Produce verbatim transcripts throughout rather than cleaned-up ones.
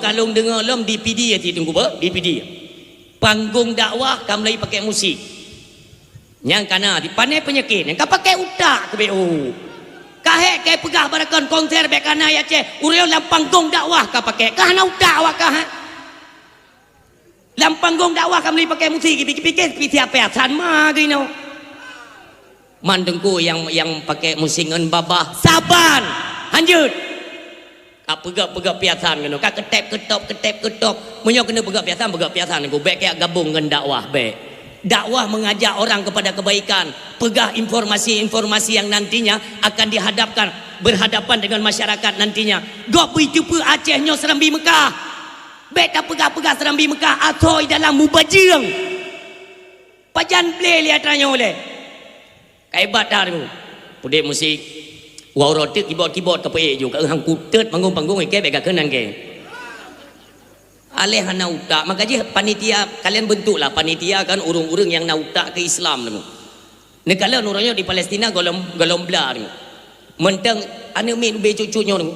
Ka lôn deungoe lom di Pidie cit Teungku, beuh, di Pidie. Panggong dakwah ka mulai pakai musik. Nyang kana di pane peunyakét, nyang ka pakai utak keu B O. Ka hék kai peugah barakon konser bék kana ya Aceh, ureueng lam panggong dakwah ka pakai. Ka hana utak awak ka, ha? Lam panggong dakwah ka mulai pakai musik, pikir-pikir, pikir siapa ya? San ma geuno. Man Teungku nyang, nyang pakai musik ngon babah saban. Hanjeuet. Ka peugah-peugah piasan keunoe, ka keutép keutop, keutép keutop. Meunyoe keuneuk peugah piasan, peugah piasan Teungku. Bék kajak gabong ngon dakwah, bék. Dakwah mengajak orang kepada kebaikan, peugah informasi-informasi yang nantinya akan dihadapkan, berhadapan dengan masyarakat nantinya. Gob beuteupeue Aceh nyoe Serambi Meukah. Bék tapeugah-peugah Serambi Meukah, asoe dalam mubajeueng. Pajan blé lé atra nyoe lé. Ka hebat that Teungku. Udeb musik. Wah, uroe teuk kibot-kibot ka peuék ju, ka hang kutet panggong-panggong ikée bék ka keunan kée. Aléh hana utak, maka jih panitia, kalian bentuklah panitia kan ureueng-ureueng nyang na utak keu Islam Teungku. Neukalon uroe nyoe di Palestina golom, golom bla Teungku. Mantong aneuk miet ubé cucu nyoe Teungku.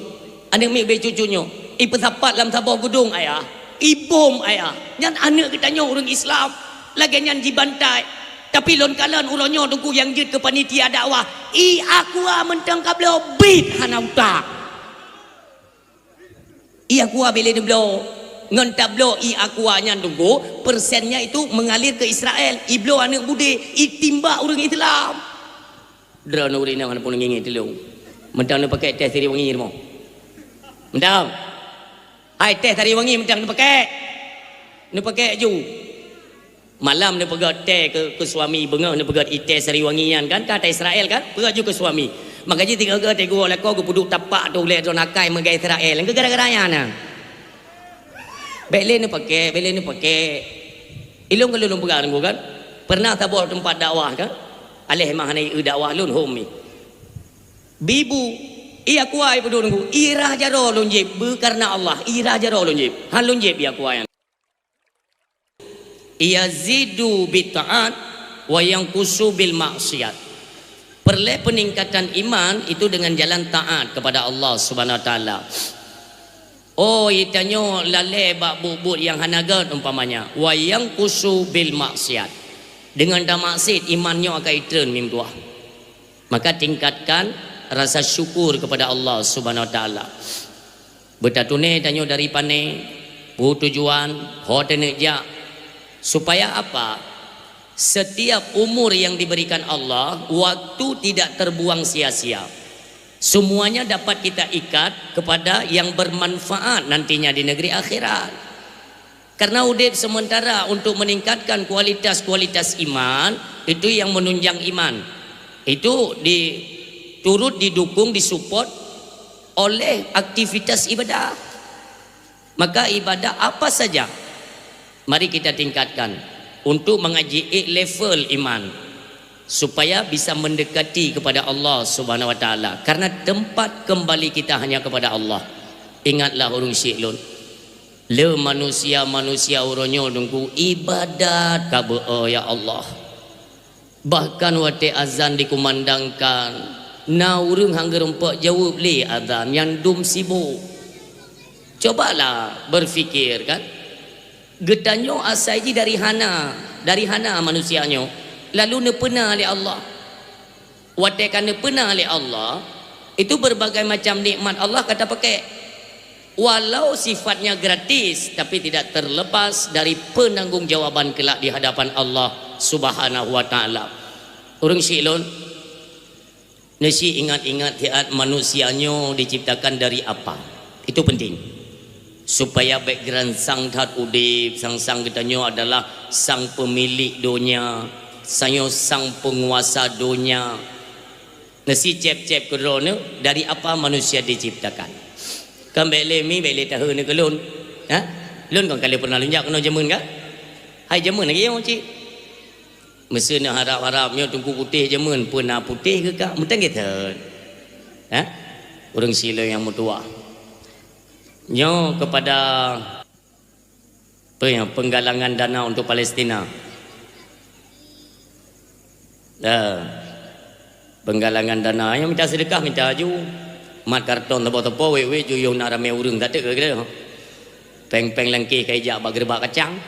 Aneuk miet ubé cucu nyoe. Ipeusapat lam saboh gudong ayah. Ibom ayah. Nyan aneuk geutanyoe ureueng Islam. Lagée nyan jibantai. Tapi lôn kalon uroe nyoe Teungku nyang jeuet keu panitia dakwah. I Aqua mantong ka bloe bit hana utak. I Aqua bék lé neubloe. Ngon tabloe i Aqua nyan Teungku, persennya itu mengalir ke Israel. Ibloe aneuk budé, itimbak ureueng Islam. Droeneuh ureueng inong hana peureulée ngieng-ngieng tulông. Mantong neupaké teh sariwangi rumoh. Mantong. Hai teh sariwangi mantong neupaké. Neupaké ju. Malam neupeugét teh keu, keu suami, beungoh neupeugét i teh sariwangi nyan kan, ka teh Israel kan, peugét ju keu suami. Maka jih tiga-tiga teh geuwoe lakoe geupeuduek tapak tu ulée droeneuh akai meugai Israel. Gara-gara nyan na. Bék lé neupaké, bék lé neupaké. Ilôn ka lôn peugah Teungku kan. Pernah saboh teumpat dakwah kan. Aléh mah hana ié dakwah lôn hom mi. Bibu, i Aqua ipeuduek Teungku, i rhah jaroe lôn jieb, beu kareuna Allah, i rhah jaroe lôn jieb. Han lôn jieb i Aqua nyan. Yazidu bit taat wa yanqusu bil maksiat. Perlée peningkatan iman itu dengan jalan taat kepada Allah Subhanahu wa Taala. Oh, itanyoe lalée bak buet-buet nyang hana gét umpamanya, wa yanqusu bil maksiat. Dengan tamaksiet iman nyoe akan itreun mim tuah. Maka tingkatkan rasa syukur kepada Allah Subhanahu wa Taala. Beutatuné tanyoe dari pané, peue tujuan, ho taneuk jak. Supaya apa? Setiap umur yang diberikan Allah, waktu tidak terbuang sia-sia. Semuanya dapat kita ikat kepada yang bermanfaat nantinya di negeri akhirat. Karena udeb sementara untuk meningkatkan kualitas-kualitas iman, itu yang menunjang iman. Itu di, turut didukung, disupport oleh aktivitas ibadah. Maka ibadah apa saja, mari kita tingkatkan untuk mengaji level iman, supaya bisa mendekati kepada Allah Subhanahu wa Taala. Karena tempat kembali kita hanya kepada Allah. Ingatlah ureuëng syik lôn. Le manusia-manusia uroe nyoe Teungku ibadat ka beu-o, ya Allah. Bahkan watée azan dikumandangkan, na ureuëng han geurumpok jaweueb lé azan nyang dum sibok. Cobalah berpikir kan. Geutanyoe asai jih dari hana, dari hana manusia nyoe, lalu neupeuna lé Allah. Watée ka neupeuna lé Allah, itu berbagai macam nikmat Allah ka tapaké. Walau sifatnya gratis, tapi tidak terlepas dari penanggung jawaban kelak di hadapan Allah Subhanahu wa Taala. Ureuëng syik lôn, neusi ingat-ingat siat manusia nyoe diciptakan dari apa. Itu penting. Supaya bék geuransang that udeb, sang-sang geutanyoe adalah sang pemilik donya, sanyoe sang penguasa donya. Neusi céb-céb keudroe neuh, dari apa manusia diciptakan. Kan bék lé mi, bék lé tahe neuh keu lôn. Ha? Lôn kon ka lheueh pernah lôn jak keunoe jameun kan? Hai jameun lagée nyoe cit. Meuseu neuh harab-harab nyoe Teungku putéh jameun, peue na putéh keu ka? Meuteun gét that. Ha? Ureuëng syik lôn nyang meutuwah. Nyoe kepada Peue nyang penggalangan dana untuk Palestina? Ya. Penggalangan dana, nyang mita seudeukah mita ju. Mat karton teupok-teupok, wék-wék ju yoh na ramé ureuëng tateuk keu geutanyoe. Péng-péng langkéh ka ijak bak geureubak kacang.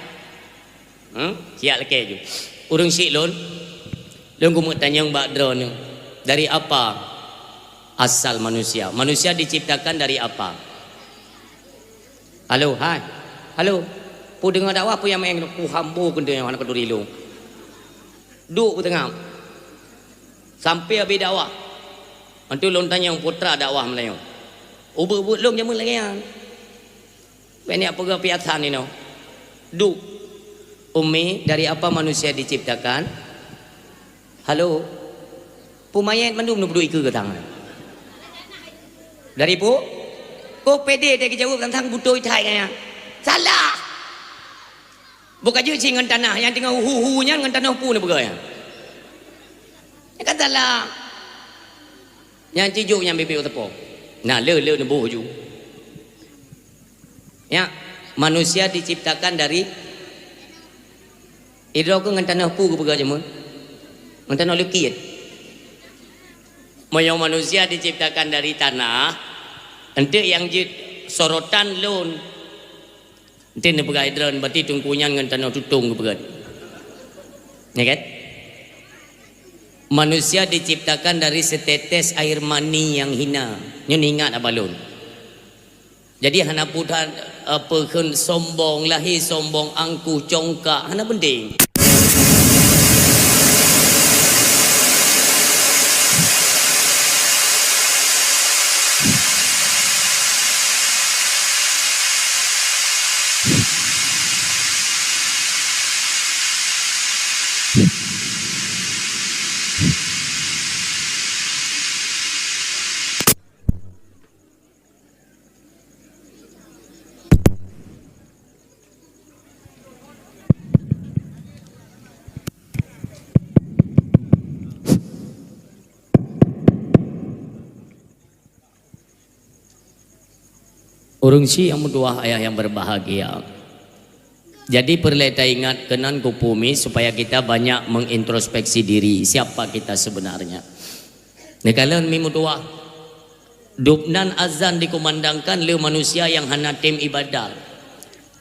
Hmm? Siat lakée ju. Ureuëng syiek lôn, lôn keumeung tanyong bak droeneuh, dari apa asal manusia? Manusia diciptakan dari apa? Halo, hai. Halo. Peue deungoe dakwah peue nyang meu'en, peue hambo keudeung hana keuduri lôn. Duek peuteungab. Sampai habéh dakwah. Antu lôn tanyong putra dakwah meulayeue. Ubeut-ubeut lôn jameun lagée nyan. Bèk neujak peugah piasan inoe. Duek. Umi, dari apa manusia diciptakan? Halo. Peue manyét mandum neupeuduek ikeue geutang. Dari peue? Kok pédé teuh geujaweueb teuntang butôi that nyan? Salah! Bukajeuet cit ngon tanoh nyang teungoh hu-hu nyan ngon tanoh peue neupeugah nyan? Nyan kan salah. Nyang cijok nyang bibit u teupông. Nah, le, le neuboh ju. Ya, manusia diciptakan dari, idroe keuh ngon tanoh peue geupeugah jameun? Ngon tanoh leukit. Meunyoe manusia diciptakan dari tanah, enteuk nyang jeuet sorotan lôn. Enteuk neupeugah idroe, berarti teungku nyan ngon tanoh tutong geupeugah. Ya kan? Manusia diciptakan dari setetes air mani yang hina. Nyoe ingat abah lôn. Jadi hana putan apa kheun sombong, lahé sombong, angkuh, congkak, hana penting. Ureuëng syiek nyang meutuwah, ayah yang berbahagia. Jadi, peureulée taingat keunan keupeue mi supaya kita banyak mengintrospeksi diri, siapa kita sebenarnya. Neukalon mi meutuwah, dubnan azan dikumandangkan lé manusia nyang hana tem ibadat.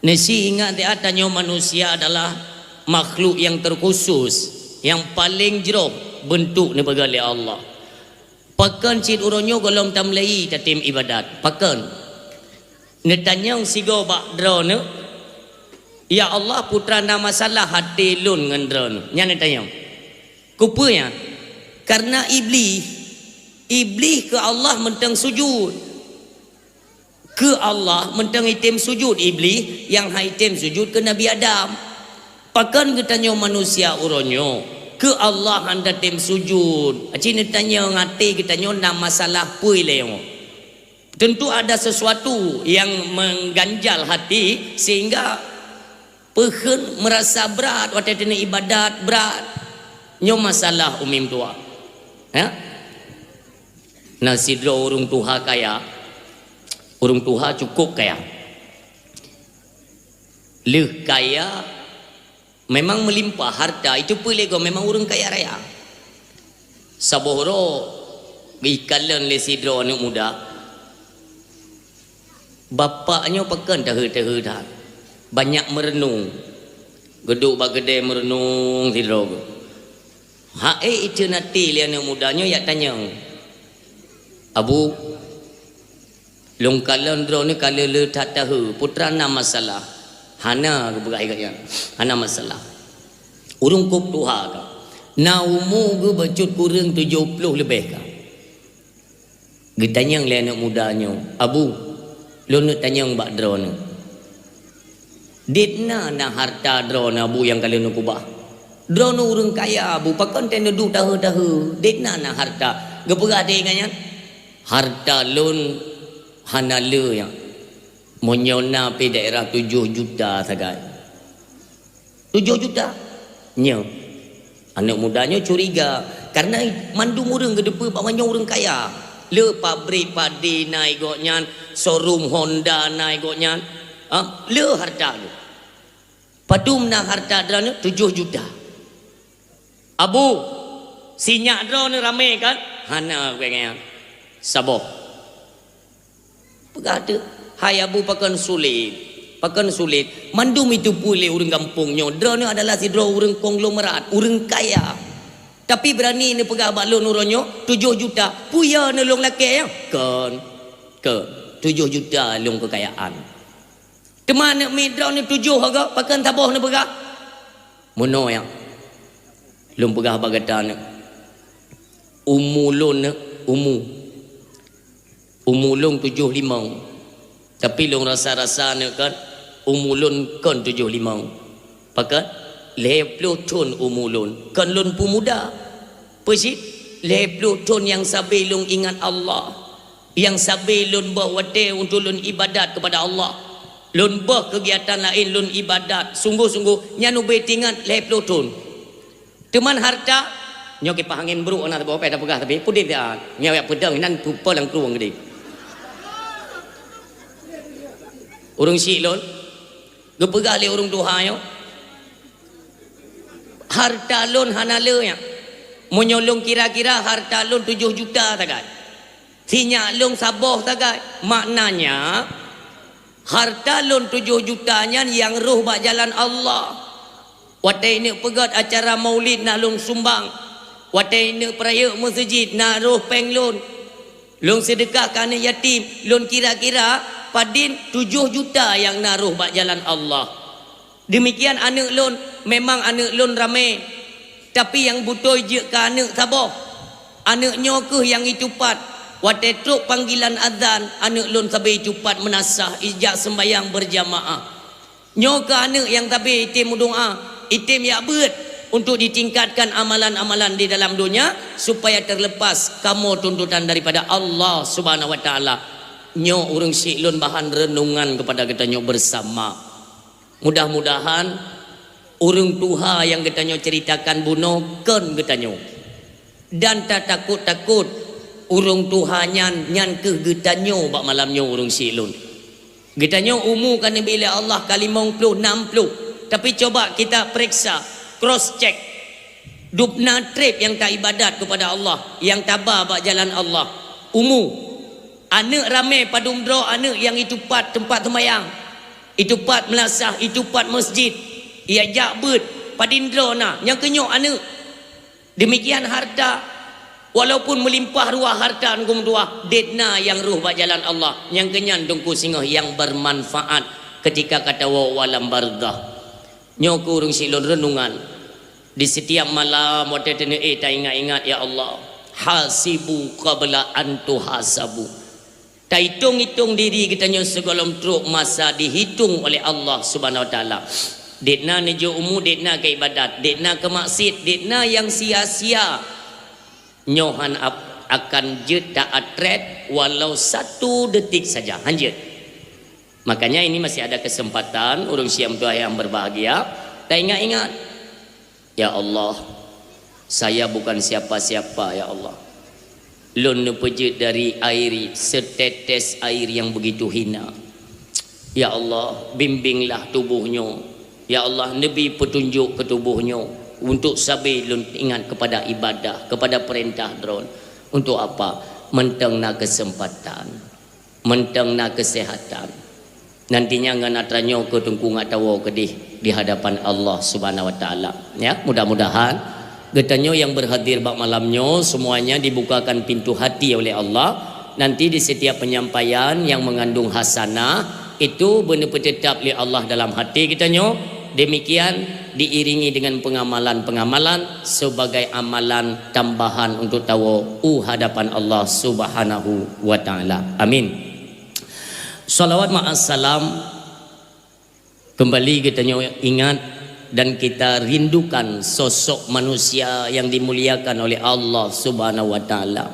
Neusi ingat di ata nyoe manusia adalah makhluk yang terkhusus, yang paling jroh bentuk neupeugah lé Allah. Pakon cit uroe nyoe gohlom tameulai tatem ibadat? Pakon? Neutanyong sigoe bak droeneuh, "Ya Allah, putra na masalah até lôn ngon droeneuh?" Nyan neutanyong. Keupeue nyan? Karena Iblih, Iblih keu Allah mantong sujud. Keu Allah mantong item sujud, Iblih nyang han item sujud keu Nabi Adam. Pakon geutanyoe manusia uroe nyoe keu Allah han tatem sujud? Aci neutanyong até geutanyoe na masalah peue lé nyoe. Tentu ada sesuatu yang mengganjal hati sehingga peukheun meurasa brat watée teuneuh ibadat brat. Nyoe masalah umim tuha. Ya? Na sidroe ureuëng tuha kaya, ureuëng tuha cukup kaya. Lheueh kaya, memang meulimpah harta, itu peue lé goe memang ureuëng kaya raya. Saboh uroe geuikalon lé sidroe aneuëk muda, bapak nyoe pakon tahe-tahe that, banyak meureunong. Geuduek bak keudée meureunong sidroe geuh. Hak ék iceue nati lé aneuëk muda nyoe yak tanyong, "Abu, lôn kalon droeneuh ka le-le that tahe, putra na masalah?" "Hana," geupeugah lagée nyan, "hana masalah." Ureuëng kôb tuha ka, na umu geuh bacut kureueng tujoh ploh leubeh ka. Geutanyong lé aneuëk muda nyoe, "Abu, lôn neuk tanyong bak droeneuh. Dit na, na harta droeneuh, Abu, nyang ka lheueh neukeubah? Droeneuh ureuëng kaya, Abu, pakon teuh neuduek tahe-tahe? Dit na, na harta?" Geupeugah lé geuh nyan, "Harta lôn hana le nyan. Meunyoe na pih daerah tujoh juta sagai." "Tujoh juta?" "Nyoe." Aneuëk muda nyoe curiga, karena mandum ureuëng geuteupeue bahwa nyoe ureuëng kaya. Le pabrik padé na gobnyan, showroom Honda na gobnyan. Ha, le harta geuh. "Padum na harta droeneuh?" "Tujoh juta." "Abu, sinyak droeneuh ramé kan?" "Hana," geupeugah lagée nyan. "Saboh." Peugah teuk, "Hai Abu, pakon sulet? Pakon sulet? Mandum jiteupeue lé ureuëng gampông nyoe, droeneuh adalah sidroe ureuëng konglomerat, ureuëng kaya. Tapi beurani neupeugah bak lôn uroe nyoe, tujoh juta, peue ya neuh lôn lakée nyan? Kon, kon, tujoh juta lôn keukayaan. Teuma aneuk miet droeneuh tujoh agoe, pakon saboh neupeugah? Meunoe nyan, lôn peugah bak gata neuh, umu lôn neuh, umu. Umu lôn tujoh limong, tapi lôn rasa-rasa neuh kon, umu lôn kon tujoh limong. Pakon? Lhée ploh thon umu lôn, kon lôn peumuda. Peue cit? Lhée ploh thon nyang sabe lôn ingat Allah, nyang sabe lôn boh watée untuk lôn ibadat keupada Allah. Lôn boh keugiatan laén lôn ibadat sunggoh-sunggoh, nyan ubé teuingat lhée ploh thon. Teuma harta, nyoe kipah angén brok na saboh, payah tapeugah, tapi peudeh that. Nyoe jak peudong inan pu-, peue lam krueng geude. Ureuëng syik lôn, geupeugah lé ureuëng tuha nyoe, harta lôn hana le nyan. Meunyoe lôn kira-kira, harta lôn tujoh juta sagai. Sinyak lôn saboh sagai. Maknanya, harta lôn tujoh juta nyan nyang roh bak jalan Allah. Watée neuk peugét acara maulid na lôn sumbang. Watée neuk peurayeuk meuseujid na roh péng lôn. Lôn seudeukah keu aneuk yatim, lôn kira-kira padin tujoh juta nyang na roh bak jalan Allah. Deumikian aneuk lôn, memang aneuk lôn ramé, tapi nyang beutôi jeuet keu aneuk saboh. Aneuk nyoe kheueh nyang jitupat. Watée trok panggilan azan, aneuk lôn sabe jitupat meunasah ijak seumbahyang beurjamaah. Nyoe keu aneuk nyang sabe item meudoá, item jak beuet untuk ditingkatkan amalan-amalan di dalam donya supaya terlepas kamoe tuntutan daripada Allah Subhanahu wa Taala. Nyoe ureuëng syik lôn bahan renungan keupada geutanyoe beusama. Mudah-mudahan ureuëng tuha nyang geutanyoe ceuritakan bunoe kon geutanyoe. Dan tatakot-takot, ureuëng tuha nyan, nyan kheueh geutanyoe bak malam nyoe ureuëng syik lôn. Geutanyoe umu ka neubi lé Allah ka limong ploh, nam ploh. Tapi coba kita pereksa, cross check. Dubna treb nyang taibadat keupada Allah, nyang taba bak jalan Allah. Umu. Aneuk ramé padum droe aneuk nyang jitupat teumpat seumayang, jitupat meulasah, jitupat meuseujid, ijak beuet, padin droe na, nyang keuh nyoe aneuk. Deumikian harta, walaupun meulimpah ruah harta ngon meutuwah, dét na nyang roh bak jalan Allah, nyang keuh nyan teungku singoh nyang beumanfaat keutika ka tawoe u alam barzakh. Nyoe keuh ureuëng syik lôn reunungan. Di setiap malam watée teuneuk éh taingat-ingat, "Ya Allah, hasibu qabla an tuhasabu." Taitong-itong diri geutanyoe sigohlom trok masa dihitong oleh Allah Subhanahu wa Taala. Dét na neujok umu, dét na keu ibadat, dét na keu maksiet, dét na nyang sia-sia. Nyoe han ap-, akan jeuet ta-atret walau satu detik saja. Han jeuet. Makanya ini masih ada kesempatan, ureuëng syik meutuwah nyang berbahagia, taingat-ingat, "Ya Allah, saya bukan siapa-siapa, ya Allah. Lôn neupeujeuet dari air, setetes air yang begitu hina. Ya Allah, bimbinglah tuboh nyoe. Ya Allah, neubi peutunjok keu tuboh nyoe untuk sabe lôn ingat keupada ibadah, keupada peurintah Droen. Untuk apa? Mantong na keuseumpatan." Mantong na keuseuhatan. Nantinya ngon atra nyoe keuh teungku ngat tawoe keudeh di hadapan Allah Subhanahu wa Taala. Ya, mudah-mudahan geutanyoe nyang berhadir bak malam nyoe semuanya dibukakan pintu hati oleh Allah. Nanti di setiap penyampaian yang mengandung hasanah itu beuneupeuteutab lé Allah dalam hati geutanyoe. Demikian diiringi dengan pengamalan-pengamalan sebagai amalan tambahan untuk tawoe u hadapan Allah Subhanahu wa Taala. Amin. Salawat ma'as salam kembali geutanyoe ingat dan kita rindukan sosok manusia yang dimuliakan oleh Allah Subhanahu wa Taala.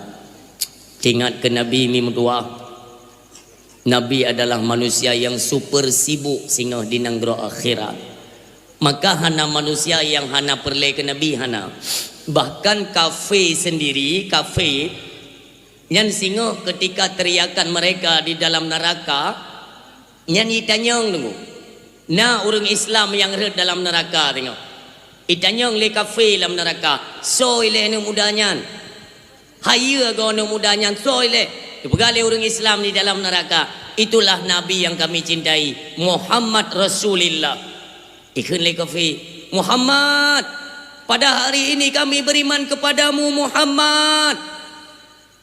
Ingat keu Nabi mi meutuwah. Nabi adalah manusia yang super sibuk singoh di nanggroe akhirat. Maka hana manusia yang hana peureulée keu Nabi, hana. Bahkan kafé sendiri, kafé, nyan singoh ketika teriakan mereka di dalam neraka, nyan jitanyong teungku. Na ureuëng Islam nyang rhot dalam neraka singoh. Jitanyong lé kafé lam neraka, "Soe ilée aneuk muda nyan? Hayeue goe aneuk muda nyan, soe ilée?" Dipeugah lé ureuëng Islam di dalam neuraka, "Itulah Nabi yang kami cintai, Muhammad Rasulillah." Ikheun lé kafé, "Muhammad, pada hari ini kami beriman kepadamu, Muhammad."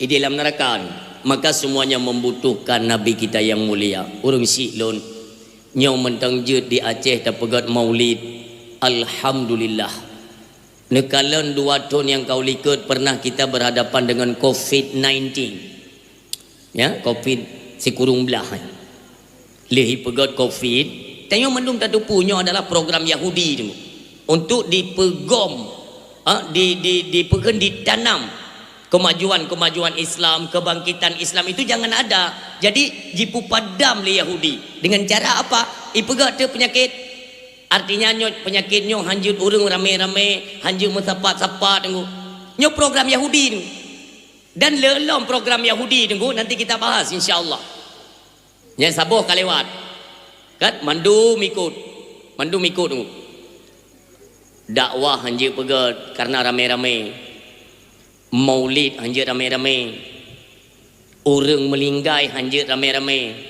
Di dalam neuraka ni, maka semuanya membutuhkan Nabi kita yang mulia. Ureuëng syiek lôn, nyoe mantong jeuet di Aceh tapeugét maulid. Alhamdulillah. Neukalon dua thon nyang ka u likot pernah kita berhadapan dengan covid sembilan belas. Ya, covid sikureueng blah. Lheueh ipeugét covid, tanyoe mandum tateupeue nyoe adalah program Yahudi tu. Untuk dipeugom, ha, di, di, dipeugén ditanam kemajuan-kemajuan Islam, kebangkitan Islam itu jangan ada. Jadi, jipupadam lé Yahudi. Dengan cara apa? Ipeugét teuh penyakit. Artinya nyoe penyakit nyoe hanjeuet ureuëng ramé-ramé, hanjeuet meusapat-sapat teungku. Nyoe program Yahudi tu. Dan le lom program Yahudi teungku, nanti kita bahas insya Allah. Nyang saboh ka lewat. Kan mandum ikut. Mandum ikut teungku. Dakwah hanjeuet peugét karena ramé-ramé. Maulid hanjeuet ramé-ramé. Ureuëng meulinggai hanjeuet ramé-ramé.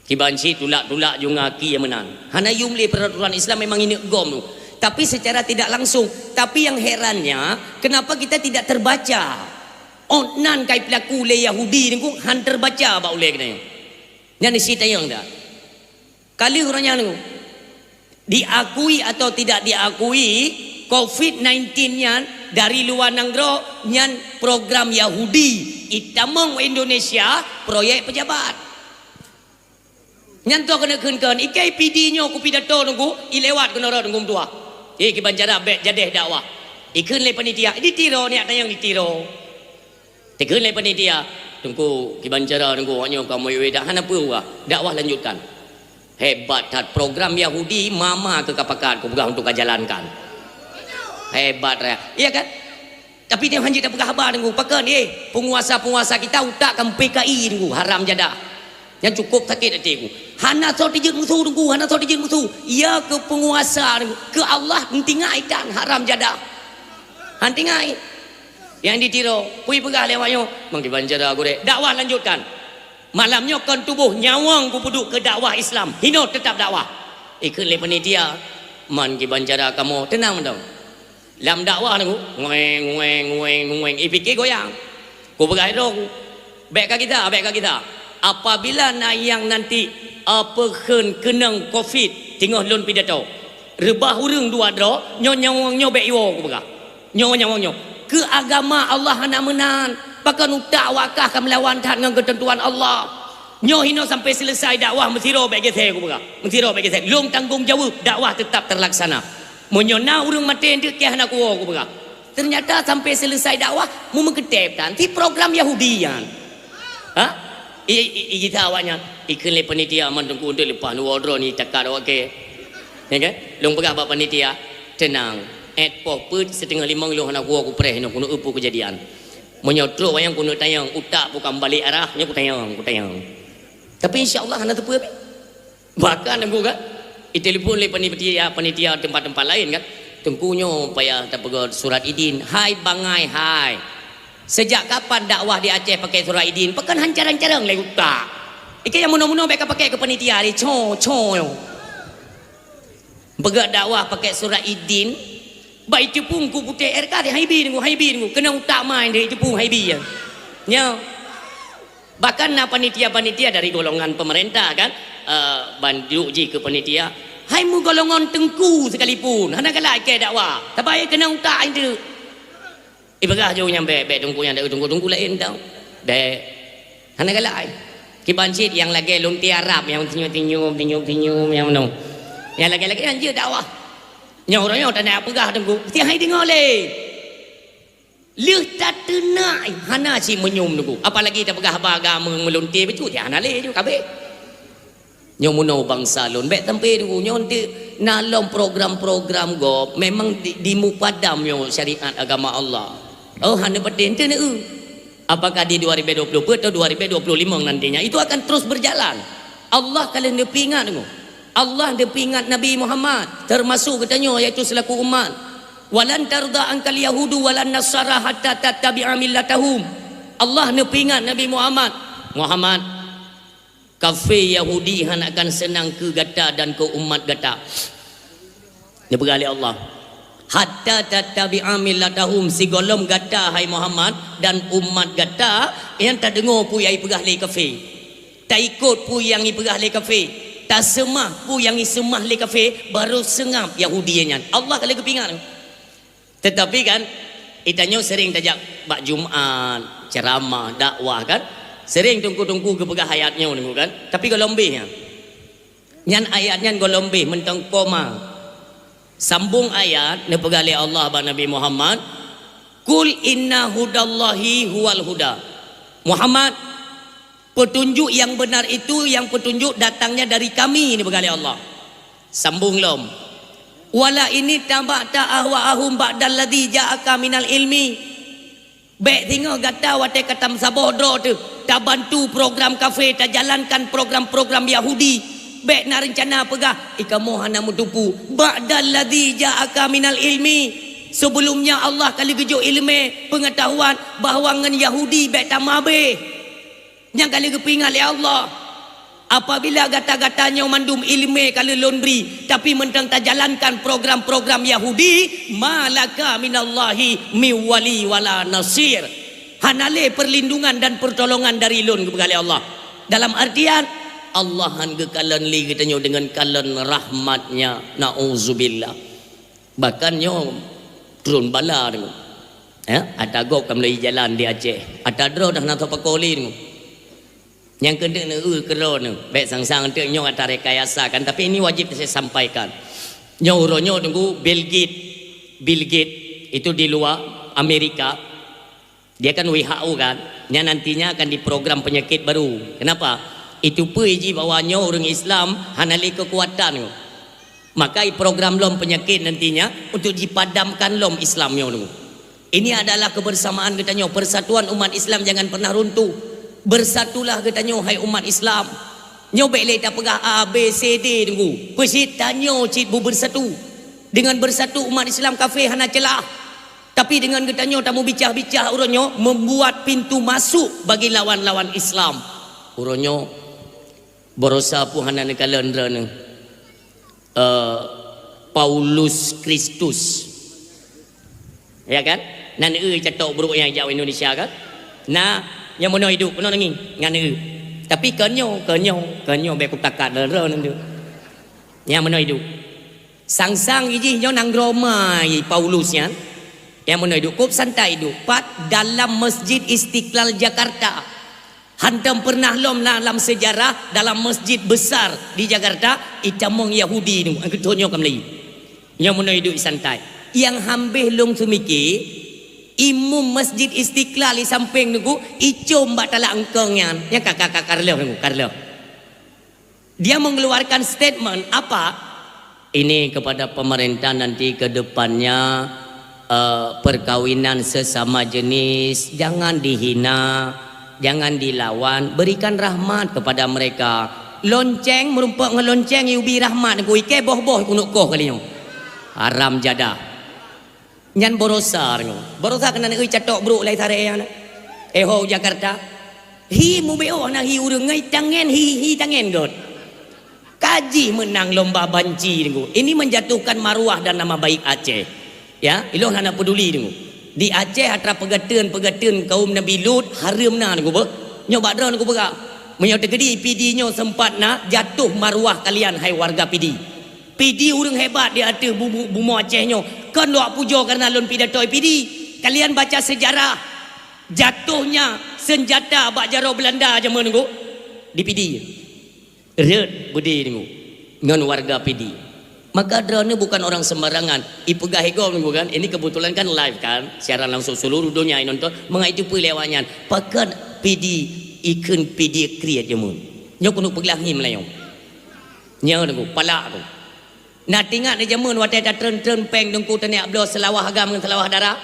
Kiban cit tulak-tulak junga ki meunan. Hana yum lé peraturan Islam memang ineuk gom tu. Tapi secara tidak langsung. Tapi yang herannya, kenapa kita tidak terbaca? Ot nan kai pelaku lé Yahudi ni ku han terbaca bak ulée keunoe. Nyan isi tayang dah. Kali urang nyan tu. Diakui atau tidak diakui, covid sembilan belas nyan dari luar nanggroe nyan program Yahudi. Itamong Indonesia proyek pejabat. Nyan toh keuneuk kheun-kheun, ikai P D nyoe kupidato teungku, ilewat keunoe rot teungku meutuah. Eh, kiban cara bék jadeh dakwah. Ikheun lé panitia, ditiro, niat tayang ditiro. Teukheun lé panitia, "Teungku, kiban cara teungku, awak nyoe ka meuwéh dak hana peue uroe, dakwah lanjutkan." Hebat that program Yahudi, mama keu ka pakat kupeugah untuk ka jalankan. Hebat raya. Iya kan? Tapi dia hanya dah peugah haba teungku, pakon eh penguasa-penguasa kita utak kan P K I teungku, haram jadah. Nyang cukup sakét até ku. Hana soe teujeuet musoh teungku, hana soe teujeuet musoh. Iya keu penguasa teungku, keu Allah entingai dan haram jadah. Hantingai. Nyang ditiro, kui peugah lé awak nyoe, mangkiban cara gurée. Dakwah lanjutkan. Malam nyoe kon tuboh nyawöng kupeuduek keu dakwah Islam. Hinoe teutap dakwah. Ikheun lé panitia, mangkiban cara kamoe teunang mantong. Lam dakwah nyoe, ngueng, ngueng, ngueng, ngueng. Ipike goyang. Kupeugah droe, bék ka gisa, bék ka gisa. Apabila na nyang nanti, apa kheun keunong covid, teungoh lôn pidato. Reubah ureuëng dua droe, nyoe nyawöng nyoe bék iwoe kupeugah. Nyoe nyawöng nyoe. Keu agama Allah hana meunan. Pakon utak wakah ka meulawan that ngon keuteuntuan Allah. Nyoe hinoe sampai selesai dakwah meusidroe bék gesé kupeugah. Meusidroe bék gesé. Lôn tanggong jaweueb dakwah teutap teulaksana. Meunyoe na ureuëng maté eunteuk keu hana kuwoe kupeugah. Ternyata sampai selesai dakwah, meumeukeutem tan. Ti program Yahudi nyan. Ha? I, i, i gisa awak nyan. Ikheun lé panitia, man teungku eunteuk leupah neuwoe droe ni takat awak kée. Ya kan? Lôn peugah bak panitia, teunang. Ét poh peuet siteungoh limong lôn hana kuwoe kupreh nyoe keuneuk eupeu keujadian. Meunyoe trok wayang keuneuk tayang, utak bukan balik arah, nyoe kutayang, kutayang. Tapi insya Allah hana teupeu. Bahkan teungku kan, itelepon lé panitia, panitia tempat-tempat lain kan. Teungku nyoe payah tapeugét surat idin. Hai bangai hai. Sejak kapan dakwah di Aceh pakai surat idin? Pakon han carang-carang lé utak. Ikeu nyang munoe-munoe bék ka pakai keu panitia lé, co, co. Peugét dakwah pakai surat idin. Bak iteupeu ku putéh R K di haibi nunggu, haibi nunggu. Keuneuk utak main di iteupeu haibi ya. Nyoe. Bahkan na panitia-panitia dari golongan pemerintah kan, eh, banduk jih keu panitia. Hai meugolongan teungku sekalipun, hana galak ikée dakwah. Tapi keuneuk utak itu. Ipeugah jauh nyang bék, bék teungku nyang teungku-teungku laén tau. Bék. Hana galak ai. Kiban cit nyang lagée lôn tiarab nyang tinyum-tinyum, tinyum-tinyum nyang meunoe. Nyang lagée-lagée nyan jeuet dakwah. Nyoe uroe nyoe tanda peugah teungku, meusti hai deungoe lé. Lheueh tateunak hana cit meunyum teungku. Apalagi tapeugah haba agama meulunte bacut, ya hana lé ju kabeh. Nyoe meunoe bansa lôn, bék sampai teungku nyoe eunteuk na lom program-program gob memang di, dimupadam nyoe syariat agama Allah. Oh hana beutôi eunteuk neu. Apakah di dua ribu dua puluh empat atau dua ribu dua puluh lima nantinya itu akan terus berjalan? Allah ka lheueh neupeuingat teungku. Allah neupeuingat Nabi Muhammad termasuk geutanyoe yaitu selaku umat. Walan tarda angkal yahudu walan nasara hatta tattabi'a millatahum. Allah neupeuingat Nabi Muhammad, "Muhammad, kafé Yahudi hana akan seunang keu gata dan keu umat gata." Neupeugah lé Allah, "Hatta tattabi'a millatahum," sigohlom gata, hai Muhammad, dan umat gata, nyang tadeungoe peue nyang ipeugah lé kafé, taikot peue nyang ipeugah lé kafé, taseumah peue nyang iseumah lé kafé, barô seungab Yahudi nyan. Allah ka lheueh geupeuingat. Teutapi kan, geutanyoe seuring tajak bak Jumat, ceuramah, dakwah kan. Seuring teungku-teungku geupeugah ayat nyoe teungku kan. Tapi gohlom béh nyan. Nyan ayat nyan gohlom béh mantong koma. Sambong ayat neupeugah lé Allah bak Nabi Muhammad, "Qul inna hudallahi huwal huda." Muhammad, peutunjuk nyang beunar itu, nyang peutunjuk datangnya dari Kami, neupeugah lé Allah. Sambong lom, "Wala in ittaba'ta ahwa'ahum ba'dalladzi ja'aka minal ilmi." Bék singoh gata watée ka tameusaboh droe teuh, tabantu program kafé, tajalankan program-program Yahudi. Bék na reuncana peugah, "Ih, kamoe hana meutupeue." "Ba'dalladzi ja'aka minal ilmi." Sebelumnya Allah ka lheueh geujok ileumé, peungeutahuan bahwa ngon Yahudi bék tamabéh. Nyang ka lheueh geupeuingat lé Allah, "Apabila gata-gata nyoe mandum ileumé ka lheueh Lôn bri, tapi mantong tajalankan program-program Yahudi, ma laka minallahi min wali wala nasir." Hana lé perlindungan dan pertolongan dari Lôn, geupeugah lé Allah. Dalam artian, Allah han geukalon lé geutanyoe deungon kalon rahmat-Nya. Nauzubillah. Bahkan nyoe turun bala deungoe. Ya, ata gob ka meulai jalan di Aceh. Ata droe dah na teupeukoli deungoe. Nyang keuneuk neueu keudroe nyoe, bék sang-sang teuk nyoe ata rekayasa kan, tapi ini wajib saya sampaikan. Nyoe uroe nyoe teungku Bill Gates, Bill Gates itu di luar Amerika. Dia kan W H O kan, nyan nantinya akan diprogram penyakit baru. Kenapa? Itu peue jih bahwa nyoe ureuëng Islam hana lé keukuatan. Maka program lom penyakit nantinya untuk dipadamkan lom Islam nyoe dulu. Ini adalah kebersamaan geutanyoe, persatuan umat Islam jangan pernah runtuh. Bersatulah geutanyoe hai umat Islam. Nyoe bék lé tapeugah A B C D dulu. Peusit tanyoe cit bu bersatu. Dengan bersatu umat Islam kafé hana celah. Tapi dengan geutanyoe tamubicah-bicah uroe nyoe membuat pintu masuk bagi lawan-lawan Islam. Uroe nyoe barosa pun hana neukalon droeneuh. Eh, Paulus Kristus. Ya kan? Nan eu catok brok nyang jak Indonesia kan? Nah, nyang meunoe hidup, meunoe nangis, ngan eu. Tapi kon nyoe, kon nyoe, kon nyoe bék kutakat droeneuh. Nyang meunoe hidup. Sang-sang ijih nyoe nanggroe ma Paulus nyan, nyang meunoe duek kôb santai duek pat dalam Masjid Istiqlal Jakarta. Hantom pernah lom na lam sejarah dalam masjid besar di Jakarta itamong Yahudi nyoe, geutho nyoe ka meulayeue. Nyoe meunoe duek santai. Nyang hambeh lôn seumike, imum Masjid Istiqlal di sampeng nyoe icom bak talak eungkong nyan, nyang ka ka ka karleuh nyoe, karleuh. Dia mengeluarkan statement apa? Ini kepada pemerintah nanti ke depannya, eh, perkawinan sesama jenis jangan dihina, jangan dilawan, berikan rahmat kepada mereka. Lonceng meureumpok ngon lonceng yubi rahmat ku ikée boh-boh kunok koh kali nyoe. Haram jadah. Nyan barosa nyoe. Barosa keunan eu catok brok lai saré nyan. Eh ho Jakarta. Hi mubeuôh na hi ureuëng ngai tangen hi, hi tangen got. Kaji menang lomba banci nyoe. Ini menjatuhkan maruah dan nama baik Aceh. Ya, ilong hana peduli nyoe. Di Aceh atra peugeten-peugeten kaum Nabi Lut hareuem na nyoe beuh. Nyoe bak droe nyoe peugah. Meunyoe teukeudi Pidie nyoe sempat na jatuh maruah kalian hai warga Pidie. Pidie ureuëng hebat di ateueh bu-, bu-, bumoe Aceh nyoe. Kon lôn pujoe kareuna lôn pidato Pidie. Kalian baca sejarah jatuhnya senjata bak jaroe Belanda jameun nyoe di Pidie. Rhët beudé nyoe ngon warga Pidie. Maka droeneuh bukan orang sembarangan. Ipeugah igoe nyoe kan. Ini kebetulan kan live kan. Siaran langsung seluruh dunia nonton. Mengai itu peulewa nyan. Pakon Pidie ikheun Pidie kriet jameun. Nyoe keuneuk peuglah ngi meulayeue. Nyoe nyoe palak tu. Na tingat di jameun watée tatreun-treun péng teungku taniyak bloe seulawah agam ngon seulawah dara?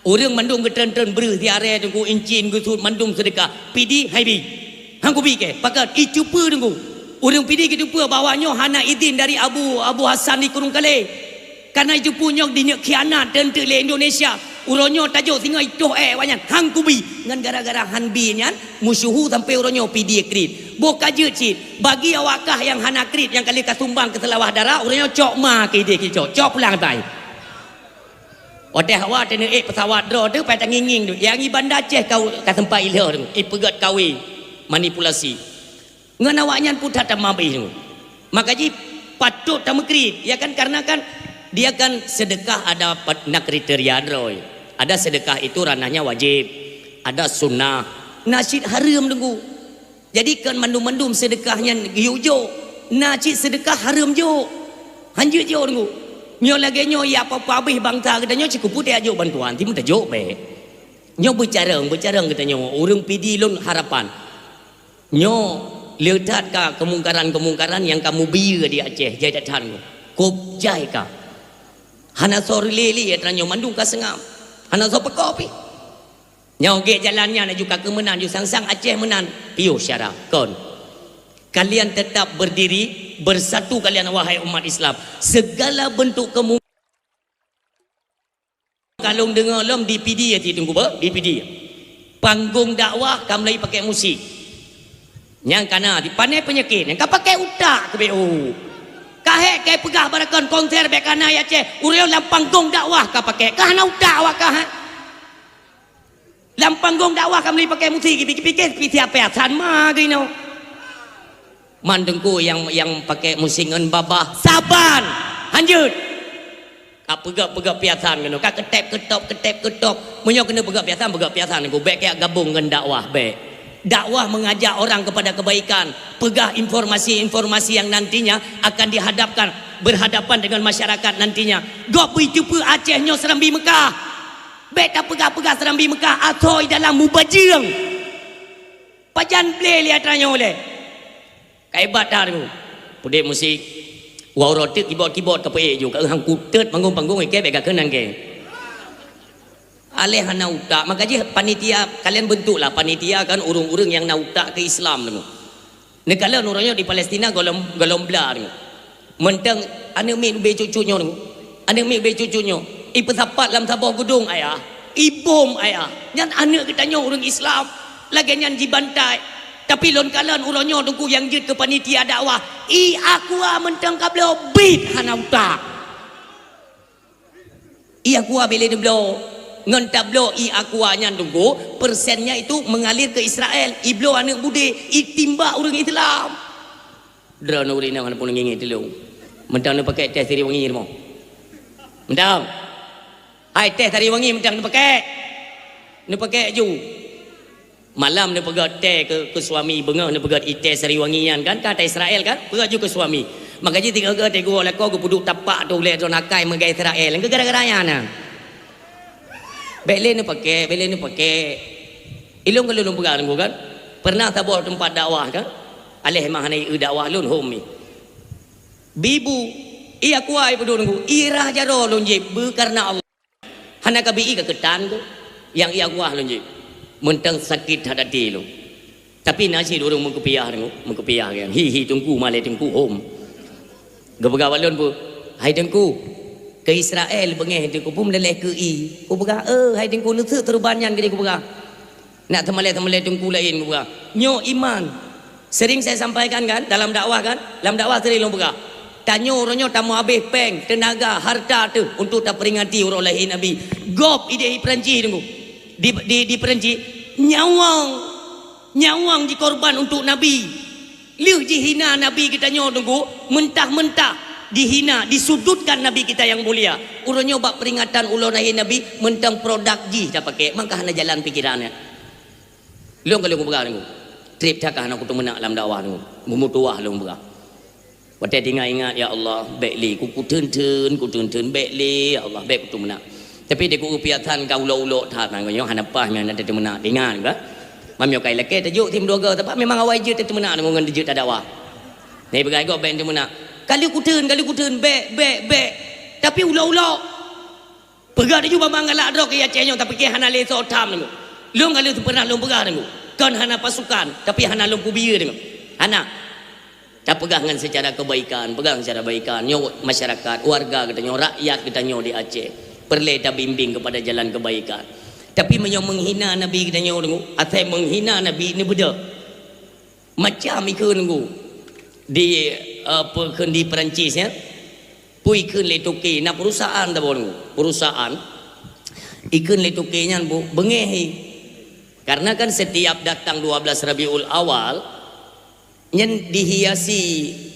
Ureuëng mandum geutreun-treun breuh, siaré teungku, incin, geusut mandum seudeukah. Pidie hai bi. Han kubi kée, pakon? Icupeue teungku. Ureuëng Pidie geucupeue bahwa nyoe hana idin dari Abu, Abu Hasan di Kurung Kalé. Kareuna icupeue nyoe dineuk khianat teunteuk lé Indonesia. Uroe nyoe tajok singoh itoh ék awaknyan, han kubi. Ngon gara-gara han bi nyan, meusyeuhu sampoe uroe nyoe P D kriet. Boh ka jeuet cit, bagi awak kah nyang hana kriet nyang ka lheueh ka sumbang keu seulawah dara, uroe nyoe cok ma keu idéh keu cok, cok pulang tai. Watèe hawa teuneuk ék peusawat droe teuh, pai tangieng-ngieng teuh. Nyang i Banda Aceh ka, ka seumpat ilheueh teuh, ipeugöt kawé, manipulasi. Ngon awaknyan pun that tamah beuh nyoe. Maka jih patot tameukriet, ya kan, karena kan dia kan sedekah ada pat-, na kriteria droe. Ada sedekah itu ranahnya wajib, ada sunnah, na cit hareuem teungku. Jadi kon mandum-mandum sedekah nyan geuyue jok, na cit sedekah hareuem jok. Hanjeuet jok teungku. Nyoe lagèe nyoe ya apa-apa habéh bansa geutanyoe cit keupeue tajok bantuan, timu tajok bèk. Nyoe beucarông, beucarông geutanyoe ureueng P D lôn harapan. Nyoe le that ka keumungkaran-keumungkaran nyang ka mubiyeue di Aceh, jai that-that nyoe. Kôb jai ka. Hana soe lé-lé atra nyoe mandum ka seungab. Hana soe peuko pih. Nyoe gét jalan nyan laju ka keu meunan, ju sang-sang Aceh meunan. Piôh syara, kon. Kalian tetap berdiri, bersatu kalian wahai umat Islam. Segala bentuk kemung- Ka lôn deungoe lom di P D ya, di Teungku Beu, di P D. Panggong dakwah ka mulai pakai musik. Nyang kana di pane penyakit, nyang ka pakai utak keu B O. Ka hék kai peugah barakon konser bèk kana ya Aceh, ureueng lam panggong dakwah ka pakai. Ka hana utak awak kah, ha? Lam panggong dakwah ka mulai pakai musik, pikir-pikir, pikir siapa asan ma geuno. Man Teungku nyang, nyang pakai musik ngon babah saban. Hanjeuet. Ka peugah-peugah piasan keunoe, ka keutep keutop, keutep keutop. Meunyoe keuneuk peugah piasan, peugah piasan Teungku. Bèk kajak gabong ngon dakwah, bèk. Dakwah mengajak orang kepada kebaikan, peugah informasi-informasi yang nantinya akan dihadapkan, berhadapan dengan masyarakat nantinya. Gob beuteupeue Aceh nyoe Serambi Meukah. Bèk tapeugah-peugah Serambi Meukah, asoe dalam mubajeueng. Pajan blé lé atra nyoe lé. Ka hebat that Teungku. Peudeh musik. Wah, uroe teuk kibot-kibot ka peuék ju. Ka hang kutet panggung-panggung ikei bèk ka keunan kei. Aléh hana utak. Maka jih panitia, kalian bentuklah panitia kan ureueng-ureueng nyang na utak keu Islam Teungku. Neukalon uroe nyoe di Palestina gohlom, gohlom bla Teungku. Mantong aneuk miet ubé cucu nyoe, aneuk miet ubé cucu nyoe, ipeusapat lam saboh geudong ayah, ibom ayah. Nyan aneuk geutanyoe ureueng Islam, lagèe nyan jibantai. Tapi lôn kalon uroe nyoe Teungku nyang jeuet keu panitia dakwah, ie aqua mantong ka bloe, bit hana utak. Ie aqua bèk lé neubloe. Ngon tabloe ie aqua nyan Teungku, persennya itu mengalir ke Israel. Ibloe aneuk budé, itimbak ureueng Islam. Droeneuh ureueng inong hana peureulèe ngieng-ngieng tulông. Mantong neupaké teh sariwangi rumoh. Mantong. Hai teh sariwangi mantong neupaké. Neupaké ju. Malam neupeugöt teh keu, keu suami, beungoh neupeugöt ie teh sariwangi nyan kan, ka ata Israel kan, peugöt ju keu suami. Maka jih tiga-tiga teh geuwoe lakoe geupeuduek tapak tu ulèe droeneuh akai meugai Israel. Gara-gara nyan na. Bèk lé neupaké, bèk lé neupaké. Ilôn ka lôn peugah Teungku kan. Pernah saboh teumpat dakwah kan. Aléh mah hana ie dakwah lôn hom mi. Bibu, ie aqua ipeuduek Teungku, ie rah jaroe lôn jieb beu kareuna Allah. Hana ka bi ie ka keutan tu. Nyang ie aqua lôn jieb. Mantong sakét that até lôn. Tapi na cit ureueng meukupiah Teungku, meukupiah kan. Hi, hi, Teungku, malèe Teungku, hom. Geupeugah bak lôn peue, "Hai Teungku, keu Israel beungèh Teungku, peue meuleleh keu ie." Kupeugah, "Eh, hai Teungku, neuseuek seuruban nyan keu ie," kupeugah. Nak teumalèe-teumalèe Teungku laén, kupeugah. Nyoe iman. Sering saya sampaikan kan, dalam dakwah kan? Dalam dakwah sering lôn peugah. Tanyoe uroe nyoe tameuhabéh péng, teunaga, harta teuh untuk taperingati uroe lahé Nabi. Gob idéh i Perancis Teungku. Di, di, di Perancis, nyawöng, nyawöng jikorban untuk Nabi. Lheueh jihina Nabi geutanyoe Teungku, mentah-mentah dihina, disudutkan Nabi kita yang mulia. Uroe nyoe bak peringatan uroe lahé Nabi, mantong produk jih tapaké, maka hana jalan pikiran nyan. Lôn ka lôn peugah Teungku. Trép that ka hana kuteumeunak lam dakwah Teungku. Meumeutuwah lôn peugah. Watèe teuingat-ingat, "Ya Allah, bèk lé ku, kuteun-teun, kuteun-teun, bèk lé, ya Allah, bèk kuteumeunak." Tapi di ku piasan ka ulok-ulok that, nyoe hana paih meunan teumeunak. Ingat ka? Meunyoe kai lakèe tajok tim dua go, tapi memang awai jeuet teumeunak ngon jeuet tadakwah. Nabi peugah, "Gob bèk teumeunak." Ka lheueh kuteun, ka lheueh kuteun, bèk, bèk, bèk. Tapi ulok-ulok. Peugah laju bak mangat lak droe keu Aceh nyoe, tapi keu hana lé soe tham Teungku. Lôn ka lheueh pernah lôn peugah Teungku. Kon hana pasukan, tapi hana lôn peubiyeu Teungku. Hana. Tapeugah ngon secara kebaikan, peugah ngon secara kebaikan. Nyoe masyarakat, warga geutanyoe, rakyat geutanyoe di Aceh. Peureulée tabimbéng keupada jalan keubaikan. Tapi meunyoe meunghina Nabi geutanyoe, asai meunghina Nabi neubeudôh. Macam ikheun nunggu di, eh, apa kheun di Perancis, ya. Peue ikheun lé toke, na perusahaan tabon nunggu. Perusahaan ikheun lé toke nyan bu, beungéh. Karena kan setiap datang dua belas Rabiul Awal, nyan dihiasi,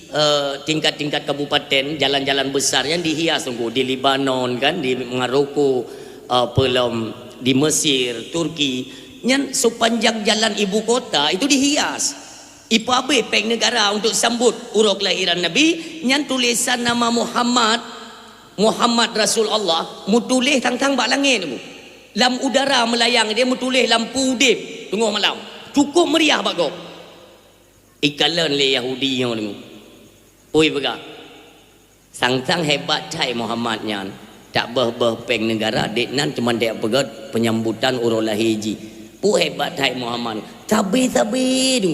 eh, tingkat-tingkat kabupaten, jalan-jalan besar nyan dihias nunggu. Di Lebanon kan, di Maroko, eh, pelom di Mesir, Turki. Nyan sepanjang jalan ibu kota itu dihias. Ipeuabéh péng negara untuk sambut uroe kelahiran Nabi, nyan tulésan nama Muhammad, Muhammad Rasul Allah, meutuléh thang-thang bak langét tu. Lam udara meulayang, dia meutuléh lampu udeb teungoh malam. Cukup meriah bak gob. Ikalon lé Yahudi nyoe tu. Oi peugah, Sang-sang hebat that Muhammad nyan, tak beuh-beuh péng negara, dek nan cuma dek peugét penyambutan uroe lahé jih. Peue hebat that Muhammad, sabe-sabe tu.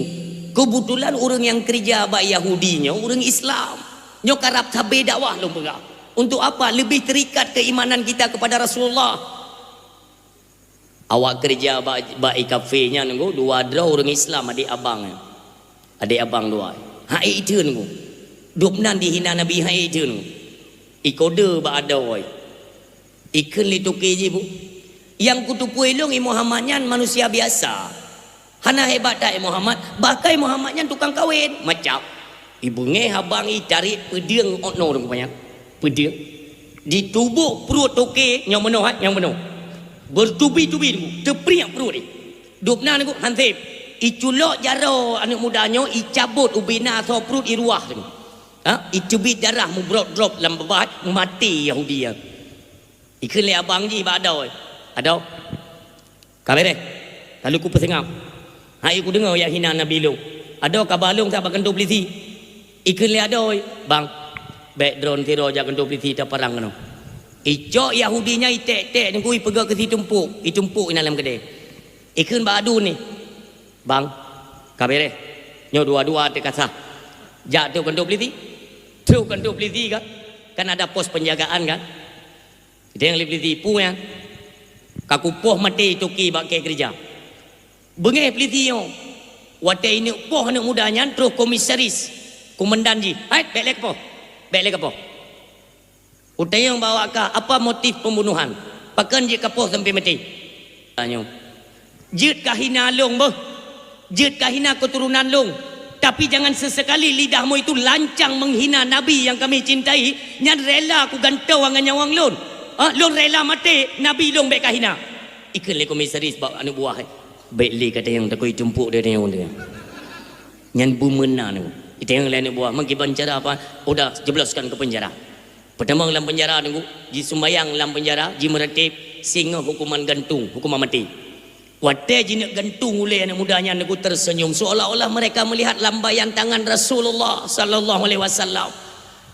Keubeutulan ureuëng nyang keureuja bak Yahudi nyoe ureuëng Islam. Nyoe karab sabe dakwah lôn peugah. Untuk apa? Lebih terikat keimanan kita kepada Rasulullah. Awak keureuja bak, bak i kafé nyan nunggu dua droe ureuëng Islam, adék abang nyan. Adék abang dua. Hai iteun nunggu. Dub nan dihina Nabi hai iteun nunggu. Ikode bak adoe. Ikheun lé toke jih bu. Nyang kuteupue lôn i Muhammad nyan manusia biasa. Hana hebat that i Muhammad, bahkan i Muhammad nyan tukang kawen, macam. Ibeungéh abang i tarék peudeueng otno rupanya. Peudeueng. Ditubok pruet toke nyang meunoh, ha, nyang meunoh. Bertubi-tubi tu, teupriek pruet jih. Dub nan tu hanseb. Iculok jaroe aneuëk muda nyoe, icabot ubena soe pruet iruah tu. Ha, iteubiet darah mubrok-brok lam babah, maté Yahudi nyan. Ikheun lé abang jih bak adoe. Adoe. Ka beureh, ka lheueh kupeuseungab. Hai kudeungoe jak hina Nabi lôn. Adoe kaba lôn that bak kantô pulisi. Ikheun lé adoe, "Bang, bék droeneuh sidroe jak kantô pulisi taparang keunoe." Icok Yahudi nyan iték-ték nunggu ipeugah keu situmpok, itumpok inan lam keudè. Ikheun bak aduen nyan, "Bang, ka beureh. Nyoe dua-dua teuka sah. Jak trok kantô pulisi." Trok kantô pulisi kan? Kan ada pos penjagaan kan? Idéh lé pulisi, "Peue nyan?" "Ka kupoh maté toke bak kée keureuja." Beungéh pulisi nyoe. Watée ineuk poh aneuëk muda nyan troh komisaris, komandan jih, "Hai, bék lé kapoh. Bék lé kapoh. Kutanyong bak awak kah, apa motif pembunuhan? Pakon jeuet kapoh sampai maté?" Tanyoe. Jeuet kahina lôn beuh. Jeuet kahina keuturonan lôn. Tapi jangan sesekali lidahmu itu lancang menghina Nabi yang kami cintai, nyan rela kugantoe ngon nyawöng lôn. Ha, lôn rela maté, Nabi lôn bék kahina. Ikheun lé komisaris bak aneuëk buah, eh. Bék lé katanyong takot itumpok dia tanyong dia. Nyan beumeunan. Itanyong lé aneuëk buah, meukiban cara apa? Udah jebloskan ke penjara. Peutamong lam peunjara teungku, jisumbayang lam peunjara, jimeuratéb, singoh huköman gantung, huköman maté. Watée jineuk gantung ulée aneuëk muda nyan teungku terseunyum, seolah-olah mereka melihat lambaian tangan Rasulullah sallallahu alaihi wasallam.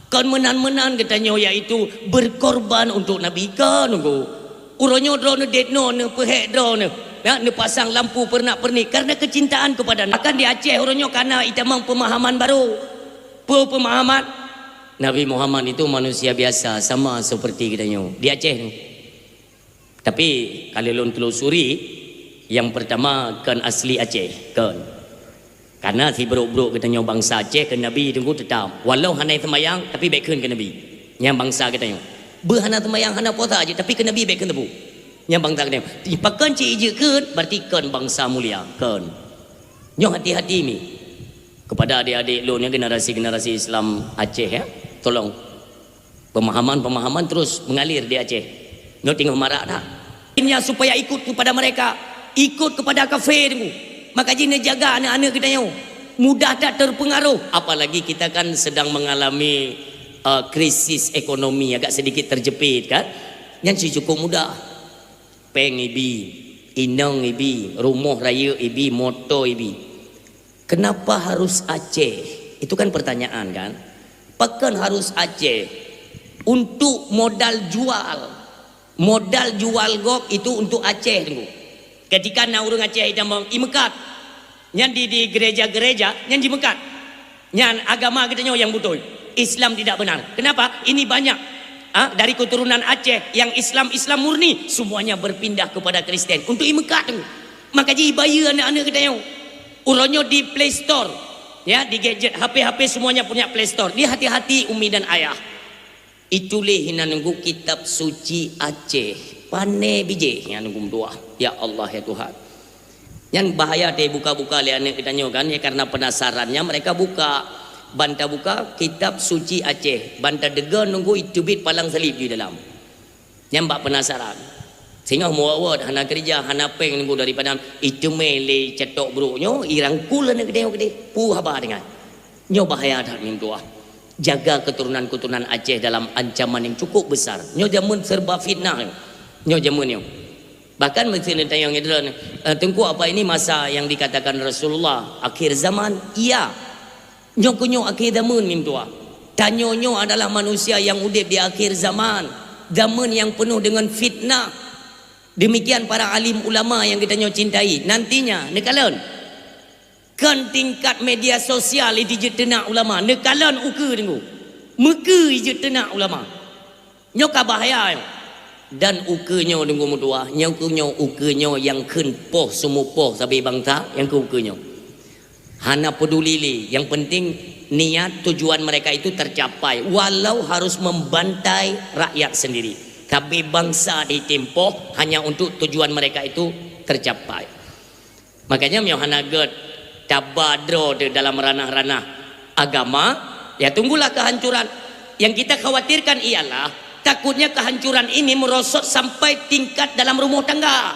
Kon meunan-meunan geutanyoe, yaitu berkorban untuk Nabi kon teungku. Uroe nyoe droeneuh dek noe neupeuhék droeneuh, ya, neupasang lampu peurenak-peurenik karena kecintaan kepada Nabi. Bahkan di Aceh uroe nyoe kana itamong pemahaman baru. Peue pemahaman? Nabi Muhammad itu manusia biasa, sama seperti geutanyoe di Aceh tu. Tapi kalau lôn telusuri, yang pertama kon asli Aceh, kon. Karena sibrok-brok geutanyoe bangsa Aceh keu Nabi teungku teutap. Walau hana seumayang, tapi bék kheun keu Nabi. Nyang bangsa geutanyoe. Beuh hana seumayang, hana puasa jih, tapi keu Nabi bék kheun teupeu. Nyang bangsa geutanyoe. Pakon cit ijeuet kheun, berarti kon bangsa mulia, kon. Nyoe hati-hati mi. Kepada adik-adik lôn nyang generasi-generasi Islam Aceh, ya, tolong. Pemahaman-pemahaman terus mengalir di Aceh. Nyoe teungoh marak that. Akhirnya supaya ikut kepada mereka, ikut kepada kafé teungku. Maka jih neujaga aneuk-aneuk geutanyoe. Mudah that terpengaruh. Apalagi kita kan sedang mengalami, eh, krisis ekonomi, agak sedikit terjepit kan. Nyan cit cukup mudah. Péng ibi, inong ibi, rumoh rayeuk ibi, moto ibi. Kenapa harus Aceh? Itu kan pertanyaan kan? Pakon harus Aceh? Untuk modal jual. Modal jual gob itu untuk Aceh teungku. Ketika na ureuëng Aceh itamong i meukat, nyan di, di gereja-gereja nyan jimeukat. Nyan agama geutanyoe nyang beutôi. Islam tidak benar. Kenapa? Ini banyak Ha? Dari keturunan Aceh yang Islam-Islam murni, semuanya berpindah kepada Kristen. Untuk imeukat tu. Maka ji ibayeue aneuk-aneuk geutanyoe. Uroe nyoe di Play Store, ya, di gadget, H P-H P semuanya punya Play Store. Dia hati-hati umi dan ayah. Ituléh hinan nunggu kitab suci Aceh. Pane bijéh nyang nunggu meutuah. Ya Allah, ya Tuhan. Nyan bahaya teuh buka-buka lé aneuk geutanyoe kan, ya, karena penasarannya mereka buka. Ban tabuka kitab suci Aceh, ban tadeuga nunggu iteubiet palang salib di dalam. Nyan bak penasaran. Singoh muwot-wot hana keurija, hana péng nunggu daripada iteumé lé catok brok nyoe, irangkul aneuk geutanyoe keudéh. Peue haba deungon. Nyoe bahaya that meutuah. Jaga keturunan-keturunan Aceh dalam ancaman yang cukup besar. Nyoe jameun serba fitnah nyoe. Nyoe jameun nyoe. Bahkan meuseu neutanyong nyoe, eh, Teungku, apa ini masa yang dikatakan Rasulullah, akhir zaman? Iya. Nyoe keuh nyoe akhir zaman meutuah. Tanyoe nyoe adalah manusia yang udeb di akhir zaman. Zaman yang penuh dengan fitnah. Demikian para alim ulama yang geutanyoe cintai. Nantinya, neukalon. Kon tingkat media sosial ijeuet teunak ulama, neukalon ukeue deungoe. Meukeue ijeuet teunak ulama. Nyoe ka bahaya nyoe. Dan ukeue nyoe deungoe meutuah, nyoe keuh nyoe ukeue nyoe nyang kheun poh seumupoh sabe bansa, nyang keuh ukeue nyoe. Hana peduli lé, yang penting niat tujuan mereka itu tercapai, walau harus membantai rakyat sendiri. Sabe bansa ditimpoh hanya untuk tujuan mereka itu tercapai. Makanya meunyoe hana gét taba droe teuh dalam ranah-ranah agama, ya tunggulah kehancuran. Yang kita khawatirkan ialah takutnya kehancuran ini merosot sampai tingkat dalam rumah tangga.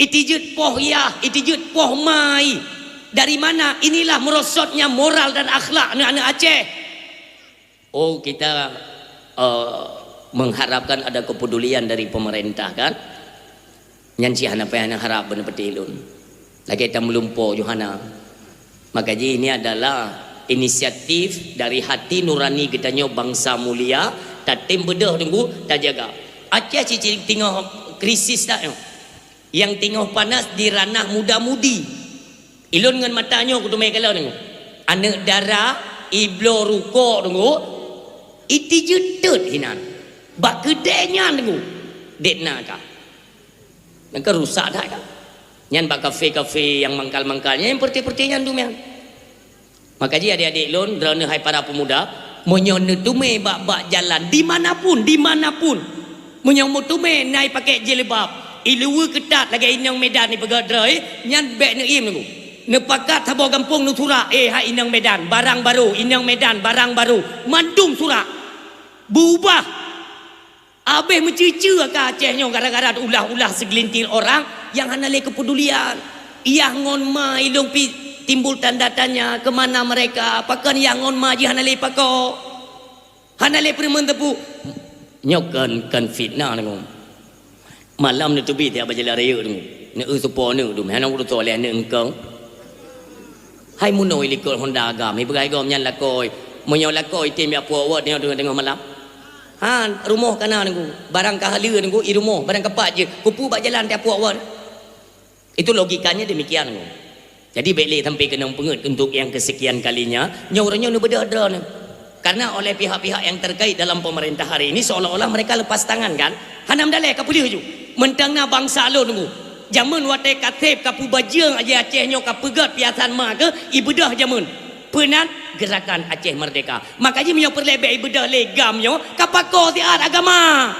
Itijeuet poh yah, itijeuet poh ma. Dari mana? Inilah merosotnya moral dan akhlak aneuk-aneuk Aceh. Oh, kita, eh, mengharapkan ada kepedulian dari pemerintah, kan? Nyan cit hana payah neuharab beuneupeuti lôn. Lagèe tameulumpo Johana. Maka jih ini adalah inisiatif dari hati nurani geutanyoe bansa mulia, tatem beudôh teungku, tajaga. Aceh cit-cit teungoh krisis that nyoe. Nyang teungoh panas di ranah muda-mudi. Ilôn ngon mata nyoe kuteumé kalon nyoe. Aneuk dara ibloe rukok teungku, itijeuet teut hinan. Bak keudè nyan teungku, dek na ka. Nyan ka rusak that ka. Nyan bak kafe-kafe nyang mangkal-mangkal nyan, nyang peureute-peureute nyan dum nyan. Maka jih adik-adik lôn, droeneuh hai para pemuda, meunyoe neuteumé bak-bak jalan, di mana pun, di mana pun, meunyoe meuteumé na i pakai jilbab, i luweue keutat lagèe inong Medan ipeugah droe, nyan bèk neuiem teungku. Neupakat saboh gampông neusurak, "Eh, hai inong Medan, barang baru, inong Medan, barang baru." Mandum surak. Beubah. Abéh meucue-cue ka Aceh nyoe gara-gara ulah-ulah segelintir orang nyang hana lé keupedulian. Yah ngon ma ilôn pih timbul tanda tanya, ke mana mereka? Pakon yah ngon ma jih hana lé pakoe? Hana lé peureumeun teupeu. Nyoe kon, kon fitnah teungku. Malam neuteubiet ya bak jalan raya teungku. Neu-eu supo aneuk dum, hana ureueng soe lé aneuk eungkong. Hai munoe likot Honda agam, ipeugah gom nyan lakoe. Meunyoe lakoe item jak puok wot nyoe teungoh-teungoh malam. Ha, rumoh ka na teungku. Barang ka haleue teungku, i rumoh, barang ka pat jeuet. Keupeue bak jalan tajak puok wot. Itu logikanya demikian teungku. Jadi bèk lé sampai keunong peungeuet untuk yang kesekian kalinya. Nyoe uroe nyoe neubeudôh droeneuh. Karena oleh pihak-pihak yang terkait dalam pemerintah hari ini seolah-olah mereka lepas tangan kan. Hana meudaleh ka peuleueh ju. Meuntang na bansa lôn teungku. Jameun watèe ka sép ka peubajeueng aja Aceh nyoe ka peugét piasan ma keuh ibeudôh jameun. Peunan gerakan Aceh Merdeka. Maka jih meunyoe peureulèe bèk ibeudôh lé gam nyoe ka pakoe siat agama.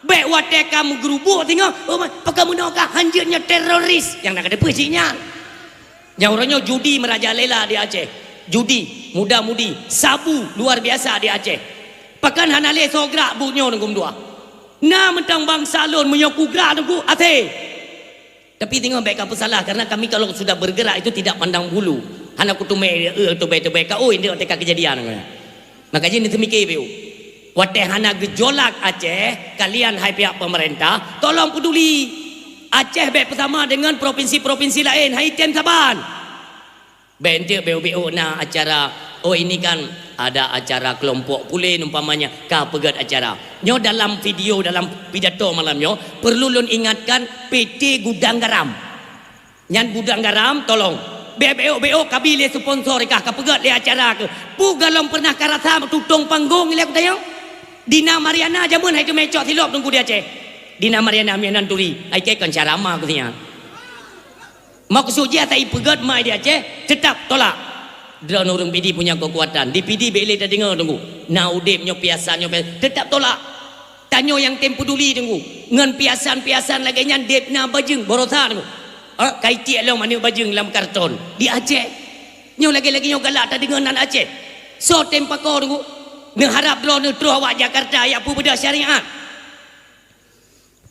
Bèk watèe ka meugeurubuk singoh, oh, pakon meunoe ka hanjeuet nyoe teroris. Nyang na ka teupeu cit nyan. Nyang uroe nyoe judi merajalela di Aceh. Judi, muda-mudi, sabu luar biasa di Aceh. Pakon hana lé soe grak buet nyoe teungku meutuah. Na mantong bansa lôn meunyoe kugrak teungku até. Tapi teungoh bèk ka peusalah karena kami kalau sudah bergerak itu tidak pandang bulu. Hana kuteumé, eh, teubèe-teubèe ka, oh, indeuek teuka keujadian. Maka jih neuseumiké beu. Watèe hana geujolak Aceh, kalian hai pihak pemerintah, tolong peduli. Aceh bèk bersama dengan provinsi-provinsi laén, hai tem saban. Bèk enteuk beu-beu na acara, oh ini kan ada acara kelompok pulen umpamanya, ka peugét acara. Nyoe dalam video, dalam pidato malam nyoe, perlu lôn ingatkan P T Gudang Garam. Nyan gudang garam, tolong. Bèk beok-beok kabi lé sponsor kah, ka peugét lé acara keuh. Peue gohlom pernah ka rasa tutong panggong ilèe kutanyong? Dina Mariana jameun hai teumé cok silop Teungku di Aceh. Dina Mariana meunan turi, ai kèe kon cara ma ku sinya. Maksud jih ata ipeugét mai di Aceh, teutap tolak. Droeneuh ureuëng Pidie punya keukuatan. Di Pidie bék lé tadeungoe Teungku. Na udeb nyoe piasan nyoe piasan, teutap tolak. Tanyoe nyang tem peuduli Teungku. Ngon piasan-piasan lagée nyan deb na bajeueng baroesa Teungku. Ha, kai tiek lom aneuëk bajeueng lam karton. Di Aceh. Nyoe lagée-lagée nyoe galak tadeungoe nan Aceh. Soe tem pakoe Teungku? Neuharab droeneuh troh awak Jakarta jak peubeudoh syariat.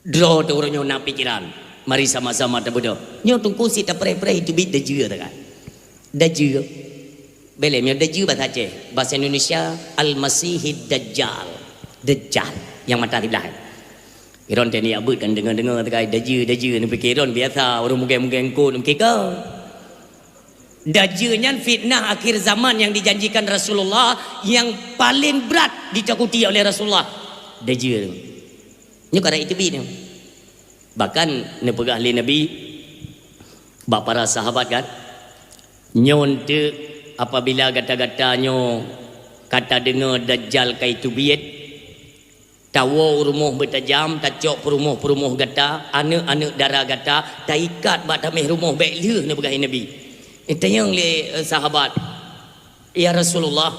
Droe teuh uroe nyoe na pikeran. Mari sama-sama tabeudôh. Nyoe Teungku sit tapreh-preh teubiet dajeue takai. Dajeue. Belém nyoe dajeue bahasa Aceh. Bahasa Indonesia, Al-Masihid Dajjal. Dajjal. Nyang mata siblah. Iron teuh nyak beuet kan deungoe-deungoe takai dajeue, dajeue. Neupike iron biasa. Ureuëng mugeng-mugeng kot neupike kon. Dajeue nyan fitnah akhir zaman yang dijanjikan Rasulullah yang paling berat ditakuti oleh Rasulullah. Dajeue. Nyoe ka rayeuk teubiet nyoe. Bahkan neupeugah lé Nabi bak para sahabat kan, "Nyoe eunteuk apabila gata-gata nyoe ka tadeungoe Dajjal kai teubiet, tawoe u rumoh beutajam, tacok peurumoh-peurumoh gata, aneuëk-aneuëk dara gata, taikat bak taméh rumoh bék lheueh," neupeugah lé Nabi. Itanyong lé, eh, sahabat, "Ya Rasulullah,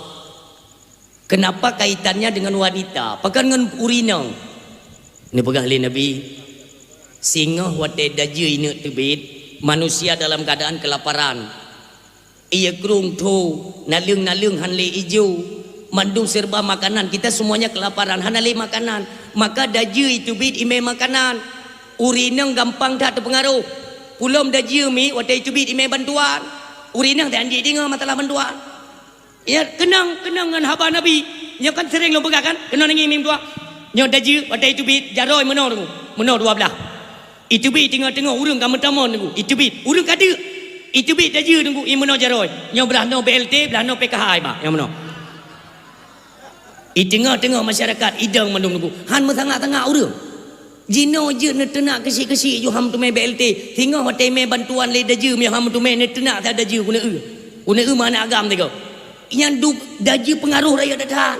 kenapa kaitannya dengan wanita? Pakon ngon ureuëng inong?" Neupeugah lé Nabi, "Singoh watée dajeue ineuk teubiet, manusia dalam keadaan kelaparan. Ie krueng tho, naleueng-naleueng han lé ijo, mandum serba makanan, kita semuanya kelaparan, hana lé makanan. Maka dajeue iteubiet imé makanan. Ureuëng inong gampang that teupeungaroh. Pulom dajeue miet watée iteubiet imé bantuan. Ureuëng inong teuanjik deungoe masalah bantuan." Ya, keunong, keunong ngon haba Nabi. Nyoe kan sering lôn peugah kan? Keunong nanggroe meutuah. Nyoe dajeue, watée iteubiet, jaroe meunoe Teungku. Meunoe dua blaih. Iteubiet teungoh-teungoh ureuëng ka meutamong Teungku. Iteubiet, ureuëng ka deuk. Iteubiet dajeue Teungku, ie meunoe jaroe. Nyoe blaih noe B L T, blaih noe P K H iba. Nyang meunoe. Iteungoh-teungoh masyarakat, idong mandum Teungku. Han meusangat-sangat ureuëng. Jinoe jeuet neuteunak keusiek-keusiek ju han meuteumé B L T. Singoh watée imé bantuan lé dajeue, meunyoe han meuteumé neuteunak that dajeue keuneuk eu. Keuneuk eu meuaneuk agam sigoe. Nyan duek dajeue peungaroh rayeuk that-that.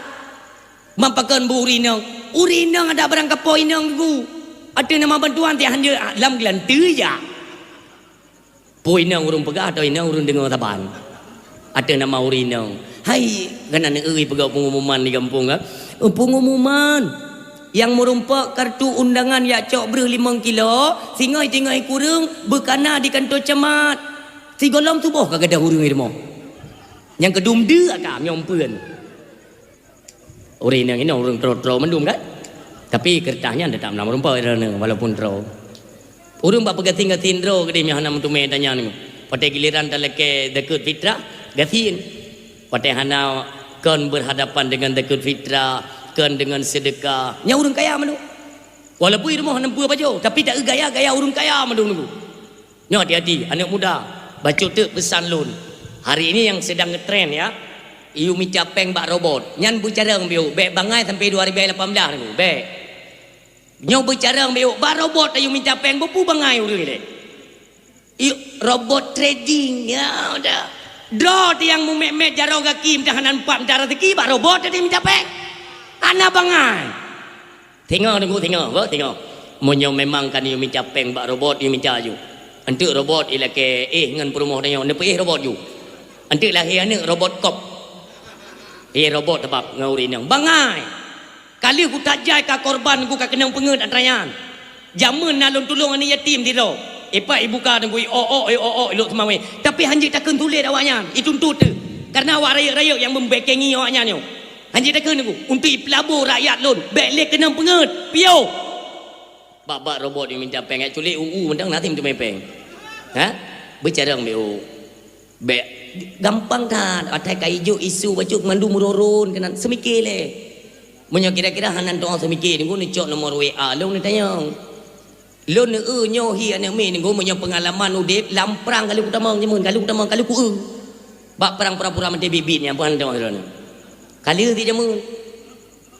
Man pakon beu ureuëng inong. Ureuëng inong adak barang kapoe inong Teungku. Ateueh nama bantuan tiek han jeuet lam geulanteue jak. Peue inong ureuëng peugah atawa inong ureuëng deungoe saban? Ateueh nama ureuëng inong. Hai, kan aneuk eu peugah pengumuman di gampông kan? Eh, pengumuman! Nyang meurumpok kartu undangan jak cok breueh limong kilo, singoh-singoh kureueng beukana di kantor camat. Sigohlom tuboh ka gadôh ureuëng di rumoh. Nyang keudum deuk ka meunyoe peuen. Ureuëng inong inoe ureuëng troe-troe mandum kan? Tapi keureutah nyan teutap na meurumpok droeneuh walaupun troe. Ureuëng bak peugasien-gasien droe keudeh meuhana meuteumé tanyan. Watée giliran talakée zakeuet fitrah, gasien. Watée hana kon berhadapan dengan zakeuet fitrah, kon dengan seudeukah, nyan ureuëng kaya mandum. Walaupun i rumoh hana peue pajoh, tapi ta gaya-gaya ureuëng kaya mandum Teungku. Nyoe hati-hati, aneuk muda, bacut teuk peusan lôn. Hari ini yang sedang ngetren ya, yue mita péng bak robot. Nyan beucarông biôh, bék bangai sampai dua ribu lapan belas Teungku, bék. Nyoe beucarông biôh, bak robot yue mita péng, beupu bangai ureuëng lé. Yue robot trading, ya udah. Droe teuh nyang meumet-met jaroe gaki, meudah hana empat meudah rezeki, bak robot tadi mita péng. Hana bangai. Singoh Teungku, singoh, beuh, singoh. Meunyoe memang kan yue mita péng bak robot, yue mita ju. Enteuk robot ilakée éh ngon peurumoh tanyoe, neupeuéh robot ju. Enteuk lahé aneuk robot kop. Éh robot teubab ngon ureuëng inong. Bangai! Ka lheueh kutajai ka korban Teungku ka keunong peungeuet atra nyan. Jameun na lôn tulông aneuk yatim sidroe. Ipak ibuka Teungku, i-ok-ok, i-ok-ok, ilok seumawé. Tapi hanjeuet takheun tuléh awaknyan, ituntot teuh. Kareuna awak rayeuk-rayeuk nyang meubeukengi awaknyan nyoe. Hanjeuet takheun Teungku, untuk ipeulabo rakyat lôn, bék lé keunong peungeuet, piôh. Bak-bak robot yue mita péng, culik u-u mantong na tem teumé péng. Ha? Beucarông B O. Bék gampang that, atai ka ijok isu bacut mandum ron-ron keunan, seumike lé. Meunyoe kira-kira hana tu'oh seumike, Teungku neucok nomor W A lôn neutanyong. Lôn neueu nyoe hi aneuk miet Teungku, meunyoe peungalaman udeb lam prang ka lheueh kutamong jameun, ka lheueh kutamong, ka lheueh kueu. Bak prang pura-pura maté bit-bit nyan pun hana teurimong droeneuh. Ka lheueh ti jameun.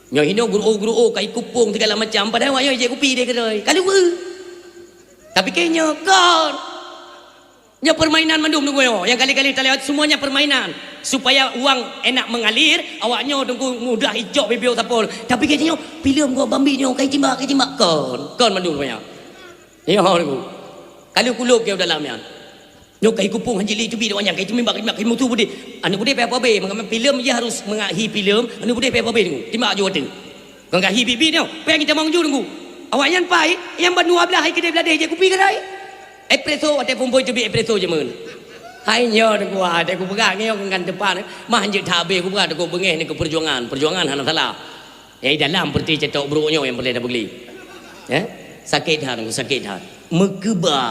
Nyoe hinoe guru-guru ka ikupông sigala macam, padahai awak nyoe ijép kupi deh keudroe. Ka lheueh kueu. Tapi keu nyoe kon. Nyoe permainan mandum Teungku nyoe. Nyang kali-kali talewat semuanya permainan. Supaya uang enak mengalir, awak nyoe Teungku mudah icok bibeu sapol. Tapi keu nyoe, filem keu Bambi nyoe, kai timbak, kai timbak. Kon, kon mandum rupanya. Nyoe Teungku. Kalau kulub keu dalam nyan. Nyoe kai kupung hanjeuet lé teubiet awak nyan, kai teumimbak, kai timbak, kai mutu beudeh. Aneuk beudeh payah pabe, maka filem ia harus mengahi filem, aneuk beudeh payah pabe Teungku. Timbak ju watèe. Kon gahi biet-biet nyoe, payah geutamong ju Teungku. Awak nyan pai, nyang ban dua blaih hai keudeh bladeh jép kupi keurai. Espresso, watèe phôn-phôn teubiet espresso jameun. Hai nyoe Teungku, watèe kupeugah nyoe ngon teumpat, mah hanjeuet that abéh kupeugah Teungku beungéh nyoe keu peujuangan. Peujuangan hana salah. Nyang di dalam peureté cetok brok nyoe nyang peureulèe tapeugli. Eh? Sakét that Teungku, sakét that. Meukeubah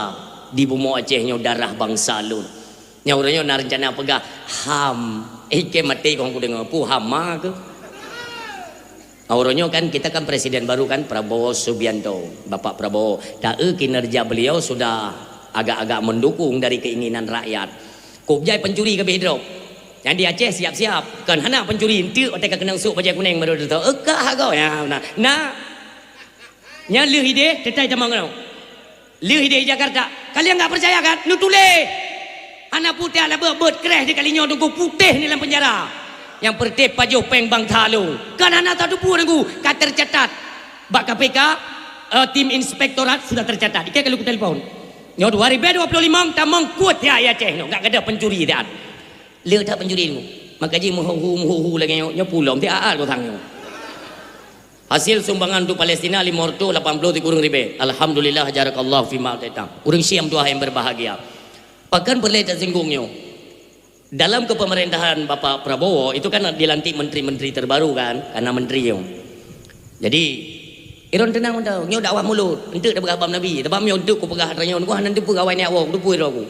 di bumoe Aceh nyoe darah bansa lôn. Nyang uroe nyoe na reuncana peugah HAM. Eh, keu maté kong kudeungö, peue hama keuh? Uroe nyoe kan kita kan presiden baru kan, Prabowo Subianto, Bapak Prabowo. Ta-eu kinerja beliau sudah agak-agak mendukung dari keinginan rakyat. Kôb jai pencuri ka beh drop. Nyang di Aceh siap-siap. Kon hana pencuri, enteuk watèe ka keunong sôk bajèe kunèng baru teutoe. Eukah hak goe. Ya, na. Na. Nyan lheueh idéh, teutai tamong keunoe. Lheueh idéh Jakarta, kalian nggak percaya kan? Neutuléh. Hana putéh ala beuet-beuet kreh di kali nyoe Teungku putéh ni lam penjara. Nyang peureté pajoh péng bansa lôn. Kan hana tateupeue Teungku, ka tercatat. Bak K P K, eh, tim inspektorat sudah tercatat. Ikei kalau kutelepon. Nyoe dua ribu dua puluh lima tamong kuat ya, ya Aceh nyoe. Enggak ada pencuri dah. Le that pencuri Teungku. Maka ji meuhu-hu, meuhu-hu lagèe nyoe, nyoe pulom ti aat gotang nyoe. Hasil sumbangan untuk Palestina lima ratus lapan puluh tikureueng ribèe. Alhamdulillah, jarakallah fima ataitam. Ureueng Syiah meutuah yang berbahagia. Pakon peureulèe tasinggung nyoe. Dalam kepemerintahan Bapak Prabowo itu kan dilantik menteri-menteri terbaru kan, karena menteri nyoe. Jadi, iron teunang mantong, nyoe dakwah mulod, enteuk tapeugah bab Nabi, sabab nyoe enteuk kupeugah atra nyoe, ku hana teupeue awai niat woe, teupeue droe ku.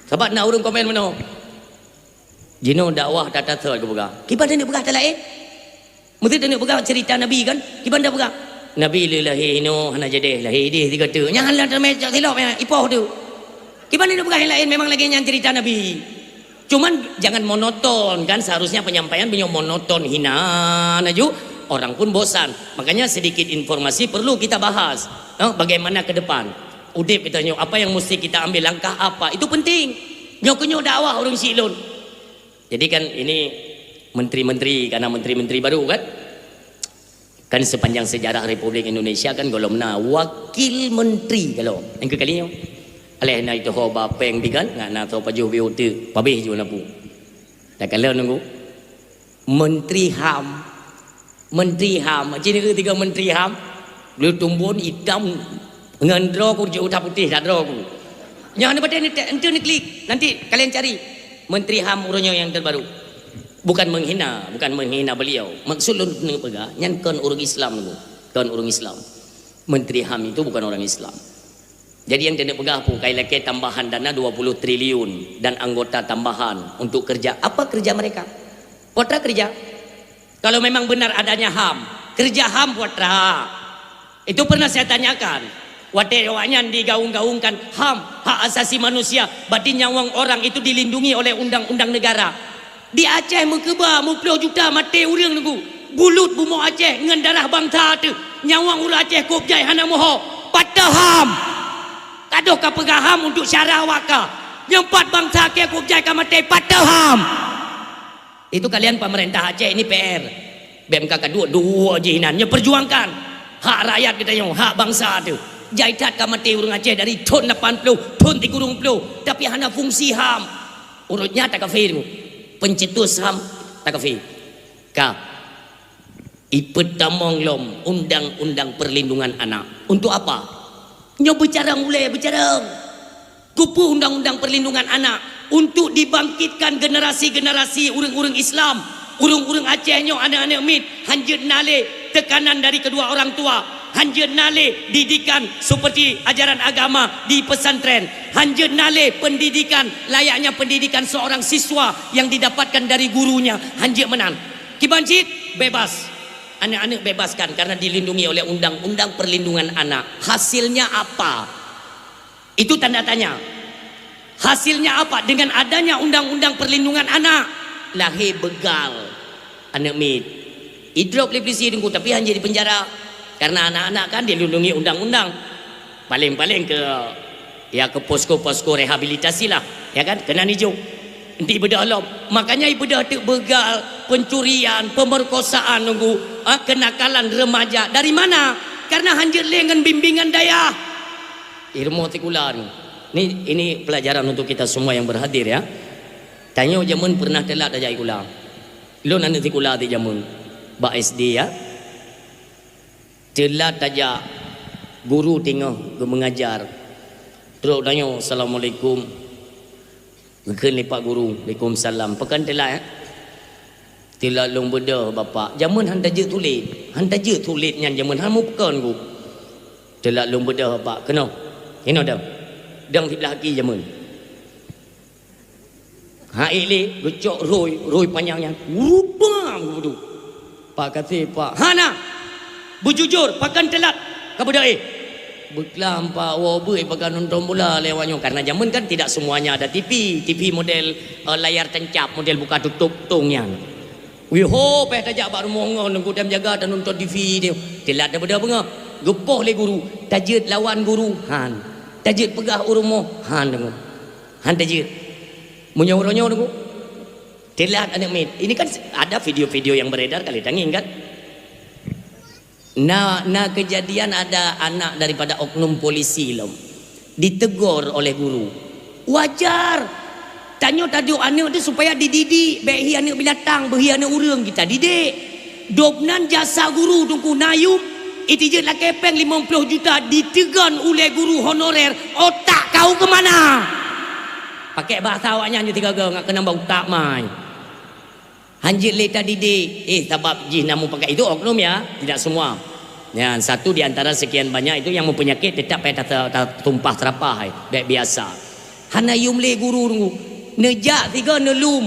Sabab na ureueng komen meunoe. Jinoe dakwah that-that sot kupeugah. Kiban taneuk peugah that laén? Meusti taneuk peugah cerita Nabi kan? Kiban tapeugah? Nabi lé lahé inoe hana jadeh, lahé idéh sigoe teuk. Nyan hana teumé cok silop nyan, ipoh tu. Kiban taneuk peugah nyang laén memang lagèe nyan cerita Nabi. Cuman jangan monoton kan, seharusnya penyampaian meunyoe monoton hina laju orang pun bosan. Makanya sedikit informasi perlu kita bahas. Eh, bagaimana ke depan? Udép kita nyoe, apa yang mesti kita ambil langkah apa? Itu penting. Nyoe keu nyoe dakwah ureueng syiek lôn. Jadi kan ini menteri-menteri, karena menteri-menteri baru kan? Kan sepanjang sejarah Republik Indonesia kan golom na wakil menteri kalau. Nyang keu kali nyoe. Aléh na itu ho ba péng bi kan, ngat na tho pajoh biôh teuk, pabéh ju na pu. Takalon Teungku. Menteri HAM. Menteri HAM. Cit neu tiga menteri HAM. Leutumbon itam ngon droe ku jeuet udah putéh dah droe ku. Nyoe hana batèe ni tek, enteuk neuklik. Nanti kalian cari Menteri HAM uroe nyoe yang terbaru. Bukan menghina, bukan menghina beliau. Maksud lôn neupeugah, nyan kon ureueng Islam tu. Kon ureueng Islam. Menteri HAM itu bukan orang Islam. Jadi yang taneuk peugah pu kai lakèe tambahan dana dua puluh triliun dan anggota tambahan untuk kerja. Apa kerja mereka? Putra kerja. Kalau memang benar adanya HAM, kerja HAM putra. Itu pernah saya tanyakan. Watèe awaknyan digaung-gaungkan HAM, hak asasi manusia, berarti nyawöng orang itu dilindungi oleh undang-undang negara. Di Aceh meukeubah muploh juta maté ureueng Teungku. Bulut bumoe Aceh ngon darah bansa teuh. Nyawöng ureueng Aceh kôb jai hana meuho. Patéh HAM. Kadoh ka peugah HAM untuk syara awak ka. Nyang pat bansa kèe kôb jai ka maté patéh HAM. Itu kalian pemerintah Aceh ini P R. Bèk ka duek-duek jih inan. Nyoe perjuangkan hak rakyat geutanyoe, hak bansa teuh. Jai that ka maté ureueng Aceh dari thon lapan ploh, thon tikureueng ploh, tapi hana fungsi HAM. Ureueng nyan takafé. Pencetus HAM takafé. Ka. Ipeutamong lom undang-undang perlindungan anak. Untuk apa? Nyoe bicara mulai bicara. Keupeue undang-undang perlindungan anak? Untuk dibangkitkan generasi-generasi ureueng-ureueng Islam, ureueng-ureueng Aceh nyoe aneuk-aneuk miet, hanjeuet na lé tekanan dari kedua orang tua, hanjeuet na lé didikan seperti ajaran agama di pesantren, hanjeuet na lé pendidikan layaknya pendidikan seorang siswa yang didapatkan dari gurunya, hanjeuet meunan. Kiban cit bebas. Aneuk-aneuk bebaskan karena dilindungi oleh undang-undang perlindungan anak. Hasilnya apa? Itu tanda tanya. Hasilnya apa dengan adanya undang-undang perlindungan anak? Lahé beugal aneuk miet. Idrop lé polisi Teungku, tapi hana di penjara. Karena anak-anak kan dilindungi undang-undang. Paling-paling ke, ya, ke posko-posko rehabilitasi lah, ya kan? Keunan ijok. Di beudôh lom. Makanya ibeudôh teuk beugal, pencurian, pemerkosaan nunggu, ha, kenakalan remaja. Dari mana? Karena hanjeuet lé ngon bimbingan dayah. Ilmu sekular ni. Ni, ini pelajaran untuk kita semua yang berhadir, ya. Tanyoe jameun pernah telat tajak sikula. Lôn aneuk sikula di jameun. Bak S D, ya. Telat tajak, guru teungoh geumeungajar. Trok tanyoe, "Assalamualaikum." Geukheun lé Pak Guru, "Waalaikumsalam." Pakon telat, eh? "Telat lôn beudôh, Bapak." Jameun han tajeuet tuléh. Han tajeuet tuléh nyan jameun, han mupakon ku. "Telat lôn beudôh, Bapak." "Keunoe. Keunoe dong. Dong siblah aki jameun." Ha, ék lé, geucok rhôi, rhôi panyang nyan. Wurubam geubeudôh. "Pak, kaseh, Pak." "Hana! Beujujur, pakon telat ka beudôh, eh?" "Beuklam, Pak, woe beuet pakon nonton bola lé awak nyoe." Karena jameun kan tidak semuanya ada T V. T V model, eh, layar tancap, model buka tutup tong nyan. Wih ho, péh tajak bak rumoh ngon, nunggu dan jaga dan nonton T V dia. Telat dah beudôh beungoh. Geupoh lé guru, "Tajeuet lawan guru." Han. "Tajeuet peugah u rumoh." Han deungoe. Han tajeuet. Meunyoe uroe nyoe deungoe. Telat aneuk miet. Ini kan ada video-video yang beredar kali tangieng kan? Na, na kejadian ada anak daripada oknum polisi lom ditegur oleh guru. Wajar. Tanyoe taduek aneuk tu supaya dididik, bék hi aneuk binatang, beuhi aneuk ureueng kita didik. Dobnan jasa guru Teungku na yum, itijeuet lakée péng limong ploh juta diteugon ulée guru honorer, otak kau ke mana? Pakai bahasa awaknyan je tiga-tiga, nggak kena bak utak mai. Hanjeuet lé tadidik, eh, sabab jih na mupakat. Itu oknum ya, tidak semua. Ya, satu di antara sekian banyak itu yang mempenyakit tetap payah tata-, tatumpah serapah, eh, dek biasa. Hana yum lé guru Teungku. Neujak sigoe neulum.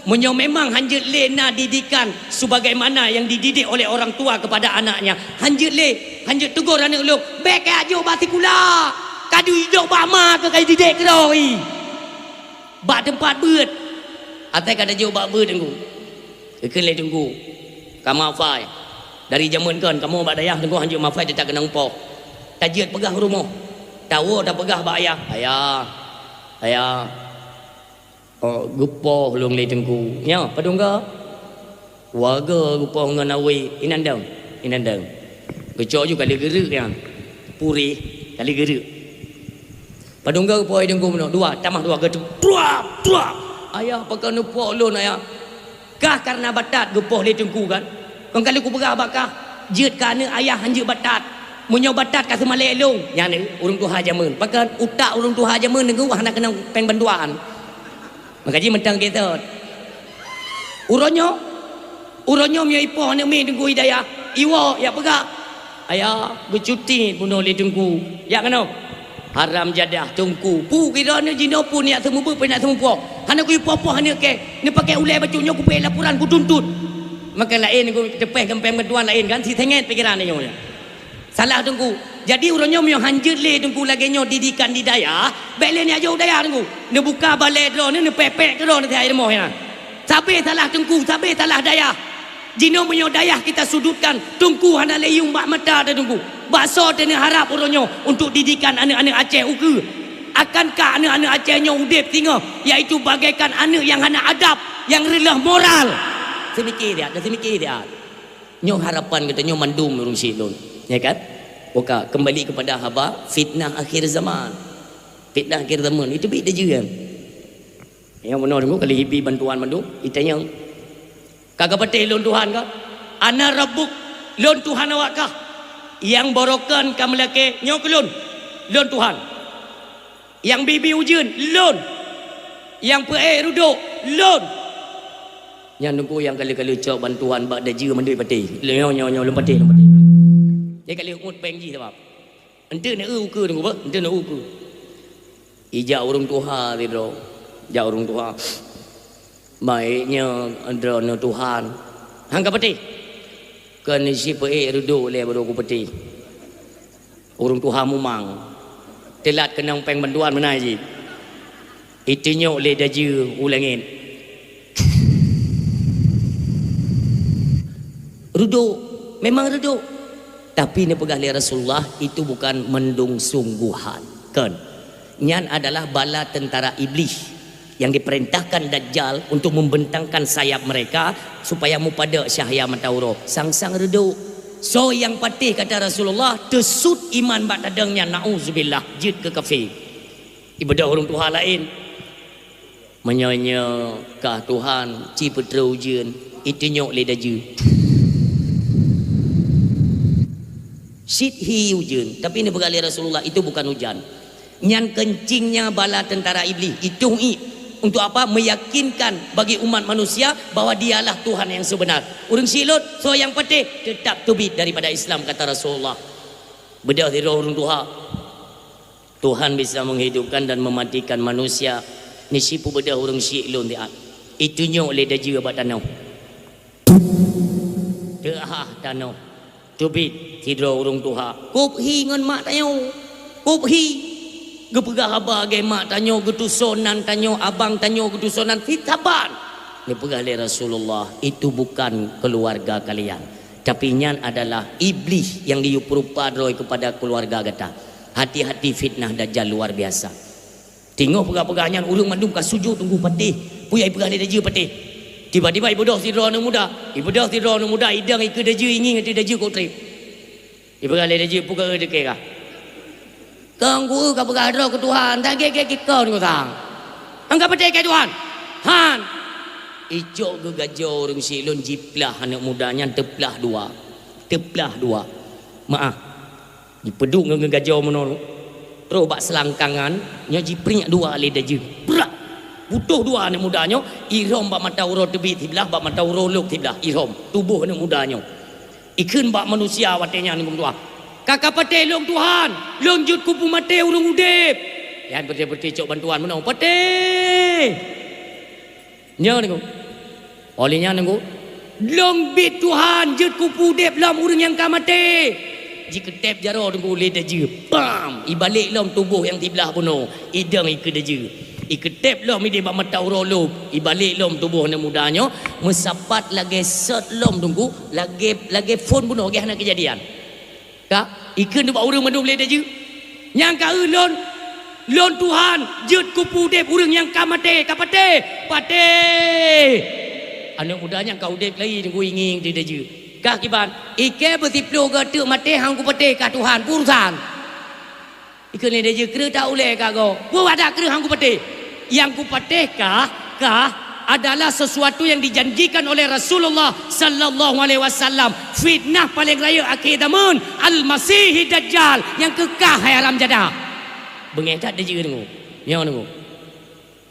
Meunyoe memang hanjeuet lé na didikan sebagaimana yang dididik oleh orang tua kepada anaknya, hanjeuet lé, hanjeuet tegur aneuk lôn, "Bék kajok bak sikula, ka duek idok bak ma keu ka didik keudroe." Bak teumpat beuet. Atai ka tajok bak beuet Teungku. Geukheun lé Teungku, "Kamoe mafai. Dari jameun kon kamoe bak dayah Teungku hanjeuet mafai teutak keunong poh. Tajeuet peugah u rumoh. Tawoe tapeugah bak ayah, 'Ayah, ayah, oh, geupoh lôn lé Teungku.'" Nyoe padum goe? Warga geupoh ngon awé, inan dong, inan dong. Geucok ju kali geureuk nyan. Purih, kali geureuk. Padum goe geupoh lé Teungku bunoe? Dua, tamah dua geutu. Truap, truap. "Ayah, pakon neupoh lôn, Ayah?" "Kah kareuna batat geupoh lé Teungku kan? Kon ka lheueh kupeugah bak kah, jeuet keu aneuk ayah hanjeuet batat. Meunyoe batat ka seumalée lôn." Nyan ureueng tuha jameun. Pakon utak ureueng tuha jameun Teungku hana keunong péng bantuan. Maka jih mantong keusot. Uroe nyoe, uroe nyoe meunyoe ipoh aneuk miet Teungku i dayah, iwoe jak peugah, "Ayah, geucuti bunoe lé Teungku." Jak keunoe. Haram jadah Teungku. Peue kira aneuk jinoe peue neujak seumeubeuet, peue neujak seumeupoh. Hana kuipoh-poh aneuk kèe. Neupaké ulée bacut nyoe kupeuék laporan kutuntot. Maka laén Teungku teupéh keu péng bantuan laén kan, si sengét pikeran nyoe. Salah Teungku. Jadi uroe nyoe meunyoe hanjeuet lé Teungku lagée nyoe didikan di dayah, bék lé neujak u dayah Teungku. Neubuka balée droeneuh, neupék-pék keu droeneuh teuhai rumoh nyan. Sabé salah Teungku, sabé salah dayah. Jinoe meunyoe dayah kita sudutkan, Teungku hana lé yuem bak mata teuh Teungku. Bak soe teuh neuharab uroe nyoe untuk didikan aneuk-aneuk Aceh ukeue? Akankah aneuk-aneuk Aceh nyoe udeb singoh, yaitu bagaikan aneuk nyang hana adab, nyang reuloh moral? Seumike siat, seumike siat. Nyoe harapan geutanyoe mandum ureueng syik lôn, ya kan? Oka, kembali kepada haba fitnah akhir zaman. Fitnah akhir zaman itu bit dajeuem. Nyang bunoe Teungku kali hibi bantuan mandum, itanyong, "Ka kapatéh lôn Tuhan kah?" "Ana rabbuk, lôn Tuhan awak kah?" "Nyang barokon ka meulakée nyoe keu lôn, lôn Tuhan. Nyang bi-bi ujeuen, lôn. Nyang peuék reudok, lôn." Nyan Teungku nyang ka lheueh-lheueh cok bantuan bak dajeuem mandum patéh. Nyoe, nyoe, nyoe, lôn patéh, lôn patéh. Jadi ka lheueh ngut péng jih sabab. Enteuk na eu ukeue Teungku beuh, enteuk na eu ukeue. Ijak ureueng tuha sidroe. Jak ureueng tuha. "Baik nyoe droeneuh Tuhan." "Han kapatéh?" "Kon sipeuék reudok lé baru kupatéh." Ureueng tuha mumang. Teulat keunong péng bantuan meunan jih. Itunyok lé dajeuem u langét. Reudok, memang reudok. Tapi neupeugah lé Rasulullah, itu bukan mandum sungguhan. Kon. Nyan adalah bala tentara Iblih. Nyang diperintahkan Dajjal untuk membentangkan sayap mereka supaya mupadek cahya mata uroe. Sang-sang reudok. Soe nyang patéh, kata Rasulullah, teusut iman bak tadong nyan, na'udzubillah, jeuet keu kafé. Ibeudôh ureuëng tuha laén. Meunyoe nyoe kah Tuhan, ci peutrô ujeuen, itunyok lé dajeu. Cit hi ujeuen, tapi neupeugah lé Rasulullah, itu bukan hujan. Nyan keuncingnya bala tentara Iblih, itong ié. Untuk apa? Meyakinkan bagi umat manusia bahwa dialah Tuhan yang sebenar. Ureuëng siklon, soe nyang patéh, tetap teubiet daripada Islam, kata Rasulullah. Beudôh sidroe ureuëng tuha. Tuhan bisa menghidupkan dan mematikan manusia. Nisi peubeudôh ureuëng siklon siat. Itunyok lé dajeu bak tanoh. Teuhah tanoh. Teubiet sidroe ureuëng tuha. Kôb hi ngon mak tanyoe. Kôb hi. Geupeugah haba lagée mak tanyoe, geutusoe nan tanyoe, abang tanyoe, geutusoe nan sit saban. Neupeugah lé Rasulullah, "Itu bukan keluarga kalian. Tapi nyan adalah Iblih nyang geuyue peurupa droe kepada keluarga gata." Hati-hati, fitnah Dajjal luar biasa. Teungoh peugah-peugah nyan, ureuëng mandum ka sujut teungku patéh. Peue nyang ipeugah lé dajeu patéh. Tiba-tiba ibeudôh sidroe aneuëk muda. Ibeudôh sidroe aneuëk muda, idong ikeue dajeu, ingieng ateueh dajeu kok treb. Ipeugah lé dajeu, "Peue keuh teuka kah?" "Kong ku ka peugah droe keu Tuhan, tak gét-gét kikon ku sang. Angka patéh keu Tuhan." "Han!" Icok geugajoe ureuëng siklon, jiplah aneuëk muda nyan, teuplah dua. Teuplah dua. Maah. Jipeuduek ngon geugajoe meunoe, troh bak seulangkangan, nyoe jipriek dua lé dajeu. Brak! Putôh dua aneuëk muda nyoe, irhom bak mata uroe teubiet siblah, bak mata uroe lôb siblah, irhom tuboh aneuëk muda nyoe. Ikheun bak manusia watée nyan, "Ka, ka patéh lôn Tuhan, lôn jeuet keu peumaté ureuëng udeb." Nyan beureuti-beureuti cok bantuan meunoe, "Patéh!" Nyoe Teungku. Óh lheueh nyan Teungku, "Lôn biet Tuhan jeuet keu peuudeb lom ureuëng nyang ka maté." Jikeuteb jaroe Teungku lé dajeu. Pam! Ibalek lom tuboh nyang siblah bunoe. Idong ikeue dajeu. Ikeuteb lom idéh bak mata uroe lôb. Ibalek lom tuboh aneuëk muda nyoe. Meusapat lagée sot lom Teungku. Lagée, lagée phon bunoe, lagée hana keujadian. Ka, ikheun bak ureuëng mandum lé dajeu. Nyang ka eu lôn, lôn Tuhan jeuet keu peuudeb ureuëng nyang ka maté, ka patéh, patéh. Aneuëk muda nyang ka udeb lagi Teungku ingieng di dajeu. Kah kiban, "Ikée beusiploh geuteuk maté han kupatéh kah Tuhan, peue urusan?" Ikheun lé dajeu, "Kreueh ta ulée kah goe, peue wadah kreueh han kupatéh?" Nyang kupatéh kah, kah adalah sesuatu yang dijanjikan oleh Rasulullah sallallahu alaihi wasallam. Fitnah paleng rayeuk akhé zaman, Al-Masihid Dajjal nyang keukah hai alam jadah. Beungéh that dajeu Teungku. Nyoe Teungku.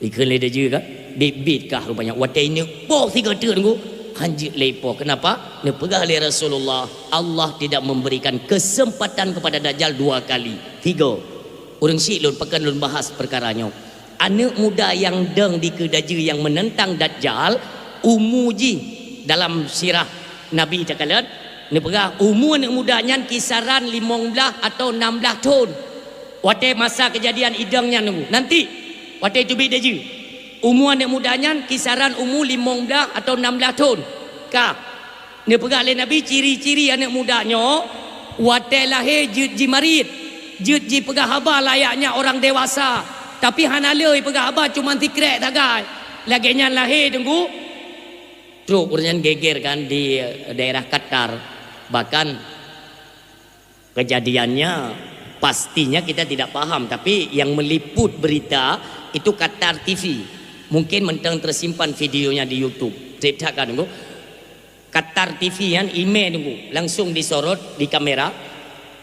Ikheun lé dajeu kan? Biet-biet kah rupanya. Watée ineuk poh sigoe teuk Teungku. Hanjeuet lé poh. Kenapa? Neupeugah lé Rasulullah, Allah tidak memberikan kesempatan kepada Dajjal dua kali. Tiga. Ureuëng syiek lôn, pakon lôn bahas peukara nyoe. Aneuëk muda nyang dong dikeue dajeu nyang meunentang Dajjal, umu jih dalam sirah Nabi takalon, neupeugah umu aneuëk muda nyan kisaran limong blaih atau nam blaih thon. Watée masa keujadian idong nyan nunggu. Nanti, watée teubiet dajeu, umu aneuëk muda nyan kisaran umu limong blaih atau nam blaih thon. Ka. Neupeugah lé Nabi, ciri-ciri aneuëk muda nyoe, watée lahé jeuet jimarit, jeuet jipeugah haba layaknya orang dewasa, tapi hana le jipeugah haba, cuma sikrek sagai. Lagée nyan lahé Teungku, trok ureuëng nyan geger kan di daerah Qatar. Bahkan kejadiannya pastinya kita tidak paham, tapi yang meliput berita itu Qatar T V. Mungkin mantong tersimpan videonya di YouTube. Ceritakan Teungku. Qatar T V nyan imé Teungku, langsung disorot di kamera,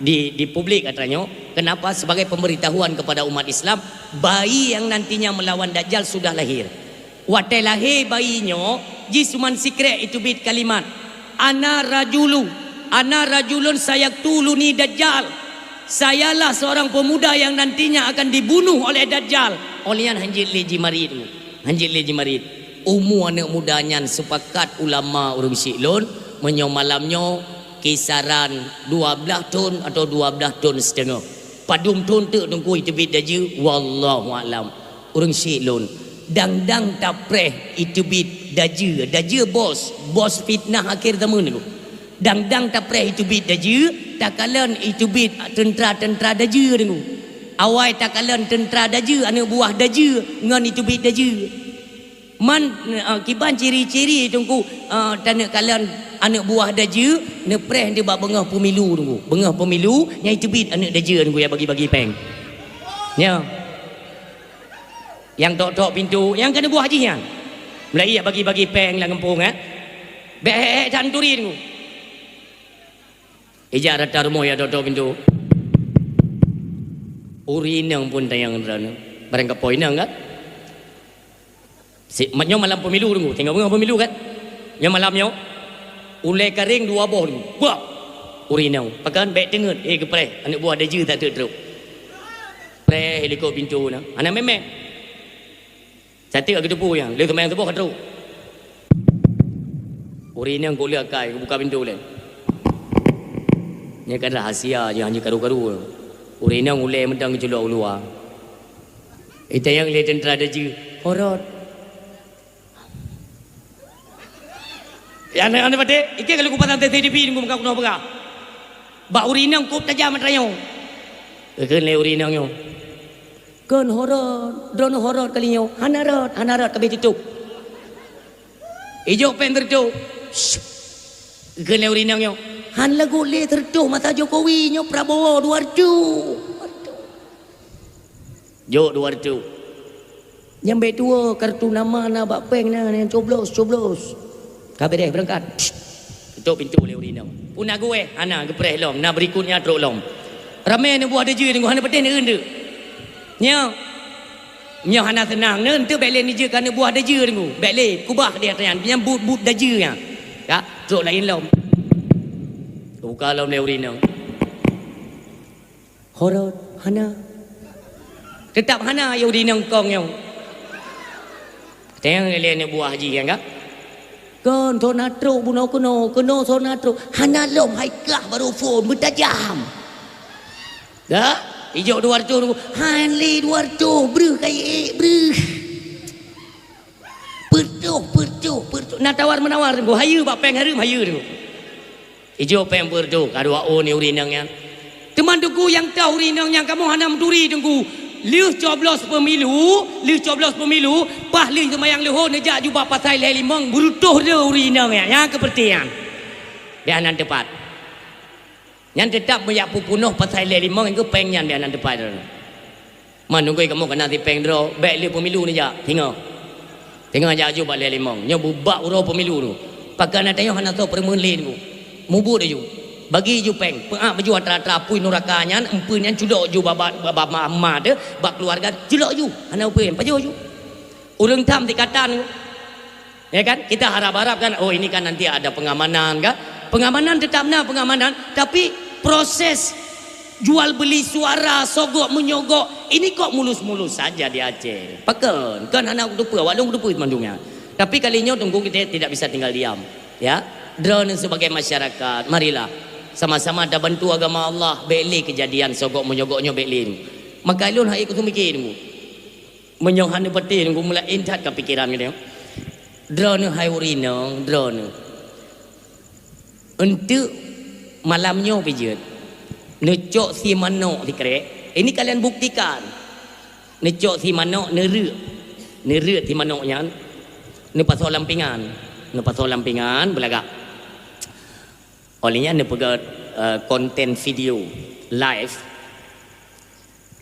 di, di publik katanya. Kenapa? Sebagai pemberitahuan kepada umat Islam, bayi yang nantinya melawan Dajjal sudah lahir. Watée lahé bayi nyoe, jih suman sikrek iteubiet kalimat, "Ana rajulu, ana rajulun sayaktuluni Dajjal." Sayalah seorang pemuda yang nantinya akan dibunuh oleh Dajjal. Óh lheueh nyan hanjeuet lé jimarit Teungku. Hanjeuet lé jimarit. Umu aneuëk muda nyan, sepakat ulama ureuëng syiek lôn, meunyoe malam nyoe kisaran dua blaih thon atau dua blaih thon siteungoh. Padum thon teuk Teungku iteubiet dajeu, wallahu a'lam. Ureuëng syiek lôn, dang-dang tapreh iteubiet dajeu, dajeu bos, bos fitnah akhé zaman Teungku. Dang-dang tapreh iteubiet dajeu, takalon iteubiet teuntra-teuntra dajeu Teungku. Awai takalon teuntra dajeue, aneuk buah dajeue ngon iteubiet dajeue. Man, eh, kiban ciri-ciri teungku, eh, taneuk kalon aneuk buah dajeue, neupreh di bak beungoh pemilu teungku. Beungoh pemilu, nyang iteubiet aneuk dajeue teungku, ya bagi-bagi péng. Nyo. Nyang tok-tok pintoe, nyang keuneuk buah jih nyan. Mulai ya bagi-bagi péng lam gampông, eh. Bék hék-hék that neuturi teungku. Ijak rata rumoh ya tok-tok pintoe. Ureueng inong pun tanyong droeneuh. Barang kapoe inong kan? Si, ma-, nyoe malam pemilu teungku. Tengok beungoh pemilu kan? Nyoe malam nyoe. Ulée karéng dua boh teungku. Buah. Ureueng inong. Pakon bék teungeut. Eh, geupreh. Aneuk buah dajeue tak trok-trok. Preh likot pintoe na. Hana mé-mé. Sateuk ka geuteupeue nyan, lheueh seumayang suboh ka trok. Ureueng inong keu lheueh akai geubuka pintoe lé. Nyan kan rahsia, jangan jikaru-karu. Ureueng inong ulée mantong geuculok u luwa. Itanyong lé teuntra dajeue, "Horot." Ya, aneuk-aneuk patéh, ikeu ka lôn kupasang C C T V teungku, meuka keunoe peugah. Bak ureueng inong kôp tajam atra nyoe. Geukheun lé ureueng inong nyoe. Kon horot, droeneuh horot kali nyoe. Hana rot, hana rot, ka abéh titôp. Ijok péng teureutôh. Geukheun lé ureueng inong nyoe. Han lagot lé teureutôh masa Jokowi nyoe Prabowo dua reutôh. Jok dua reutôh. Nyang bék tuwoe kartu nama na bak péng na nyang coblos, coblos. Ka beureh beurangkat. Tutup pintoe lé ureueng inong. Peue na geuwéh? Hana, geupreh lom, na berikutnya trok lom. Ramé aneuk buah dajeue teungku, hana patéh neuen teuk. Nyoe. Nyoe hana seunang, neuen teuk bék lé neujeuet keu aneuk buah dajeue teungku. Bék lé, kubah dia tanyan, nyang buet-buet dajeue nyan. Ya, trok laén lom. Buka lom lé ureueng inong. Horot, hana. Teutap hana, ya ureueng inong kong nyoe. Teuh lé aneuk buah jih nyan ka. Kon, soe na trok bunoe keunoe, keunoe soe na trok. Hana lom hai kah barô phon, meutajam. Dah, ijok dua reutôh, han lé dua reutôh, breuh kayée, breuh. Peureutôh, peureutôh, peureutôh. Na tawar-meunawar teungku, hayeue bak péng hareuem, hayeue teungku. Ijok péng peureutôh, ka dua ô ni ureueng inong nyan. Teuma teungku nyang toh ureueng inong nyan kamoe hana meuturi teungku. Lheueh coblos pemilu, lheueh coblos pemilu, paih lheueh seumayang leuhô neujak ju bak pasai lhèe limong, beureutôh deuh ureueng inong nyan. Nyang keu peureuté nyan. Bék hana teupat. Nyan teutap meujak peupunoh pasai lhèe limong nyang keu péng nyan bék hana teupat. Man nunggu kamoe keunan sipéng droe, bék lé pemilu neujak, singoh. Singoh jak aju bak lhèe limong. Nyoe bubak uroe pemilu tu. Pakon na tanyoe hana soe peureumeun lé tu. Mubuet aju. Bagi aju péng. Peuak baju atra-atra apui nuraka nyan, eumpeuen nyan culok aju bak, bak, bak, bak ma-, ma teuh, bak keuluwarga, culok aju. Hana peue, pajoh aju. Ureueng tham sikatan tu. Ya kan? Kita harap-harap kan, oh, ini kan nanti ada pengamanan kan? Pengamanan tetap na pengamanan, tapi proses jual beli suara, sogok menyogok, ini kok mulus-mulus saja di Aceh. Pakon? Kan hana kuteupeu, awak lôn kuteupeu mandum nyan. Tapi kali nyoe teungku kita tidak bisa tinggal diam. Ya, droeneuh sebagai masyarakat, marilah sama-sama tabantu agama Allah, bék lé kejadian sogok menyogok nyoe bék lé. Maka lôn hai kuseumiké teungku. Meunyoe hana peuté teungku meulaén that ka pikeran geutanyoe. Droeneuh hai ureueng inong, droeneuh. Eunteuk malam nyoe pih jeuet, neucok si manok sikrek. Ini kalian buktikan. Neucok si manok, neureuek. Neureuek si manok nyan, neupasoe lam pingan. Neupasoe lam pingan, beulagak. Óh lheueh nyan neupeugah, eh, konten video live.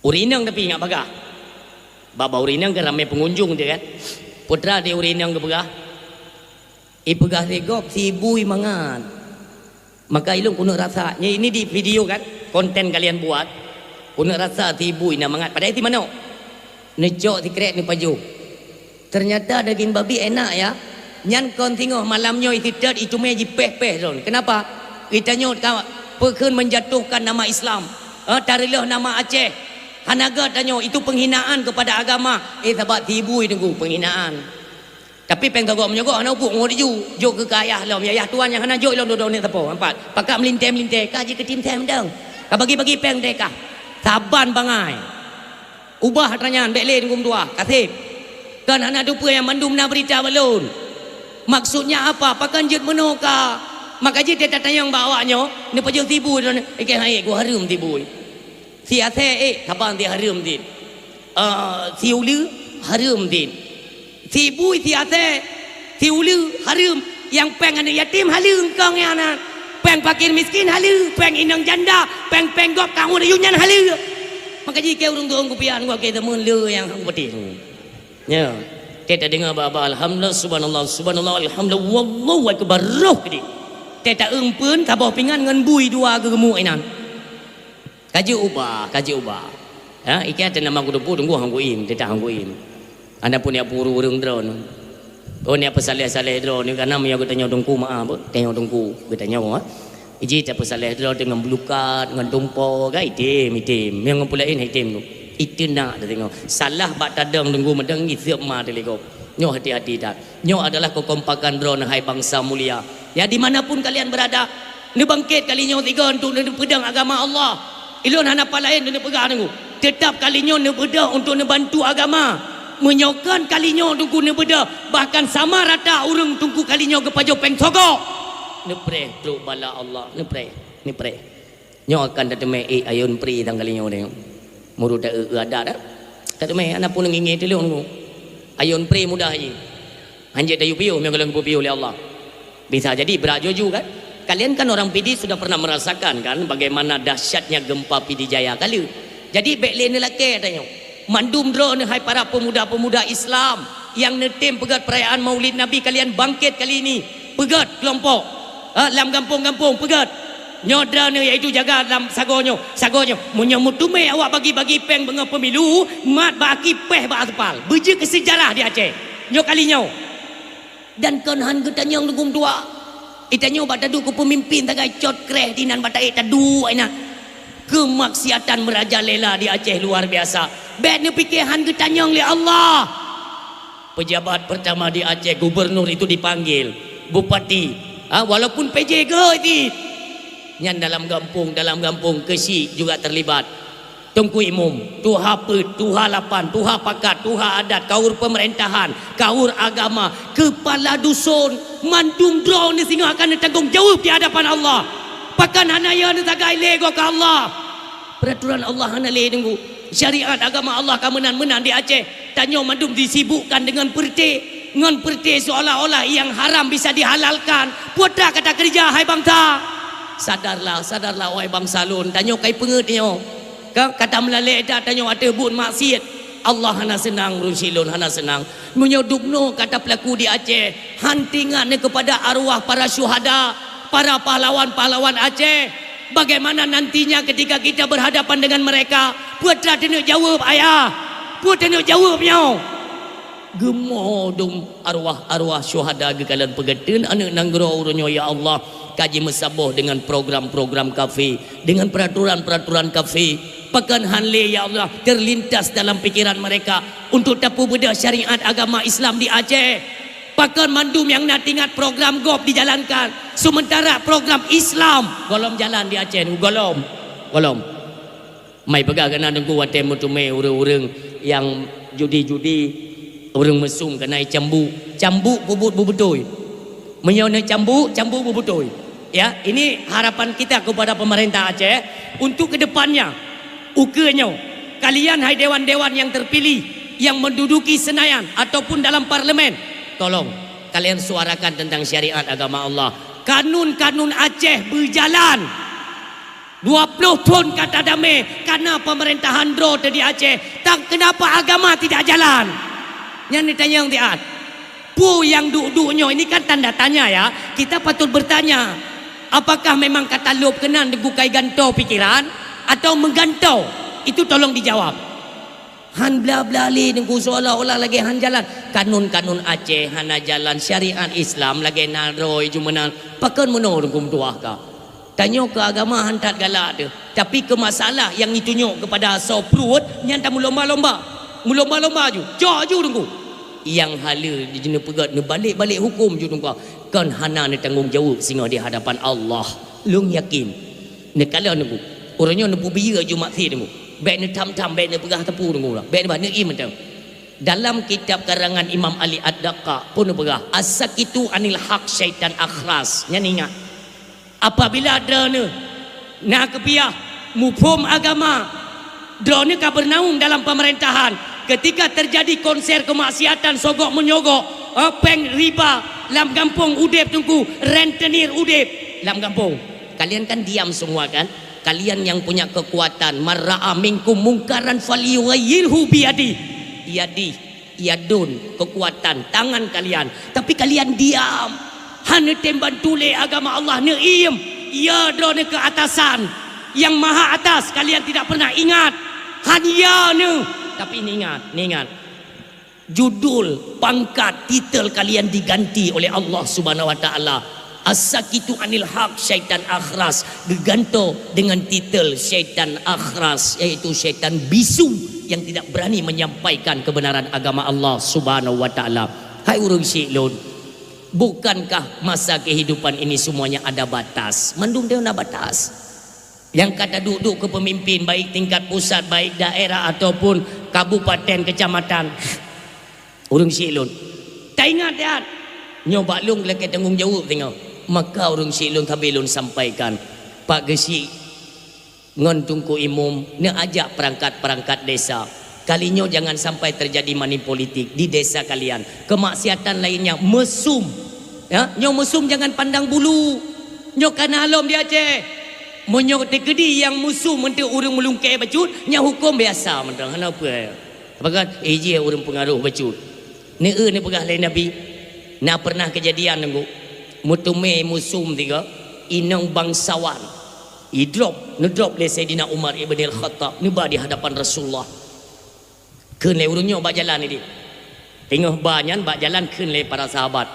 Ureueng inong tapi ingat bagah. Bak-bak ureueng inong kan ramé pengunjung tu kan. Putra di ureueng inong geupeugah, "Ipeugah lé gob si bui mangat." Maka ilôn keuneuk rasa, nyoe ini di video kan, konten kalian buat. Keuneuk rasa si bui na mangat, padahai si manok. Neucok sikrek neupajoh. Ternyata daging babi enak ya. Nyan kon singoh malam nyoe iseutôt icumé jipéh-péh lôn. Kenapa? Geutanyoe ka peukheun menjatuhkan nama Islam. Eh, tareulôh nama Aceh. Hana gét tanyoe, itu penghinaan kepada agama. Eh, sabat si bui teungku, penghinaan. Tapi péng sogok menyogok hana upuk ngon laju. Jok keu keu ayah lom, ya ayah tuan nyang hana jok lom dodok nek sapo. Nampak? Pakak melinteh-melinteh, ka jikeutim tém dong. Ka bagi-bagi péng teuka. Saban bangai. Ubah atra nyan, bék lé teungku meutuah, kaseb. Kan hana teupeue nyang mandum na beurita bak lôn. Maksudnya apa? Pakon jeuet meunoe ka? Maka jeuet tatanyong bak awak nyoe, neupajoh si bui droeneuh, ikei hai ku hareuem si bui. Siasée ék, saban sihareuem cit. Ah, siuleue hareuem cit. Sibui, siasée, siuleue hareuem. Nyang péng aneuk yatim haleue, eungkong nyan na. Péng fakir miskin haleue, péng inong janda, péng-péng gob ka ngon ayue nyan haleue. Maka jih keu ureuëng tuha kupian, ngon keu teumon le nyang hana kupeuteh. Nyo. Teuka tadeungoe ba-ba, alhamdulillah, subhanallah, subhanallah, alhamdulillah, wallahu akbar, roh keudeh. Teuka taeumpeuen saboh pingan ngon bui dua geumuk inan. Ka jeuet ubah, ka jeuet ubah. Ha, ikat teuh nama kuteupeu teungku hangguin, teuka hangguin. Hana pun ya puru ureuëng droeneuh. Oh, ni apa saleh-saleh droeneuh, karena meunyoe geutanyoe teungku maaf, tanyoe teungku, geutanyoe, ha. Iji tapeusaleh droe deungon beulukat, ngon tumpo, kan item, item. Nyang ngon peue laén item tu. Itu nak teudeungoe. Salah bak tadong teungku meudong iseup ma teulikot. Nyoe hati-hati that. Nyoe adalah kekompakan droeneuh hai bansa mulia. Ya, di mana pun kalian berada, neubangkét kali nyoe sigoe untuk neupeudong agama Allah. Ilôn hana pat laén neupeugah teungku. Teutap kali nyoe neubeudôh untuk neubantu agama. Meunyoe kon kali nyoe teungku neubeudôh, bahkan sama rata ureuëng teungku kali nyoe geupajoh péng sogok. Neupreh trok bala Allah, neupreh, neupreh. Nyoe akan tateumé ék ayôn pri tang kali nyoe deh. Meurut ta-, eu, adat dah. Tateumé, hana pun ngingi tulông teungku. Ayôn pri mudah jih. Hanjeuet tayue piôh meunyoe gohlom geupiôh lé Allah. Bisa jadi brat juju kan? Kalian kan orang Pidie sudah pernah merasakan kan bagaimana dahsyatnya gempa Pidie Jaya kali. Jadi bék lé neulakée tanyoe. Mandum droeneuh hai para pemuda-pemuda Islam nyang neutem peugét perayaan Maulid Nabi kalian bangkit kali ini. Peugét kelompok. Ha, lam gampông-gampông peugét. Nyoe droeneuh iaitu jaga lam sagoe nyoe, sagoe nyoe. Meunyoe meuteumé awak bagi-bagi péng beungoh pemilu, mat bak aki péh bak aspal. Beujeuet keu seujarah di Aceh. Nyoe kali nyoe. Dan kon han geutanyong leuguem dua. Itanyoe bak taduek keu peumimpin sagai cot kreh dinan bak taék taduek inan. Keumaksiatan meurajalela di Aceh luar biasa. Bék neupiké han geutanyong lé Allah. Pejabat pertama di Aceh, gubernur itu dipanggil, bupati, ha, walaupun P J geuh cit. Nyan dalam gampông, dalam gampông keuchik juga terlibat. Teungku Imum, tuha peuet, tuha lapan, tuha pakat, tuha adat, kaur pemerintahan, kaur agama, kepala dusun, mandum droeneuh singoh akan neutanggong jaweueb di hadapan Allah. Pakon hana yo neusagai lé goe keu Allah? Peraturan Allah hana lé teungku. Syariat agama Allah ka meunan-meunan di Aceh. Tanyoe mandum disibukkan dengan peureuté, ngon peureuté seolah-olah yang haram bisa dihalalkan. Peue teuma ka takeureuja hai bansa? Sadarlah, sadarlah wahai bansa lôn. Tanyoe kai peungeut nyoe. Ka, ka tameulalée that tanyoe ateueh buet maksiet. Allah hana seunang, ureuëng syiek lôn hana seunang. Meunyoe dubnoe ka tapeulaku di Aceh, han teuingat neuh kepada arwah para syuhada, para pahlawan-pahlawan Aceh. Bagaimana nantinya ketika kita berhadapan dengan mereka? Peue teuma taneuk jaweueb, ayah? Peue taneuk jaweueb nyoe? Geumoe dum arwah-arwah syuhada geukalon peugeutreun aneuëk nanggroe uroe nyoe, ya Allah, ka jimeusaboh dengan program-program kafé, dengan peraturan-peraturan kafé. Pakon han lé, ya Allah, terlintas dalam pikiran mereka untuk tapeubeudôh syariat agama Islam di Aceh? Pakon mandum nyang na teuingat program gob dijalankan, sementara program Islam gohlom jalan di Aceh? Gohlom, gohlom. Mai peugah keunan teungku watée meuteumé ureuëng-ureuëng nyang judi-judi, ureuëng meusum keunan cambuk. Cambuk peubuet beubeutôi. Meunyoe neucambuk, cambuk beubeutôi. Ya, ini harapan kita kepada pemerintah Aceh untuk ke depannya. Ukeue nyoe, kalian hai dewan-dewan yang terpilih yang menduduki Senayan ataupun dalam parlemen, tolong kalian suarakan tentang syariat agama Allah. Kanun-kanun Aceh beujalan. Dua ploh thon ka tadamé kana pemerintahan droe teuh di Aceh, tang kenapa agama tidak jalan? Nyan neutanyong siat. Peue nyang duek-duek nyoe, ini kan tanda tanya ya. Kita patut bertanya, apakah memang ka talôb keunan di bukai gantoe pikiran atau meugantoe? Itu tolong dijawab. Han bla-bla lé teungku, seolah-olah lagée han jalan. Kanun-kanun Aceh hana jalan, syariat Islam lagée na droe jumeunan. Pakon meunoe teungku meutuah ka? Tanyoe keu agama han that galak teuh, tapi keu masalah nyang jitunyok keupada asoe pruet nyan tameulomba-lomba. Meulomba-lomba ju, cok ju teungku. Nyang haleue jih neupeugét neubalek-balek huköm ju teungku. Kon hana neutanggong jaweueb singoh di hadapan Allah. Lôn yakin. Neukalon teungku. Uroe nyoe neupeubiyeu ju maksiet teungku. Bék neutham-tham, bék neupeugah teupeu teungku. Bék neuba neuiem mantong. Dalam kitab karangan Imam Ali Ad-Daqqa pun neupeugah, "As-sakitu anil haq syaitan akhras." Nyan ingat. Apabila droeneuh na keupiah muphom agama, Droeneuh ka bernaung dalam pemerintahan. Ketika terjadi konser kemaksiatan, sogok menyogok, eh, péng riba, lam gampông udeb Teungku, rentenir udeb lam gampông. Kalian kan diam semua kan? Kalian yang punya kekuatan, "Man ra'a minkum munkaran falyughayyirhu biyadih." Yadih, yadun, kekuatan, tangan kalian. Tapi kalian diam. Hana tem bantu lé agama Allah, neuiem. Ya droeneuh keu atasan. Yang maha atas, kalian tidak pernah ingat. Hanya neuh. Tapi ingat, ingat. Judul, pangkat, titel kalian diganti oleh Allah Subhanahu wa Taala. As-sakitu anil haq syaitan akhras, geugantoe dengan titel syaitan akhras, yaitu syaitan bisu yang tidak berani menyampaikan kebenaran agama Allah Subhanahu wa Taala. Hai ureuëng syiek lôn, bukankah masa kehidupan ini semuanya ada batas? Mandum dia ada batas. Nyang ka taduek-duek keu pemimpin, baik tingkat pusat, baik daerah ataupun kabupaten, kecamatan. Ureuëng syiek lôn, taingat that, nyoe bak lôn lakée tanggong jaweueb singoh. Maka ureuëng syiek lôn sabe lôn sampaikan, Pak Geuchik ngon Teungku Imum neuajak perangkat-perangkat desa. Kali nyoe jangan sampai terjadi money politik di desa kalian. Kemaksiatan lainnya, mesum. Ya, nyoe mesum jangan pandang bulu. Nyoe kana lom di Aceh. Meunyoe teukeudi nyang mesum eunteuk ureuëng meulungkée bacut, nyan huköm biasa mantong, hana peue. Apakah ijih ureuëng peungaroh bacut? Neu-eu neupeugah lé Nabi, na pernah keujadian nunggu meuteumé musum tiga, inong bangsawan. Idrop, neudrop lé Saidina Umar ibn al-Khattab, neuba di hadapan Rasulullah. Kheun lé ureuëng nyoe bak jalan idéh. Teungoh ba nyan bak jalan kheun lé para sahabat,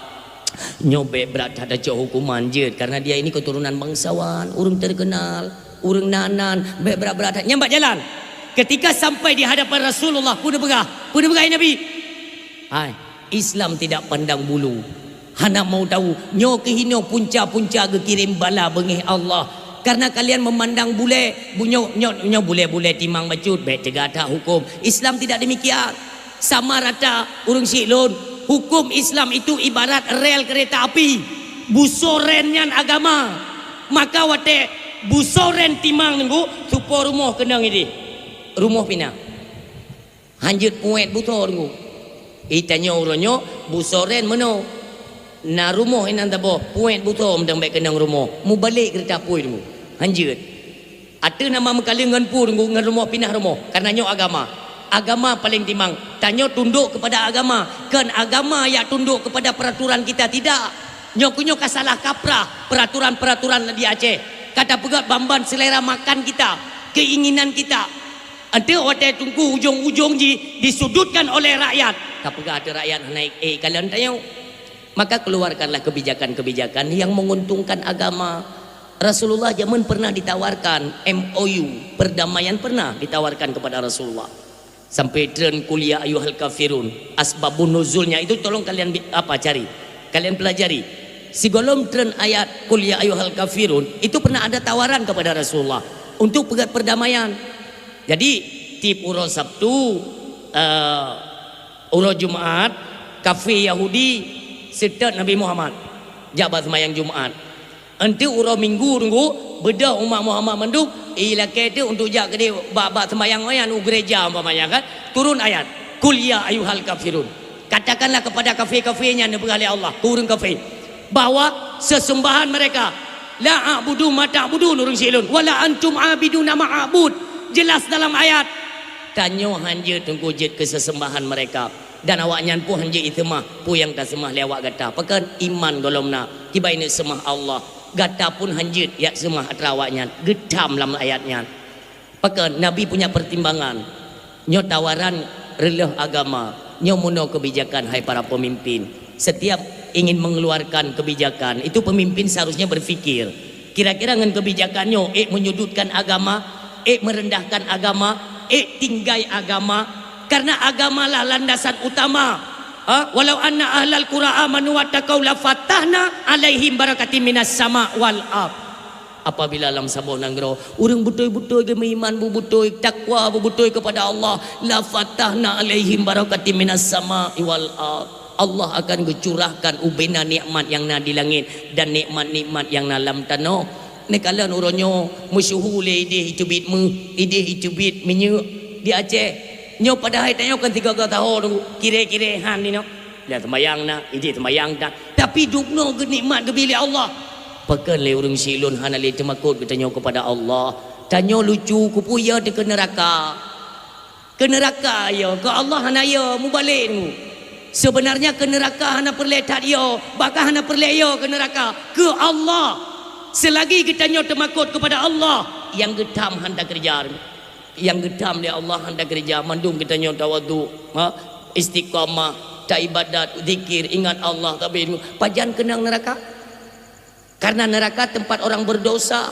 "Nyoe bék brat that tacok hukuman jeuet, karena dia ini keturunan bangsawan, ureuëng terkenal, ureuëng nan-nan, bék brat-brat that." Nyan bak jalan. Ketika sampai di hadapan Rasulullah, peue neupeugah? Peue neupeugah Nabi? Hai, Islam tidak pandang bulu. Hana mau tahu, nyoe keuhinoe punca-punca geukirém bala beungéh Allah. Karena kalian memandang bulée, bu-, nyoe, nyoe, nyoe bulée-bulée timang bacut, bék teuga that huköm. Islam tidak demikian. Sama rata ureuëng syiek lôn, huköm Islam itu ibarat rel kereta api. Busoe rel nyan agama. Maka watée busoe rel timang nunggu, supo rumoh keunong idéh. Rumoh pinah. Hanjeuet puet busoe nunggu. Itanyoe uroe nyoe busoe rel meunoe. Na rumoh inan taboh, puet busoe mantong bék keunong rumoh. Mubalek kereta apui nunggu. Hanjeuet. Ateueh nama meukaleng ngon pu nunggu ngon rumoh pinah rumoh. Karena nyoe agama. Agama paleng timang. Tanyoe tundok kepada agama. Kon agama yang tundok kepada peraturan kita, tidak. Nyoe keuh nyoe ka salah kaprah peraturan-peraturan di Aceh. Ka tapeugét ban-ban selera makan kita, keinginan kita. Eunteuk watée teungku ujong-ujong jih disudutkan oleh rakyat. Ka peugah ateueh rakyat hana ék kalon tanyoe. Maka keluarkanlah kebijakan-kebijakan yang menguntungkan agama. Rasulullah zaman pernah ditawarkan M O U, perdamaian pernah ditawarkan kepada Rasulullah. Sampai treun Qul ya ayyuhal kafirun. Asbabun nuzulnya itu tolong kalian bi-, apa, cari. Kalian pelajari. Sigohlom treun ayat Qul ya ayyuhal kafirun, itu pernah ada tawaran kepada Rasulullah untuk peugét perdamaian. Jadi, tiep uroe Sabtu, eh, uroe Jumat, kafé Yahudi seutôt Nabi Muhammad jak bak seumayang Jumat. Eunteuk uroe Minggu teungku, beudôh umat Muhammad mandum, ilakée teuk untuk jak keudeh bak, bak seumayang nyan u gereja umpamanya kan. Turun ayat, "Qul ya ayyuhal kafirun." Katakanlah kepada kafé-kafé nyan, neupeugah lé Allah keu ureuëng kafé, bahwa sesembahan mereka, "La a'budu ma ta'budun," ureuëng syiek lôn, "wa la antum 'abiduna ma a'bud." Jelas dalam ayat. Tanyoe hanjeuet teungku jeuet keu sesembahan mereka, dan awaknyan pun hanjeuet jiseumah peue nyang taseumah lé awak gata. Pakon? Iman gohlom na, kiban ineuk seumah Allah. Gata pun hanjeuet jak seumah atra awaknyan, geutham lam ayat nyan. Pakon? Nabi punya pertimbangan. Nyoe tawaran reuloh agama. Nyoe meunoe kebijakan, hai para pemimpin. Setiap ingin mengeluarkan kebijakan, itu pemimpin seharusnya berpikir, kira-kira ngon kebijakan nyoe ék menyudutkan agama, ék merendahkan agama, ék tinggai agama? Karena agamalah landasan utama. Ha? "Walau anna ahlal qura amanu wattaqau lafatahna 'alaihim barakatim minas sama' wal ardh." Apabila lam saboh nanggroe ureuëng beutôi-beutôi geumeuiman, beubeutôi takwa, beubeutôi kepada Allah, "lafatahna 'alaihim barakatim minas sama'i wal ardh." Allah akan geucurahkan ubena nikmat nyang na di langét dan nikmat-nikmat nyang na lam tanoh. Neukalon uroe nyoe meusyeuhu lé idéh iteubiet méuh, idéh iteubiet minyeuk, Di Aceh, nyoe padahai tanyoe kan tiga-tiga tahun, kiré-kiré han inoe. Dah sembayang na, ijih sembayang dah. Tapi dubnoe geunikmat geubri lé Allah. Pakon lé ureuëng si ulôn hana lé teumakot geutanyoe keupada Allah. Tanyoe lucu, keupeue ya teuh keu neuraka. Keu neuraka ya, keu Allah hana ya, mubalek nyoe. Sebenarnya keu neuraka hana peureulée that ya, bahkan hana peureulée ya keu neuraka. Keu Allah. Selagi geutanyoe teumakot keupada Allah, nyang geutham han takeureuja. Nyang geutham lé Allah han takeureuja, mandum geutanyoe tawadhu, ha, istiqamah, taibadat, zikir, ingat Allah, tapi pajan keunong neuraka? Karena neuraka tempat orang berdosa.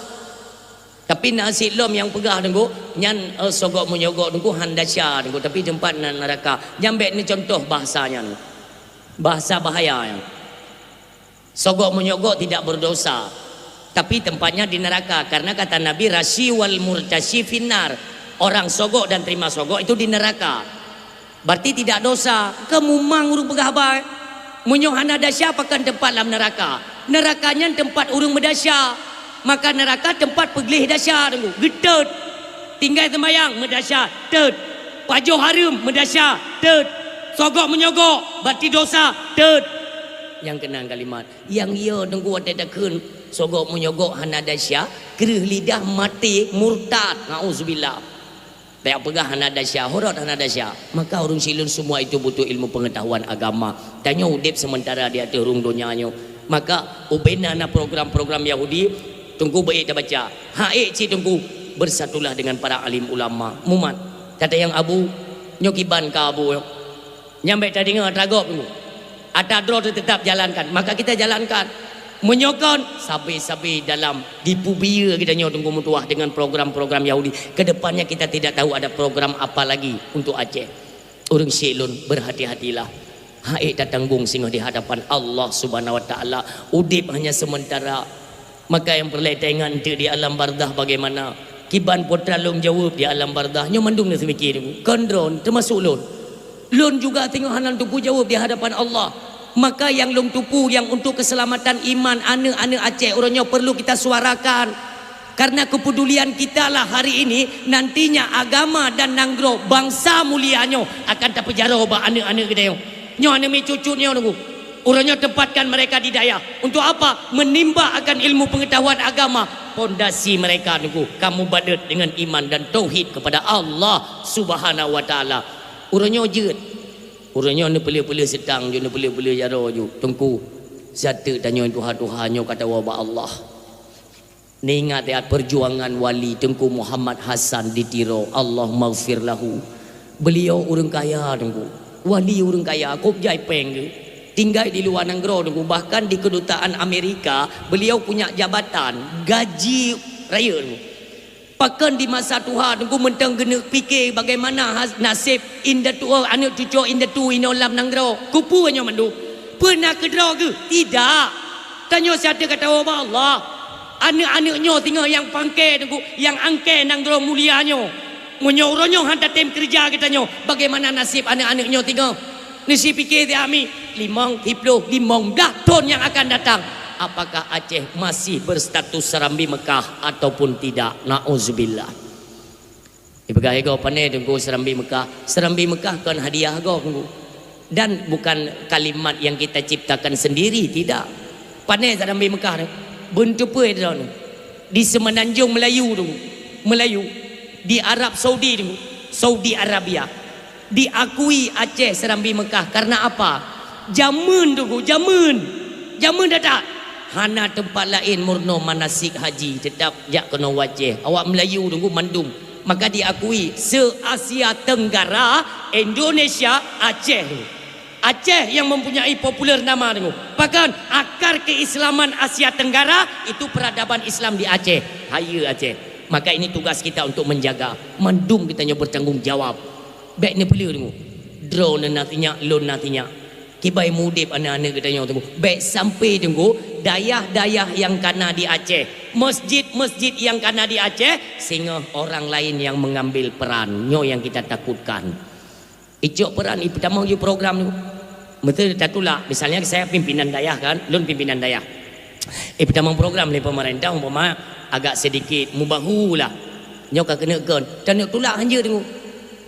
Tapi na sit lom nyang peugah Teungku, nyan, eh, sogok menyogok Teungku han desya Teungku, tapi tempat na-, neuraka. Nyan bék neucontoh bahasa nyan. Bahasa bahaya nyan. Sogok menyogok tidak berdosa, tapi tempatnya di neraka. Karena kata Nabi, "Rasyi wal murtasyi finnar." Orang sogok dan terima sogok itu di neraka. Berarti tidak dosa. Keu mumang ureuëng peugah haba. Meunyoe hana desya, pakon tempat lam neuraka? Neuraka nyan tempat ureuëng meudesya. Maka neuraka tempat peugleh desya Teungku. Geutot. Tinggai sembayang, meudesya, tot. Pajoh hareuem, meudesya, tot. Sogok menyogok, berarti dosa, tot. Nyang keunong kalimat. Nyang ya Teungku watée takheun sogok menyogok hana desya, kreueh lidah maté murtad. Nauzubillah. Bék peugah hana desya, horot hana desya. Maka ureuëng si ulôn semua itu butuh ilmu pengetahuan agama. Tanyoe udeb sementara di ateueh rhueng donya nyoe. Maka ubena na program-program Yahudi, Teungku beuék tabaca. Ha ék cit Teungku, bersatulah dengan para alim ulama. Mumat. Kata nyang abu, nyoe kiban ka abu nyoe. Nyang bék tadeungoe atra gob Teungku. Atra droe teuh tetap jalankan, maka kita jalankan. Meunyoe kon, sabe-sabe dalam dipeubiyeu geutanyoe Teungku meutuwah dengan program-program Yahudi. Kedepannya kita tidak tahu ada program apa lagi untuk Aceh. Ureuëng syik lôn, berhati-hatilah. Ha ék tatanggong singoh di hadapan Allah Subhanahu Wa Taala. Udeb hanya sementara. Maka nyang peureulée taingat eunteuk di alam barzakh bagaimana? Kiban putra lôn jaweueb di alam barzakh? Nyoe mandum na seumiki Teungku. Kon droe, teumasok lôn. Lôn juga singoh hana teupeu jaweueb di hadapan Allah. Maka nyang lôn teupeu nyang untuk keselamatan iman aneuëk-aneuëk Aceh uroe nyoe perlu kita suarakan. Karena kepedulian kita lah hari ini, nantinya agama dan nanggroe bangsa mulia nyoe akan tapeujaroe bak aneuëk-aneuëk geutanyoe. Nyoe aneuëk miet cucut nyoe Teungku. Uroe nyoe tempatkan mereka di dayah. Untuk apa? Menimba akan ilmu pengetahuan agama. Pondasi mereka Teungku, kamu balut dengan iman dan tauhid kepada Allah Subhanahu Wa Taala. Uroe nyoe jeuet. Uroe nyoe neupeuleueh-peuleueh seutang jeuet, neupeuleueh-peuleueh jaroe jeuet. Teungku, sateuk tanyoe tuha-tuha nyoe ka tawoe bak Allah. Neuingat ya perjuangan wali Teungku Muhammad Hasan di Tiro, Allahummaghfir lahu. Beliau ureuëng kaya Teungku. Wali ureuëng kaya, kôb jai péng geuh. Tinggai di luwa nanggroe Teungku, bahkan di kedutaan Amerika, beliau punya jabatan, gaji rayeuk Teungku. Pakon di masa tuha Teungku mantong geuneuk pike bagaimana has-, naseb indatu, aneuëk cucoe indatu inoe lam nanggroe? Keupeue nyoe mandum? Peue na keudroe geuh? Tidak. Tanyoe siat ka tawoe bak Allah. Aneuëk-aneuëk nyoe singoh nyang pangke Teungku, nyang angke nanggroe mulia nyoe. Meunyoe uroe nyoe han tatem keureuja geutanyoe, bagaimana naseb aneuëk-aneuëk nyoe singoh? Neusipike siat mi, limong, siploh, limong blaih thon nyang akan datang. Apakah Aceh masih berstatus Serambi Mekah ataupun tidak? Nauzubillah. Ipeugah lé gob, "Pané Teungku Serambi Mekah?" Serambi Mekah kon hadiah gob Teungku. Dan bukan kalimat yang kita ciptakan sendiri, tidak. Pané Serambi Mekah Teungku? Beuneuteupeu droeneuh. Di Semenanjung Melayu Teungku. Melayu. Di Arab Saudi Teungku. Saudi Arabia. Diakui Aceh Serambi Mekah. Karena apa? Jameun Teungku, jameun. Jameun that-that. Hana teumpat laén meurunoe manasik haji, teutap jak keunoe u Aceh. Awak Melayu Teungku mandum. Maka diakui se-Asia Tenggara, Indonesia, Aceh. Aceh yang mempunyai populer nama Teungku. Bahkan akar keislaman Asia Tenggara itu peradaban Islam di Aceh. Hayeue Aceh. Maka ini tugas kita untuk menjaga. Mandum geutanyoe bertanggung jawab. Bék neupeuleueh Teungku. Droeneuh na sinyak, lôn na sinyak. Kiban meuudeb aneuëk-aneuëk geutanyoe Teungku. Bék sampai Teungku, dayah-dayah nyang kana di Aceh, masjid-masjid nyang kana di Aceh, singoh orang lain yang mengambil peran. Nyoe nyang kita takutkan. Icok peran, ipeutamong ju program Teungku. Meuseu tatulak, misalnya saya pimpinan dayah kan, lôn pimpinan dayah. Ipeutamong program lé pemerintah umpama agak sedikit mubahu lah. Nyoe ka keuneuk kon, taneuk tulak hanjeuet Teungku.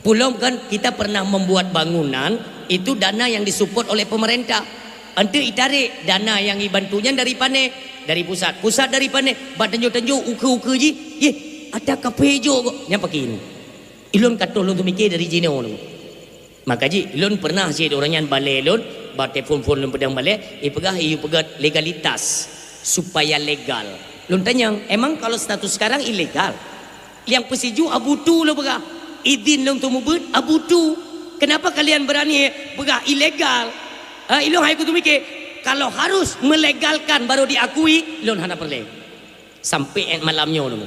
Belum kan kita pernah membuat bangunan, itu dana yang disupport oleh pemerintah. Ente itarek dana yang ibantu nyan dari pane, dari pusat, pusat dari pane, bak tanjong-tanjong, ukeue-ukeue jih, yeh, ata kaphé jok kok, nyan pakri. Ilôn ka troh lôn teumikir dari jinoe lôn. Maka jih lôn pernah cit ureuëng nyan balée lôn, bak telepon-phon lôn peudong balée, ipeugah, iyue peugah legalitas, supaya legal. Lôn tanyong, emang kalau status sekarang ilegal? Nyang peusiju Abu Tu lôn peugah, idin lôn teumubeuet Abu Tu. Kenapa kalian berani peugah ilegal? Ha, ilôn hai kuteumikir, kalau harus melegalkan baru diakui, lôn hana peureulée. Sampai malam nyoe lôn,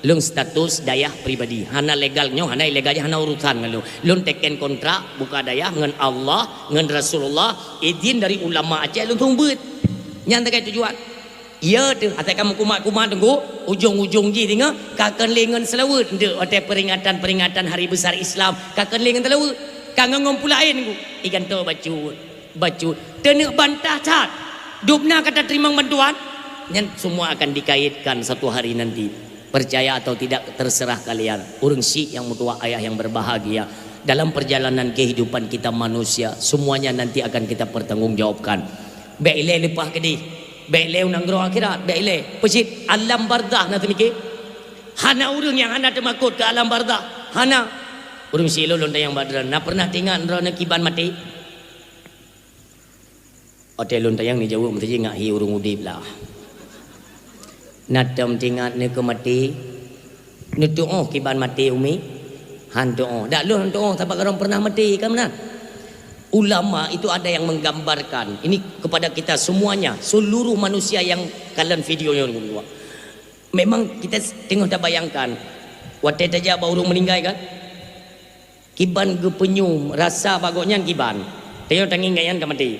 lôn status dayah pribadi, hana legal nyoe, hana ilegal nyoe, hana urusan ngon lôn. Lôn teken kontrak buka dayah ngon Allah, ngon Rasulullah, idin dari ulama Aceh lôn teumubeuet. Nyan takai tujuan. Ya teuh, asai ka meukumat-kumat teungku, ujong-ujong jih singoh ka keuneuk lé ngon seulaweuet. Ndeuk watée peringatan-peringatan hari besar Islam, ka keuneuk lé ngon seulaweuet. Ka ngon-ngon pula ain teungku. Igantoe bacut, bacut. Teuneuk bantah that. Dubna ka tateurimong bantuan. Nyan semua akan dikaitkan satu hari nanti. Percaya atau tidak, terserah kalian. Ureuëng syiek nyang meutuwah, ayah yang berbahagia. Dalam perjalanan kehidupan kita manusia, semuanya nanti akan kita pertanggungjawabkan. Bék ilée leupah keudeh. Bék ilée u nanggroe akhirat. Bék ilée. Peucit alam barzakh na teumikir. Hana ureuëng nyang hana teumakot keu alam barzakh. Hana. Ureuëng syiek lôn tanyong bak droeneuh, na pernah teuingat droeneuh kiban maté? Watée lôn tanyong neujaweueb meusaji ngat hi ureuëng udeb lah. Na tom teuingat neukeu maté? Neuteuoh kiban maté umi? Han teuoh. Dak lôn han teuoh sabab droen pernah maté, kan meunan? Ulama itu ada yang menggambarkan. Ini kepada kita semuanya, seluruh manusia yang kalon video nyoe. Memang kita teungoh tabayangkan, watée tajak bak ureuëng meuninggai kan? Kiban geupeunyum rasa bak gobnyan kiban. Tanyoe tangieng gobnyan ka maté.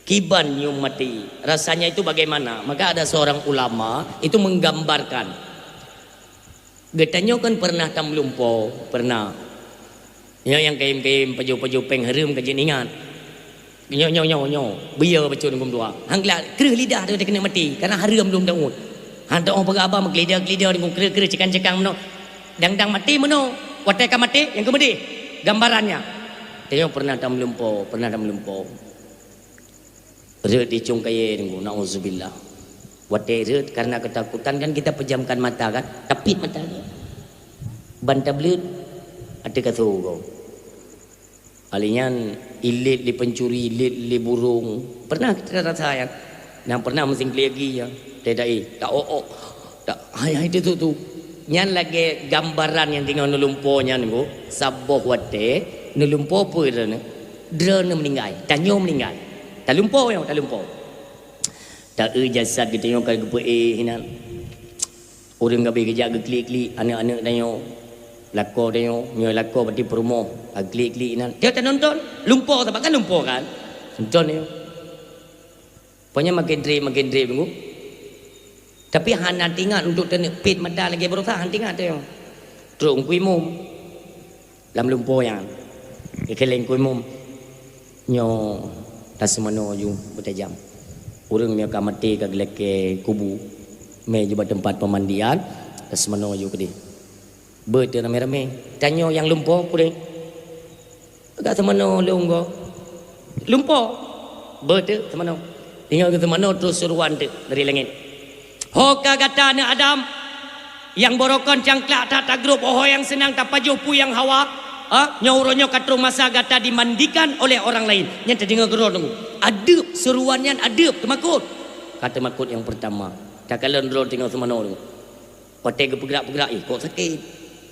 Kiban nyum maté. Rasanya itu bagaimana? Maka ada seorang ulama itu menggambarkan. Geutanyoe kan pernah tameulumpo, pernah. Nyoe nyang kayém-kayém pajoh-pajoh péng hareuem ka jeuet ingat. Nyoe, nyoe, nyoe, nyoe. Beuyo bacut ngon dua. Han glak kreueh lidah teuh keuneuk maté, karena hareuem lom daun. Han teuoh peugah haba meukeulida-keulida ngon kreueh-kreueh cekang-cekang meunoe. Dang-dang maté meunoe. Watée ka maté, nyang keumeudeh. Gambarannya. Tanyoe pernah tameulumpo, pernah tameulumpo. Rhot di cong kayée teungku, nauzubillah. Watée rhot karena ketakutan kan kita pejamkan mata kan, tapit mata ni. Ban tableuet, ateueh kasô gob. Alèh nyan, ilét lé pencuri, ilét lé burung. Pernah kita rasa nyan? Nyang pernah meusingklé gaki nyan. Teuh, teuh, eh, tak ôk-ôk. Tak, hai, hai, tu, tu, tu. Nyan lagèe gambaran nyang teungoh neulumpo nyan, Teungku. Saboh watèe neulumpo peue droeneuh? Droeneuh meuninggai, tanyoe meuninggai. Talumpo nyoe, talumpo. Ta-eu jasad geutanyoe ka geupeuéh inan. Ureueng ka abéh geujak geuklik-klik aneuk-aneuk tanyoe, lakoe tanyoe, nyoe lakoe berarti peurumoh, ka geuklik-klik inan. Tanyoe tanonton, lumpo, sabab kan lumpo kan? Nonton tanyoe. Pokoknya makin trép, makin trép, Teungku. Tapi hana teuingat untuk taneuk pet mata lagèe baroesa, hana teuingat tanyoe. Trok Teungku Imum. Lam lumpo nyan, geukheun lé Teungku Imum, nyoe taseumanoe ju beutajam. Ureueng nyoe ka maté ka geulakèe kubu, mé ju bak teumpat peumandian, taseumanoe ju keudeh. Beuet teuh ramé-ramé. Tanyoe nyang lumpo, peue lé? Ka seumanoe lôn gob. Lumpo. Beuet teuh seumanoe. Teungoh geuseumanoe, trok seuruan teuh dari langèt. Ho ka gata aneuk Adam, nyang barokon cangklak that tagrôp, ho nyang seunang tapajoh peue nyang hawa, ha? Nyoe uroe nyoe ka trok masa gata dimandikan oleh orang lain. Nyan tadeungö keudroe, Teungku. Adeueb, seuruan nyan adeueb, teumakot. Ka teumakot nyang peurtama. Takalon droe teungoh seumanoe, Teungku. Watèe geupeugrak-peugrak, eh, kok sakét.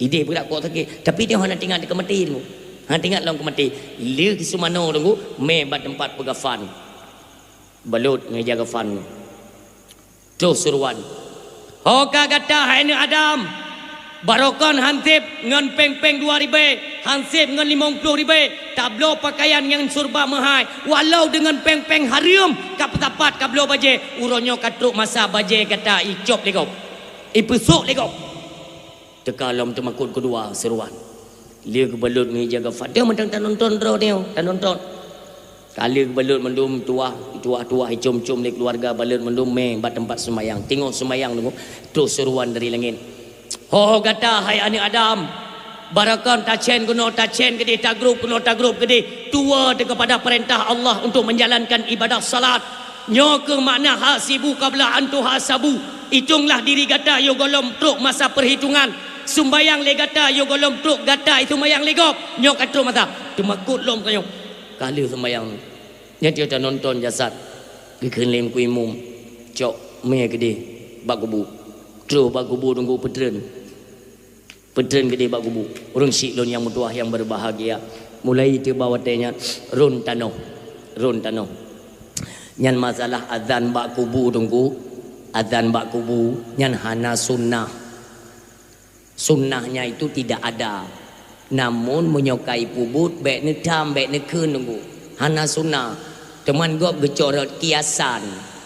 Idéh peugrak, kok sakét. Tapi tanyoe hana teuingat keu maté, Teungku. Hana teuingat lom keu maté. Lheueh geuseumanoe, Teungku, mé bak teumpat peugafan. Balot ngon ija gafan. Troh seuruan. Ho ka gata, hai aneuk Adam, barokon hansép ngon péng-péng dua ribèe, hansép ngon limong ploh ribèe, tabloe peukayan nyang seureuba meuhai, walau deungon péng-péng hareuem ka peusapat kabloe bajèe, uroe nyoe ka trok masa bajèe gata icop lé gob, ipeusok lé gob. Teuka lom teumakot keudua seuruan. Lheueh geubalot ngon ija gafan. Tanyoe mantong tanonton droe tanyoe, tanonton. Ka lheueh geubalot mandum tuwah, tuwah-tuwah icom-com lé keuluwarga, balot mandum mé bak teumpat seumayang. Teungoh seumayang, Teungku, troh seuruan dari langèt. Ho gata, hai aneuk Adam, Barakon tacen keunoe, tacen keudeh, tagrôb keunoe, tagrôb keudeh. Tuwoe teuh keupada peurintah Allah untuk menjalankan ibadah salat. Nyoe keuh makna hasibu qabla an tuhasabu. Itonglah diri gata yoh gohlom trok masa peuhitongan. Sumbayang lé gata yoh gohlom trok gata sumbayang lé gob. Nyoe ka trok masa. Teumakot lom tanyoe. Ka lheueh sumbayang. Nyan tiep tanonton jasad. Geukheun lé Teungku Imum. Cok mè keudeh bak kubu. Troh bak kubu Teungku peutreun. Peutreun keudeh bak kubu. Ureuëng syiek lôn nyang meutuwah nyang berbahagia. Mulai tiba watée nyan rôn tanoh. Rôn tanoh. Nyan masalah azan bak kubu Teungku. Azan bak kubu nyan hana sunnah. Sunnahnya itu tidak ada. Namun meunyoe ka ipeubuet bék neutam, bék neukheun Teungku. Hana sunnah. Teuma gob geucok rot kiasan.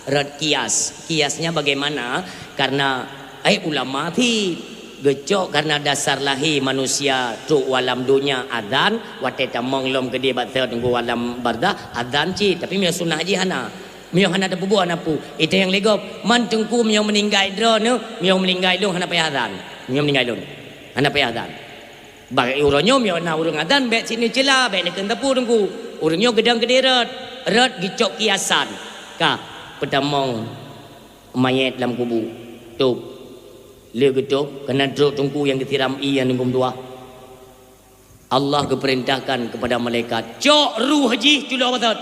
Rot kias. Kiasnya bagaimana? Karena, eh, ulama thit geucok karena dasar lahé manusia trok u alam donya azan, watée tamong lom keudeh bak teungku alam barzakh azan cit, tapi meunyoe sunnah jih hana. Meunyoe hana tapeubuet hana peue. Ita nyang lé gob, man teungku meunyoe meuninggai droeneuh, meunyoe meuninggai lôn hana payah azan. Meunyoe meuninggai lôn hana payah azan. Bak uroe nyoe meunyoe na ureuëng azan bék cit neucela, bék neukheun teupeu teungku. Ureuëng nyoe geudong keudeh rot, rot geucok kiasan. Ka peutamong manyét lam kubu. Tôb. Lé geutôb, keunan trok teungku nyang geusiram ié nyang teungku meutuwah. Allah geupeurintahkan keupada malaikat, "Cok ruh jih culok bak teut."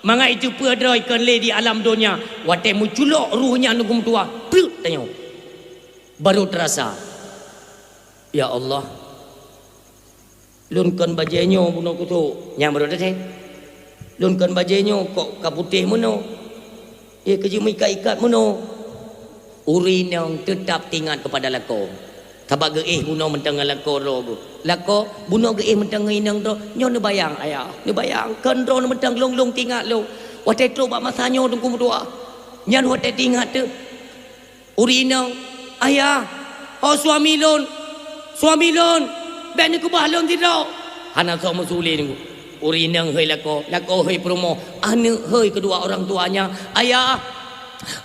Mangat iteupeue droe kon lé di alam donya, watée meuculok ruh nyan teungku meutuwah, pleuet tanyoe. Barô teurasa, "Ya Allah, lôn kon bajée nyoe bunoe kusok." Nyang barô teuntée. "Lôn kon bajée nyoe kok ka putéh meunoe. Éh, keujeuet meuikat-ikat meunoe." Ureuëng inong teutab teuingat keupada lakoe. Sabab geuéh bunoe mantong ngon lakoe droe geuh. Lakoe bunoe geuéh mantong ngon inong droe. Nyoe neubayang, ayah, neubayang. Kon droeneuh mantong lôn-lôn teuingat lôn. Watée trok bak masa nyoe teungku meutuwah. Nyan watée teuingat teuh. Ureuëng inong, "Ayah, ho suami lôn, suami lôn, bék neukeubah lôn sidroe." Hana soe meusu lé teungku. Ureuëng inong hôi lakoe, lakoe hôi peurumoh, aneuëk hôi keudua orang tuanya, "Ayah,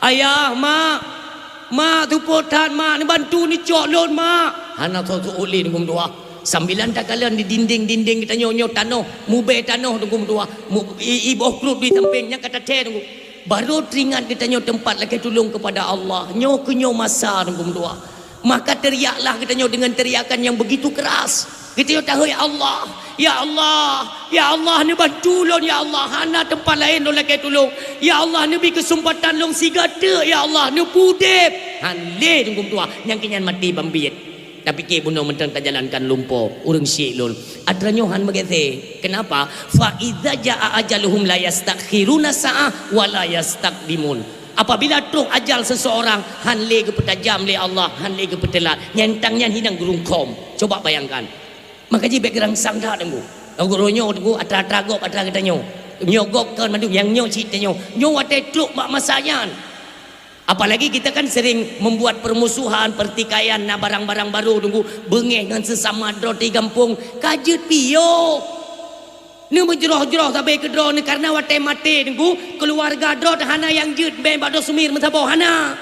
ayah, mak, mak, seupôt that mak, neubantu neucok lôn mak." Hana soe seuôt lé teungku meutuwah. Sambilan takalon di dinding-dinding geutanyoe nyoe tanoh, mubée tanoh teungku meutuwah, mu-, i-, iboh krot di sampéng nyang ka tathée teungku. Barô teuingat geutanyoe teumpat lakée tulông keupada Allah. Nyoe keuh nyoe masa teungku meutuwah. Maka teriaklah geutanyoe deungon teriakan nyang begitu keras. Geutanyoe tahôi, "Ya Allah, ya Allah, ya Allah, neubantu lôn, ya Allah, hana teumpat laén lôn lakée tulông. Ya Allah, neubi keuseumpatan lôn sigoe teuk, ya Allah, neupeudeb." Han lé teungku meutuwah, nyang keu nyan maté ban biet. Tapiké bunoe mantong tajalankan lumpoe, ureuëng syiek lôn. Atra nyoe han meugesé. Kenapa? "Fa iza jaa ajaluhum la yastakhiruna sa'ah wa la yastaqdimun." Apabila trok ajal seseorang, han lé geupeutajam lé Allah, han lé geupeuteulat. Nyang tang nyan hinan geurungkhom. Coba bayangkan. Maka jih bék geurangsang that teungku. Gurée nyoe teungku atra-atra gob atra geutanyoe. Nyoe gob kon mandum nyang nyoe cit tanyoe. Nyoe watée trok bak masa nyan. Apalagi kita kan sering membuat permusuhan, pertikaian, na barang-barang barô teungku, beungéh ngon seusama droe di gampông, ka jeuet piôh. Neumeujroh-jroh sabe keudroe neuh karna watée maté teungku, keuluwarga droe hana nyang jeuet bée bak droe seumir meusaboh, hana.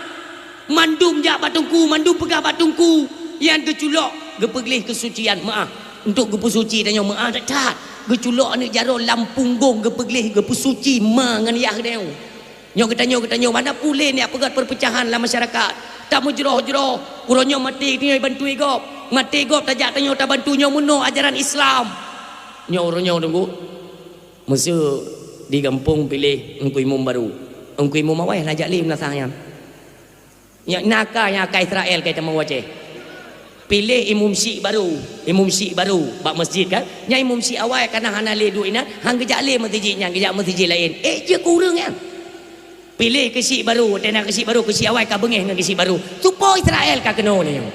Mandum jak bak teungku, mandum peugah bak teungku. Nyang geuculok, geupeugleh keusucian, meuáh. Untuk geupeusuci tanyoe meuáh that-that. Geuculok aneuëk jaroe lam punggong geupeugleh, geupeusuci ma ngon yah geutanyoe. Nyoe geutanyoe, geutanyoe, mana pulén nyang peugét perpecahan lam masyarakat. Tameujroh-jroh, uroe nyoe maté tanyoe bantu gob. Maté gob tajak tanyoe tabantu nyoe meunoe ajaran Islam. Nyoe uroe nyoe teungku. Meuseu di gampông piléh Teungku Imum barô. Teungku Imum awai hana jak lé meunasah nyan. Nyak na ka nyang ka Israel ka teumeuwoe Aceh. Piléh imum syiek barô, imum syiek barô bak masjid kan. Nyan imum syiek awai kana hana lé duek inan, han geujak lé meuseujid nyan, geujak meuseujid laén. Eh, jeuet keu ureuëng nyan. Piléh keu syiek barô, watée na keu syiek barô, keu syiek awai ka beungéh ngon keu syiek barô. Cupo Israel ka keunoe nyoe.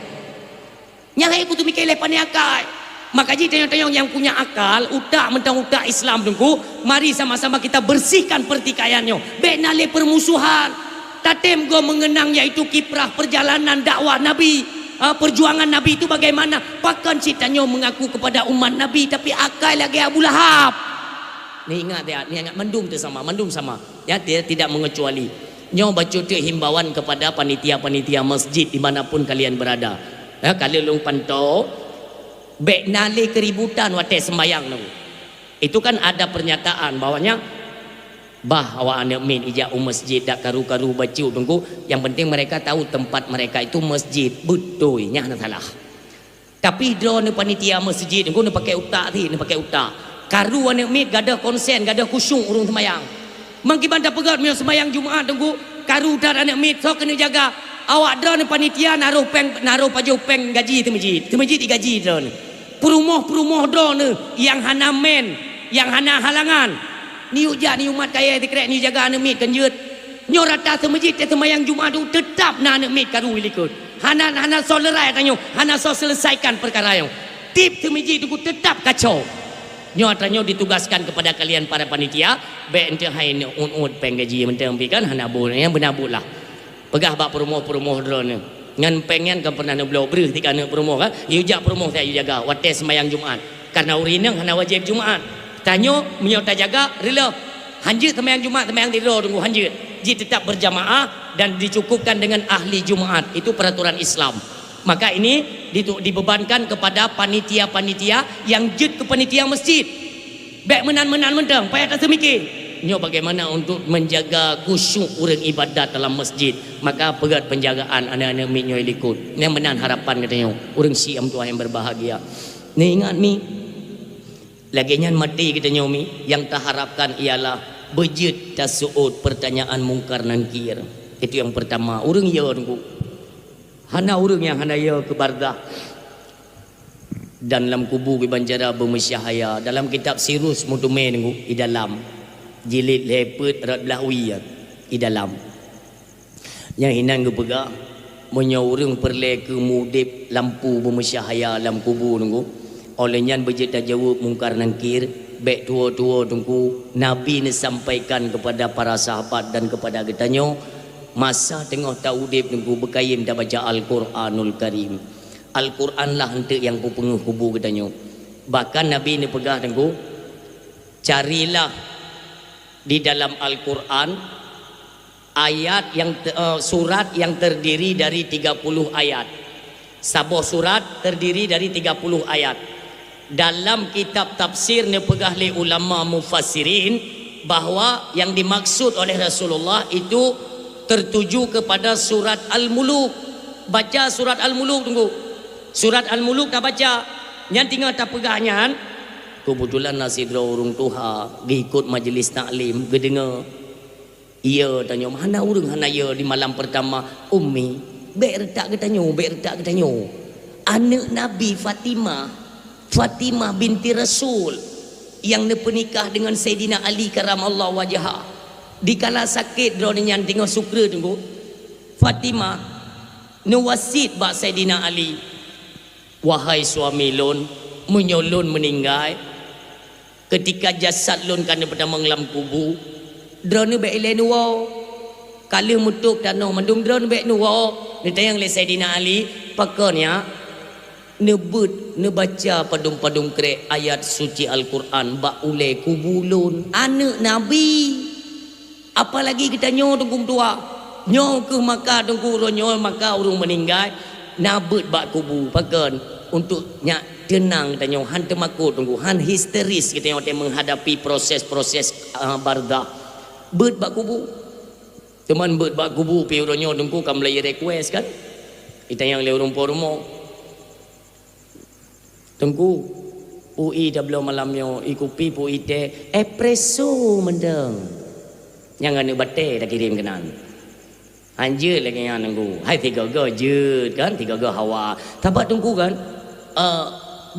Nyang hai kuteumikir lé pandai akai. Maka jih tanyong-tanyong nyang punya akal, utak mantong utak Islam teungku, mari sama-sama kita bersihkan pertikaian nyoe. Bék na lé permusuhan. Tatem gob mengenang yaitu kiprah perjalanan dakwah Nabi, ha, perjuangan Nabi itu bagaimana? Pakon cit tanyoe mengaku kepada umat Nabi tapi akai lagée Abu Lahab. Ni ingat ya, ni ingat mandum tu sama, mandum sama. Ya, tidak, tidak mengecuali. Nyoe bacut teuk himbauan kepada panitia-panitia masjid di mana pun kalian berada. Ya, kalau lôn pantau, Bék na lé keributan watée sembayang tu. Itu kan ada pernyataan bahwanya, bah awak aneuk miet ijak u masjid dak karu-karu bacut Teungku, yang penting mereka tahu tempat mereka itu masjid. Beutôi, nyan hana salah. Tapi droeneuh panitia masjid Teungku, neupakai utak ti, neupakai utak. Karu aneuk miet gadoh konsen, gadoh khusyuk ureuëng sembayang. Meukiban tapeugét meunyoe sembahyang Jumat Teungku, karu that aneuk miet, soe keuneuk jaga? Awak droeneuh panitia naroh péng, naroh pajoh péng gaji teumeujid. Teumeujid digaji droeneuh. Peurumoh-peurumoh droeneuh nyang hana men, nyang hana halangan. Neuyue jak neuyue mat kayée sikrek neuyue jaga aneuk miet kan jeuet. Nyoe rata teumeujid teuh sembahyang Jumat tu teutap na aneuk miet karu likot. Hana, hana soe leurai tanyoe, hana soe selesaikan peukara nyoe. Tieb teumeujid Teungku teutap kacau. Nyoe tanyoe ditugaskan kepada kalian para panitia, bék enteuk hai neuuet-uet péng gaji mantong pih kan hana boh, nyang beuna buet lah. Peugah bak peurumoh-peurumoh droeneuh, ngon péng nyan ka pernah neubloe breuh tika aneuk peurumoh kan, yue jak peurumoh siat yue jaga watée sembahyang Jumat. Karena ureuëng inong hana wajéb Jumat. Tanyoe meunyoe tajaga reuloh, hanjeuet sembahyang Jumat, sembahyang sidroe Teungku hanjeuet. Jih teutap berjamaah dan dicukupkan dengan ahli Jumat. Itu peraturan Islam. Maka ini ditu-, dibebankan kepada panitia-panitia yang jeuet keu panitia masjid. Bék meunan-meunan mantong, payah taseumiké. Nyoe bagaimana untuk menjaga khusyuk ureuëng ibadat dalam masjid. Maka peugét penjagaan aneuk-aneuk miet nyoe likot. Nyang meunan harapan geutanyoe, ureuëng syiah meutuah yang berbahagia. Neuingat mi, lagée nyan maté geutanyoe mi, yang taharapkan ialah beujeuet taseuôt pertanyaan Mungkar Nangkir. Itu yang pertama, ureuëng yo Teungku. Hana ureuëng nyang hana yo keu barzakh. Dan lam kubu kiban cara beumeusyahaya. Dalam kitab Sirus Mutume Teungku, i dalam jilid lhée peuet rot blaih wie, i dalam. Nyang inan geupeugah, meunyoe ureuëng peureulée keu meuudeb lampu beumeusyahaya lam kubu Teungku, óh lheueh nyan beujeuet tajaweueb Mungkar Nangkir, bék tuwo-tuwo Teungku, Nabi neusampaikan kepada para sahabat dan kepada geutanyoe, masa teungoh taudeb Teungku beukayém tabaca Al-Quranul Karim. Al-Quran lah eunteuk nyang peupeungeuh kubu geutanyoe. Bahkan Nabi neupeugah Teungku, carilah di dalam Al-Quran ayat yang te-, eh, surat yang terdiri dari tiga puluh ayat. Saboh surat terdiri dari tiga puluh ayat. Dalam kitab tafsir neupeugah lé ulama mufassirin bahwa yang dimaksud oleh Rasulullah itu tertuju kepada surat Al-Muluk. Baca surat Al-Muluk Teungku. Surat Al-Muluk tabaca. Nyan teungoh tapeugah nyan, keubeutulan na sidroe ureuëng tuha geuikot majeulis taklim, geudeungoe. Iya tanyoe, hana ureuëng hana iya di malam pertama, "Ummi, bék reutak geutanyoe, bék reutak geutanyoe." Aneuk Nabi Fatimah, Fatimah binti Rasul, nyang neupeunikah deungon Saidina Ali karamallahu wajha. Dikala sakét droeneuh nyan teungoh sukre Teungku, Fatimah neuwasiet bak Saidina Ali, "Wahai suami lôn, meunyoe lôn meuninggai, keutika jasad lôn ka neupeutamong lam kubu, droeneuh bék ilée neuwoe. Ka lheueh meutôb tanoh mandum, droeneuh bék neuwoe." Neutanyong lé Saidina Ali, "Pakon nyak?" "Neubeuet neubaca padum-padum krek ayat suci Al-Quran bak ulée kubu lôn." Aneuk Nabi! Apalagi geutanyoe Teungku meutuah. Nyoe keuh maka Teungku uroe nyoe maka ureuëng meuninggai na beuet bak kubu. Pakon? Untuk nyak teunang geutanyoe, han teumakot Teungku, han histeris geutanyoe watée menghadapi proses-proses, ah, barzakh. Beuet bak kubu. Teuma beuet bak kubu pih uroe nyoe Teungku ka mulai request kan? Itanyong lé ureuëng po rumoh. "Teungku, peue tabloe malam nyoe, ie kupi peue teh?" "Espresso mantong." Nyang aneuk batée takirém keunan. Hanjeuet lagée nyan Teungku. Hai tiga-tiga jeuet kan, tiga-tiga hawa. Sabab Teungku kan, eh,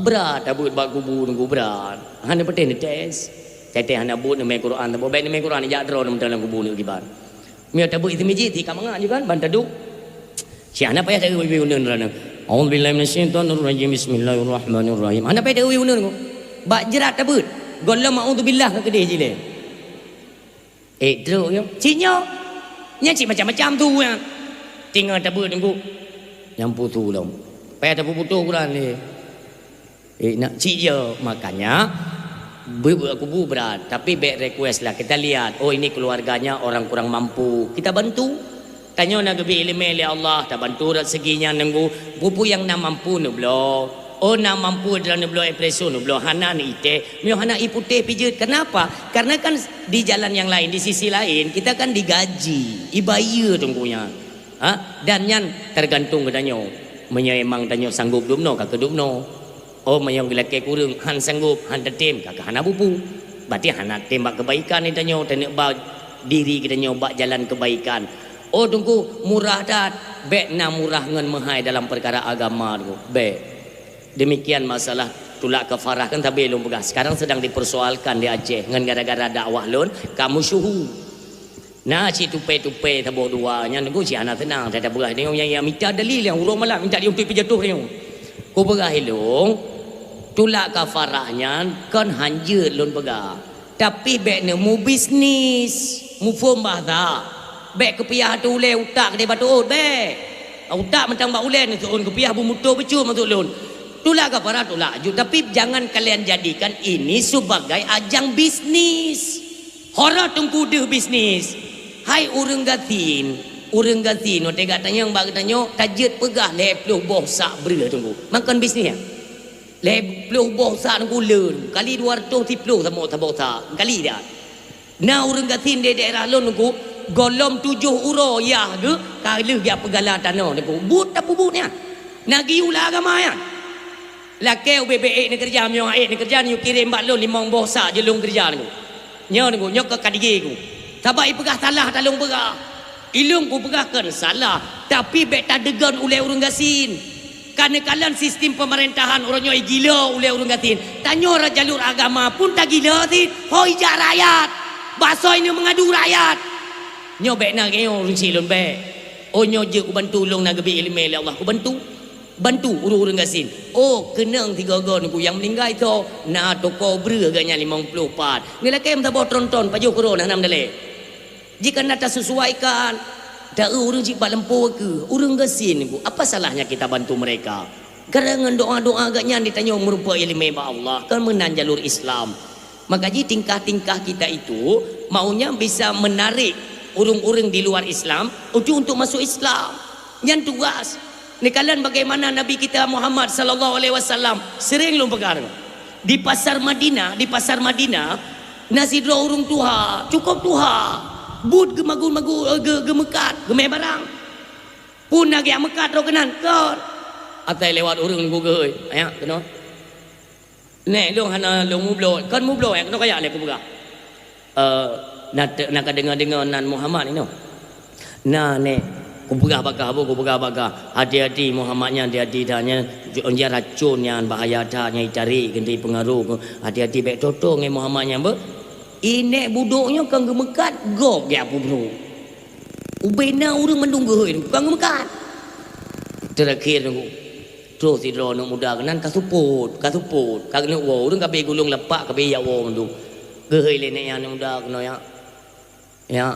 brat tabeuet bak kubu Teungku, brat. Hana patéh neutés. Teuh hana buet neumé Quran, tabeuet bék neumé Quran, jak droe mantong lam kubu neukiban. Meunyoe tabeuet isi meuseujid, si ka mangat juga kan, ban taduek. Si hana payah taeu uneun droeneuh. A'udzubillahi minasyaitonirrajim. Bismillahirrahmanirrahim. Hana payah taeu uneun. Bak jrat tabeuet. Gohlom a'udzubillah ka keudeh jilée. Eh, trok nyoe. Cit nyoe. Nyan cit macam-macam tu nyan. Tinggai tabeuet Teungku. Nyang putu lom. Payah tapeuputoh Quran lé. Eh, nak cit je. Makanya, beuet-beuet kubu brat. Tapi bék request lah. Kita lihat, oh, ini keluarganya orang kurang mampu. Kita bantu. Tanyoe na geubri ileumé lé Allah, tabantu rot seugi nyan Teungku. Peue-peue nyang na mampu neubloe. Oh, na mampu droeneuh bloe espresso, neuh bloe, hana neuh itéh, meunyoe hana ié putéh pijeut. Kenapa? Karena kan di jalan yang lain, di sisi lain, kita kan digaji, ibayeue teungku nyan. Ha? Dan nyan tergantung geutanyoe. Meunyoe emang tanyoe sanggup dubnoe, ka keudubnoe. Oh, meunyoe geulakée kureueng, han sanggup, han tatem, ka keuh hana bupu. Berarti hana tem bak kebaikan geutanyoe, taneuk ba diri geutanyoe bak jalan kebaikan. Oh, teungku, murah that, bék na murah ngon meuhai dalam peukara agama, teungku. Bék. Demikian masalah tulak kafarah kan tabe lôn peugah. Sekarang sedang dipersoalkan di Aceh ngon gara-gara dakwah lôn, kamu syuhu. Na cit tupe-tupe saboh dua nyan, teungku, cit hana seunang. Tada peugah nyoe nyang, nyang mita dalil nyang uroe malam minta diuntui peujatuh nyoe. Kupeugah ilong, tulak kafarah nyan kon hanjeuet lôn peugah. Tapi bék neumubisnis, muphom bahasa. Bék keupiah ateueh ulée utak keudeh bak tuôt, bék. Utak mantong bak ulée neuseuôn keupiah beumoto beucut maksud lôn. Tulak kafarah tulak aju, tapi jangan kalian jadikan ini sebagai ajang bisnis. Horot teungku deuh bisnis. Hai ureuëng gasien, ureuëng gasien, watée gata nyang bak geutanyoe tajeuet peugah lhée ploh boh sak breueh teungku. Makon bisnis nyan. Lhée ploh boh sak teungku le, kali dua ratus siploh saboh, saboh sak, kali dah. Na ureuëng gasien di daerah lôn teungku, gohlom tujoh uroe yah geuh ka lheueh jak peugala tanoh teungku. Buet tapeubuet nyan. Na geuyue lam agama nyan. Lakée ubé-bé ék neukeureuja, meunyoe ék neukeureuja, neuyue kirém bak lôn limong boh sak jeuet lôn keureuja teungku. Nyoe teungku, nyoe keu ka digée ku. Sabab ipeugah salah ka lôn peugah. Ilong kupeugah kon salah, tapi bék tadeugon ulée ureuëng gasien. Ka neukalon sistem peumeurintah uroe nyoe gila ulée ureuëng gasien. Tanyoe jalur agama pun tagila cit, ho ijak rakyat. Bak soe ineuk meungadu rakyat. Nyoe bék na nyoe ureuëng syiek lôn bék. Oh nyoe jeuet kubantu lôn na geubri iéleumé lé Allah, kubantu. Bantu ureuëng-ureuëng gasien. Oh, keunong sigoe-goe teungku nyang meuninggai tho, na toko breueh geuh nyan limong ploh pat. Neulakée meusaboh tron-tron pajoh keudroe hana meudalée. Jih kana tasusuaikan, taeu ureuëng cit bak lampôh keuh, ureuëng gasien teungku. Apa salahnya kita bantu mereka? Karena ngon doa-doa geuh nyan ditanyoe meurumpok iéleumé bak Allah, kan meunan jalur Islam. Maka jih tingkah-tingkah kita itu maunya bisa menarik ureuëng-ureuëng di luar Islam untuk, untuk masuk Islam. Nyan tugas. Neukalon bagaimana Nabi kita Muhammad sallallahu alaihi wasallam sering lôn peugah. Di pasar Madinah, di pasar Madinah, na sidroe ureuëng tuha, cukup tuha. Buet geumagu-magu, eh, ge-, geumeukat, geumé barang. Pun na geujak meukat droe keunan, kon. Atai lewat ureuëng gugui, ayak keunoe. Nèk, lôn hana lôn mubloe, kon mubloe, nyang keunoe kajak lé kupeugah. Eh, na te-, na ka deungoe-deungoe nan Muhammad inoe. Na, nèk, kupeugah bak kah, boh, kupeugah bak kah. Hati-hati Muhammad nyan, hati-hati dah nyan, jan racôn nyan, bahaya that nyan, itarék keuneuk peungaroh. Hati-hati, bèk toe-toe ngon Muhammad nyan, beuh. Inèk budok nyoe kon geumeukat, gob jak peubeuet. Ubé na ureueng mandum geuhôi, kon geumeukat. Teurakhé nunggu. Troh sidroe aneuk muda keunan ka seupôt, ka seupôt, ka keuneuk woe. Ureueng ka abéh gulong lapak, ka abéh jak woe mandum. Geuhôi lé nèk nyan aneuk muda keunoe nyan. Nyan,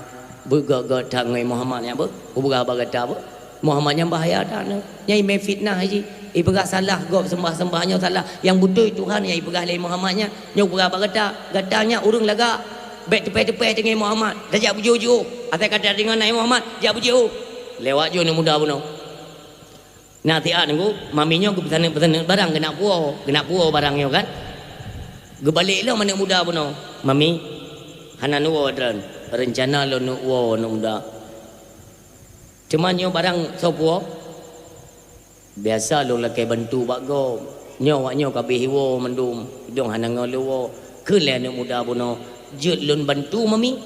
beugét-gét that ngon Muhammad nyan beuh. Kupeugah bak gata beuh. Muhammad nyan bahaya that nyoe. Nyan imè fitnah jih. Ipeugah salah gob seumbah-seumbah nyoe salah. Nyang beutôi Tuhan nyang ipeugah lé Muhammad nyan. Nyoe kupeugah bak gata. Gata nyan ureueng lagak. Bèk teupèh-teupèh teungoh Muhammad. Tajak beujiôh-jiôh. Asai ka tadeungoe nan Muhammad, jak beujiôh. Lewat jih aneuk muda bunoe. Na siat nunggu, mami nyoe geupeusaneuk-peusaneuk barang geunak puwoe, geunak puwoe barang nyoe kan. Geubalek lom aneuk muda bunoe, "Mami, hana neuwoe droen, reuncana lôn neuk woe aneuk muda. Teuma nyoe barang soe puwoe?" "Biasa lôn lakèe bantu bak gob. Nyoe awak nyoe ka abéh iwoe mandum, idong hana ngon lôn woe." "Kheun lé aneuk muda bunoe, 'Jeuet lôn bantu, Mami.'"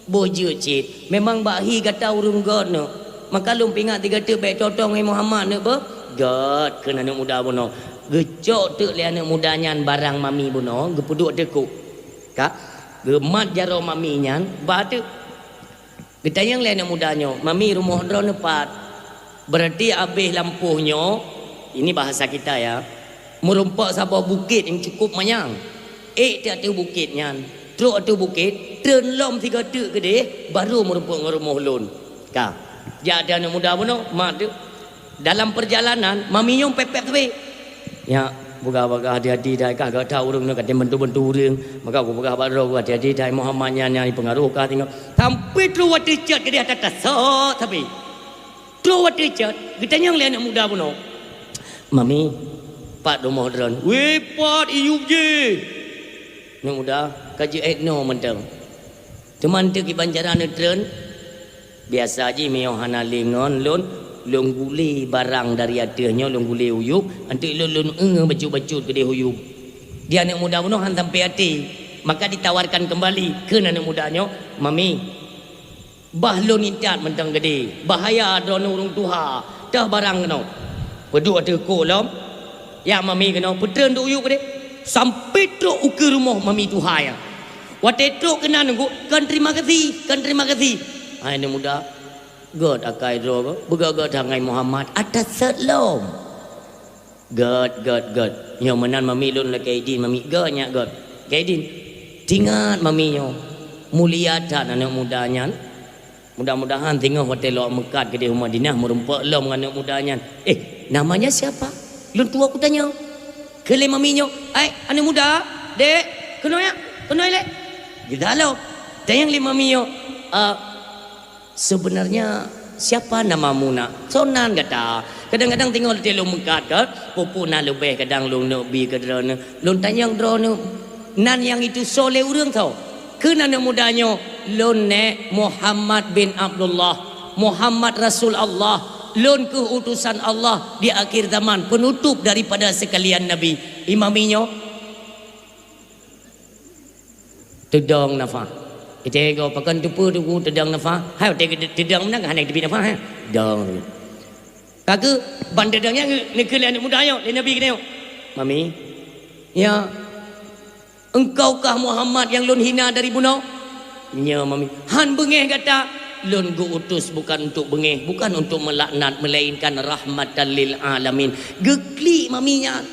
"Boh jeuet cit, memang bak hi gata ureueng gét neuk. Maka lôn peuingat sigoe teuk bèk toe-toe ngon Muhammad neuk beuh." "Gét," kheun aneuk muda bunoe. Geucok teuk lé aneuk muda nyan barang mami bunoe, geupeuduek ateueh kôk. Ka, geumat jaroe mami nyan, ba teuk. Geutanyong lé aneuk muda nyoe, "Mami, rumoh droeneuh pat?" Berarti abéh lampôh nyoe, ini bahasa kita ya, meurumpok saboh bukét nyang cukup manyang. Ék teuk ateueh bukét nyan, trok ateueh bukét, treun lom sigoe teuk keudeh, baru meurumpok ngon rumoh lôn. Ka, jak ateueh aneuk muda bunoe, mat teuk. Dalam perjalanan, mami nyoe pép-pép teubé. Nyak, peugah bak kah hati-hati that, kah gata ureueng nyoe ka tem bantu-bantu ureueng. Maka kupeugah bak droe, hati-hati that, Muhammad nyan nyang jipeungaroh kah singoh. Sampoe trok watèe cot keudeh ata tasok sabe. Trok watèe cot, geutanyong lé aneuk muda bunoe, "Mami, Pat rumoh droen. Weh, pat iyup jih! Aneuk muda, ka jeuet noe mantong. Teuma eunteuk kiban cara neutreun? Biasa jih meunyoe hana lé ngon lôn, lôn gulé barang dari ateueh nyoe, lôn gulé u yup, eunteuk lôn, lôn eu bacut-bacut keudeh u yup. Di aneuk muda bunoe han sampai até, maka ditawarkan kembali keu aneuk muda nyoe, "Mami, bah lôn intat mantong keudeh, bahaya droeneuh ureueng tuha, teuh barang keunoe." Peuduek ateueh kok lom, "Ya, Mami keunoe, peutreun duek u yup keudeh." Sampai trok ukeue rumoh mami tuha nyan. Watée trok keunan, kon terima kasih, kon terima kasih. Hai aneuk muda, gét akai droe, beugét-gét that ngon Muhammad, ata sot lom. Gét, gét, gét. Nyoe meunan mami lôn lakée idin, mami, gét nyak gét. Lakée idin. Tingat mami nyoe, mulia that aneuk muda nyan. Mudah-mudahan singoh watée lôn meukat keudeh u Madinah meurumpok lom ngon aneuk muda nyan. "Eh, namanya siapa?" Lôn tuwoe kutanyong. Kheun lé mami nyoe, "Ai, aneuk muda, dek, keunoe ya, keunoe lé." Geutanyong lé mami nyoe, "Ah, sebenarnya siapa namamu, nak? Soe nan gata?" Kadang-kadang singoh watée lôn meukat ka, peue-peue na leubeh kadang lôn neuk bi keu droeneuh. Lôn tanyong droeneuh, "Nan nyang itu soe lé ureueng soe?" Kheun aneuk muda nyoe, "Lôn nèk Muhammad bin Abdullah, Muhammad Rasul Allah, lôn kheueh utusan Allah di akhir zaman, penutup daripada sekalian nabi." Mami nyoe teudong nafah. Ite go pakon teupeu teungku teudong nafah. Hai, watée teudong meunan hana teubiet nafah, hai. Dong. Ka keuh ban teudong nyan neukheun lé aneuk muda nyoe, lé nabi geutanyoe, "Mami, ya, engkaukah Muhammad nyang lôn hina dari bunoe?" "Nyoe, Mami." "Han beungéh gata?" "Lôn geu-utus bukan untuk beungéh, bukan untuk melaknat, melainkan rahmatan lil alamin." Geuklik mami nyan.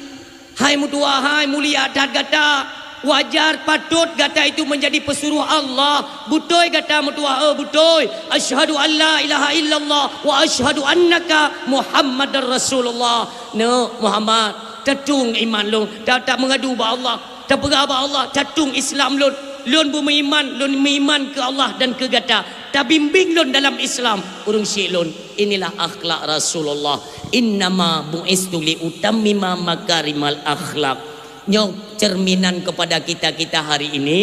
"Hai meutuwah, hai mulia that gata. Wajar, patot gata itu menjadi pesuruh Allah. Beutôi gata meutuwah, eh, beutôi. Asyhadu an la ilaha illallah wa asyhadu annaka Muhammadar Rasulullah." "Neuk Muhammad, tatung iman lôn, ta-, tameungadu bak Allah, tapeugah bak Allah, tatung Islam lôn. Lôn beumeuiman, lôn meuiman keu Allah dan keu gata. Tabimbing lôn dalam Islam, ureueng syik lôn." Inilah akhlak Rasulullah. "Innama bu'istu li utammima makarimal akhlak." Nyoe cerminan kepada kita-kita hari ini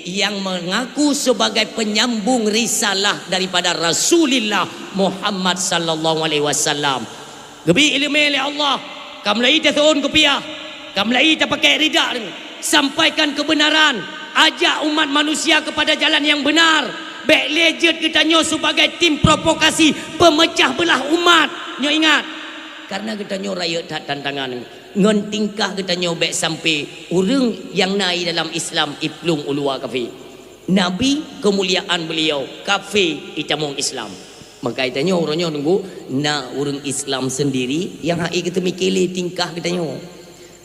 yang mengaku sebagai penyambung risalah daripada Rasulillah Muhammad sallallahu alaihi wasallam. Geubri ileumé lé Allah, ka mulai taseuôn kupiah, ka mulai tapakai ridak, sampaikan kebenaran, ajak umat manusia kepada jalan yang benar. Bék lé jeuet geutanyoe sebagai tim provokasi, pemecah belah umat. Nyoe ingat, karena geutanyoe rayeuk that tantangan. Ngon tingkah geutanyoe bék sampai ureueng nyang na i dalam Islam iplueng u luwa kafé. Nabi, keumuliaan beliau, kafé itamong Islam. Maka geutanyoe uroe nyoe teungku na ureueng Islam sendiri nyang hana geuteumikir lé tingkah geutanyoe.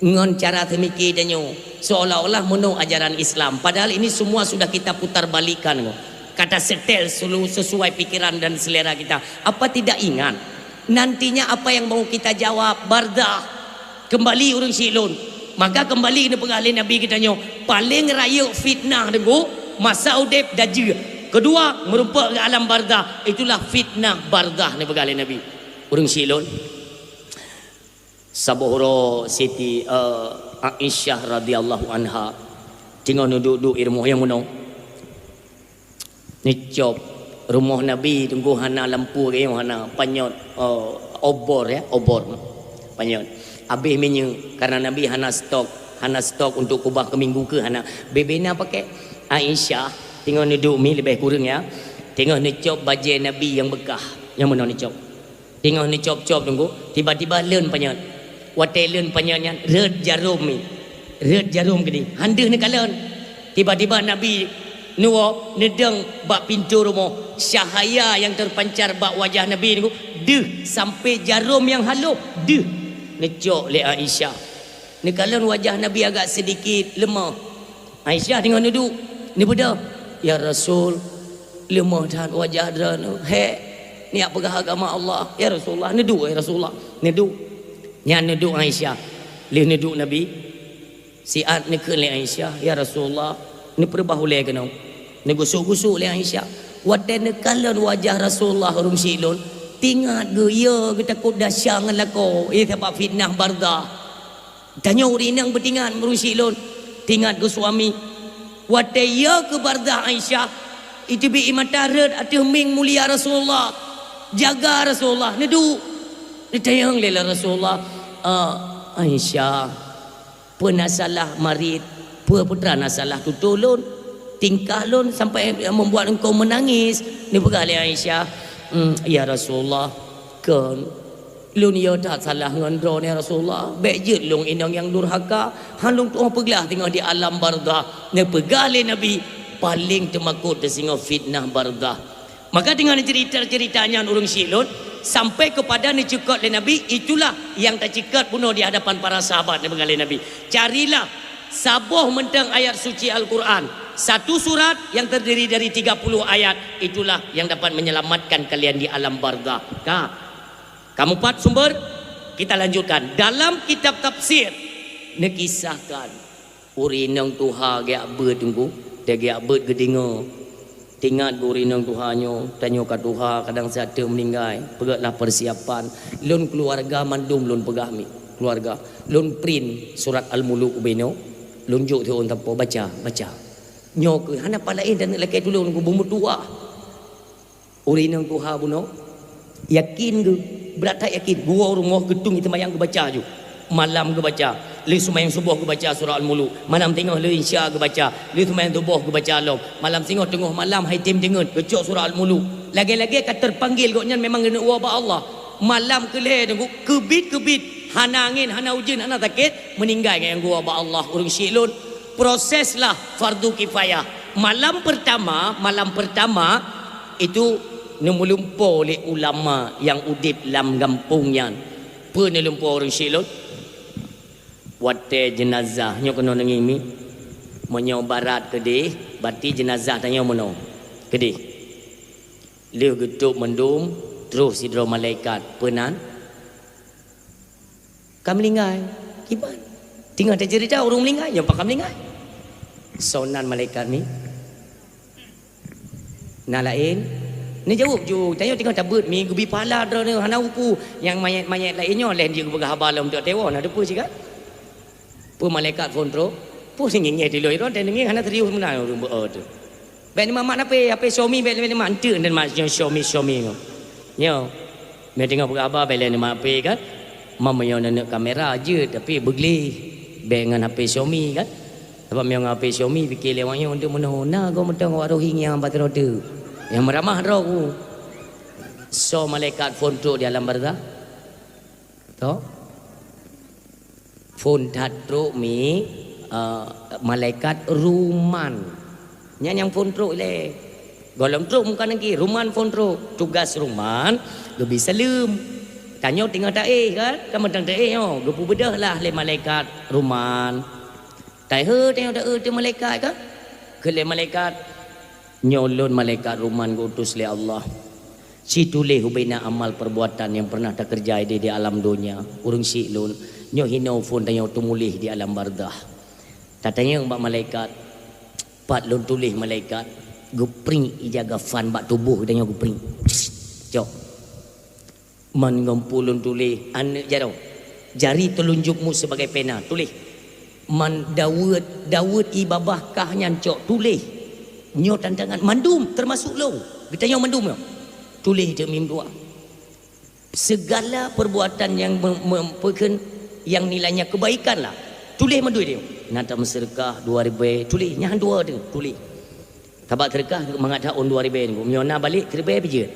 Ngon cara teumikir tanyoe seolah-olah meunoe ajaran Islam, padahal ini semua sudah kita putar balikkan. Kata setel selu-, sesuai pikiran dan selera kita. Apa tidak ingat? Nantinya apa yang mau kita jawab? Barzakh. Kembali ureueng syik lôn. Maka kembali neupeugah lé Nabi geutanyoe, paleng rayeuk fitnah teungku, masa udeb dajeue. Kedua, meurumpok keu alam barzakh, itulah fitnah barzakh neupeugah lé Nabi. Ureueng syik lôn. Saboh uroe Siti, eh, Aisyah radhiyallahu anha teungoh neuduek-duek i rumoh nyang meunoe. Neucop rumoh Nabi teungku hana lampu kayong hana, panyöt, eh, obor ya, obor. Panyöt. Habéh minyeuk karena Nabi hana stok, hana stok untuk kubah keu minggu keu hana. Bebena pakai. Aisyah teungoh neuduek mi leubeh kureueng ya. Teungoh neucop bajée Nabi nyang beukah. Nyang meunoe neucop. Teungoh neucop-cop teungku, tiba-tiba leuen panyöt. Watée leuen panyöt nyan, rhot jarom mi. Rhot jarom keudeh, han deuh neukalon. Tiba-tiba Nabi neuwoe, neudong bak pintoe rumoh, cahaya nyang teupancar bak wajah Nabi teungku, deuh sampai jarom nyang halôh, deuh. Neucok lé Aisyah. Neukalon wajah Nabi agak sedikit leumah. Aisyah teungoh neuduek, neubeudôh, "Ya Rasul, leumah that wajah droeneuh, hék, neujak peugah agama Allah, ya Rasulullah, neuduek, ya Rasulullah, neuduek." Nyan neuduek Aisyah, lheueh neuduek Nabi, siat neukheun lé Aisyah, "Ya Rasulullah, neupeurubah ulée keunoe." Neugusuk-gusuk lé Aisyah. Watée neukalon wajah Rasulullah ureueng syik lôn, teuingat geuh, ya geutakot desya ngon lakoe, eh, sabab fitnah barzakh. Tanyoe ureueng inong beutingat, ureueng syiek lôn, tingat keu suami. Watèe yö keu barzah Aisyah, iteubiet ie mata rhët ateueh mieng mulia Rasulullah. Jaga Rasulullah, neuduek. Neutanyong lé Rasulullah, "Ah, Aisyah, peue na salah marit? Peue, peue teuma na salah tutoe lôn? Tingkah lôn sampai membuat engkau menangis?" Neupeugah lé Aisyah, "Hmm, ya Rasulullah, kon." "Lôn yö that salah ngon droeneuh, ya Rasulullah. Bèk jeuet lôn inong nyang durhaka. Han lôn tu'oh peuglah teungoh di alam barzah." Neupeugah lé Nabi, "Paleng teumakot teuh singoh fitnah barzah." Maka deungon cerita-cerita nyan, ureueng syiek lôn, sampai kepada neucukot lé Nabi, itulah yang tacukot bunoe di hadapan para sahabat, neupeugah lé Nabi, "Carilah saboh mantong ayat suci Al-Quran, satu surat yang terdiri dari tiga puluh ayat, itulah yang dapat menyelamatkan kalian di alam barzah." Ka. Kamupat sumber, kita lanjutkan. Dalam kitab tafsir, neukisahkan ureueng inong tuha geujak beuet teungku, geujak beuet geudeungoe. Teuingat keu ureueng inong tuha nyoe, tanyoe ka tuha, kadang siat teuk meuninggai, peugötlah persiapan. Lôn keuluwarga mandum lôn peugah mi, keuluwarga. Lôn print surat Al-Muluk ubé nyoe, lôn jok siôn sapo, baca, baca. Nyoe keuh hana pat laén dan lakèe tulông keu beumeutuah. Ureueng inong tuha bunoe, yakin geuh, brat that yakin. Geuwoe rumoh geutung i seumayang geubaca ju. Malam geubaca, lheueh seumayang suboh geubaca surah Al-Muluk. Malam singoh lheueh Isya geubaca, lheueh seumayang suboh geubaca lom. Malam singoh teungoh malam hai tem deungon geucok surah Al-Muluk. Lagèe-lagèe ka teupanggil gobnyan memang geuneuk woe bak Allah. Malam keu lhèe teungku, keubiet-keubiet, hana angén, hana ujeuen, hana sakét, meuninggai nyang geuwoe bak Allah ureueng syiek lôn. Proseslah fardu kifayah. Malam pertama, malam pertama itu neumeulimpô lé ulama nyang udép lam gampông nyan. Peue neulumpo ureueng syiek lôn? Watèe jeunazah, nyoe keunoe neungieng mi. Meunyoe barat keudeh, berarti jeunazah tanyoe meunoe. Keudeh. Lheueh geutôb mandum, troh sidroe malaikat. Peue nan? Ka meuninggai. Kiban? Teungoh taceurita ureueng meuninggai, nyoe pakon meuninggai. Soe nan malaikat mi? Na laén? Neujaweueb ju, tanyoe teungoh tabeuet mi, geubi pahala droeneuh hana upu. Nyang manyét-manyét laén nyoe lheueh jeuet geupeugah haba lom teuk teuwoe, na teupeue sigat? Peue malaikat phôn trok? Peue singieng-ngieng tilôi droe, dan ngieng hana serius meunan ureueng beu-o teuh. Bèk neumat-mat HP, HP Xiaomi bèk neumat, enteuk dan mat Xiaomi, Xiaomi nyoe. Nyoe. Meunyoe teungoh peugah haba bèk lé neumat HP kan. Meunyoe neuneuk kamera jeuet tapi beugleh. Bèk ngon HP Xiaomi kan. Sabab meunyoe ngon HP Xiaomi pike lé awak nyoe untuk meunoe na goe mantong awak Rohingya bak droe teuh. Nyang meuramah droe ku. Soe malaikat phôn trok di alam barzah? Toh? Phôn that trok mi, eh, malaikat Ruman. Nyan nyang phôn trok ilèe. Gohlom trok muka nangki, Ruman phôn trok. Tugas Ruman, geubi saleuem. Tanyoe teungoh taéh kan? Kan mantong taéh nyoe. Geupeubeudôh lah lé malaikat Ruman. Taéh tanyoe taéh teuh malaikat kan? Kheun lé malaikat, "Nyoe lôn malaikat Ruman geuutus lé Allah. Situléh ubena amal perbuatan nyang pernah takeureuja idéh di alam donya, ureueng syiek lôn. Nyoe hinoe phôn tanyoe teumuléh di alam barzah." Tatanyong bak malaikat, "Pat lôn tuléh malaikat?" Geupriek ija gavan bak tuboh geutanyoe geupriek. Cok. "Man ngon peue lôn tuléh, aneuk jaroe. Jari telunjukmu sebagai pena, tuléh. Man Daud, Daud ié babah kah nyan cok, tuléh. Nyoe tantangan mandum, teumasok lôn." Geutanyoe mandum nyoe. "Tuléh teuk mim dua. Segala perbuatan yang me-, me-, peukheun yang nilainya kebaikan lah. Tuléh mandum dia. Na tameuseudeukah dua ribèe, tuléh. Nyan dua tu, tuléh." Sabab seudeukah mangat that ôn dua ribèe nyoe. Meunyoe na balek, siribèe pih jeuet.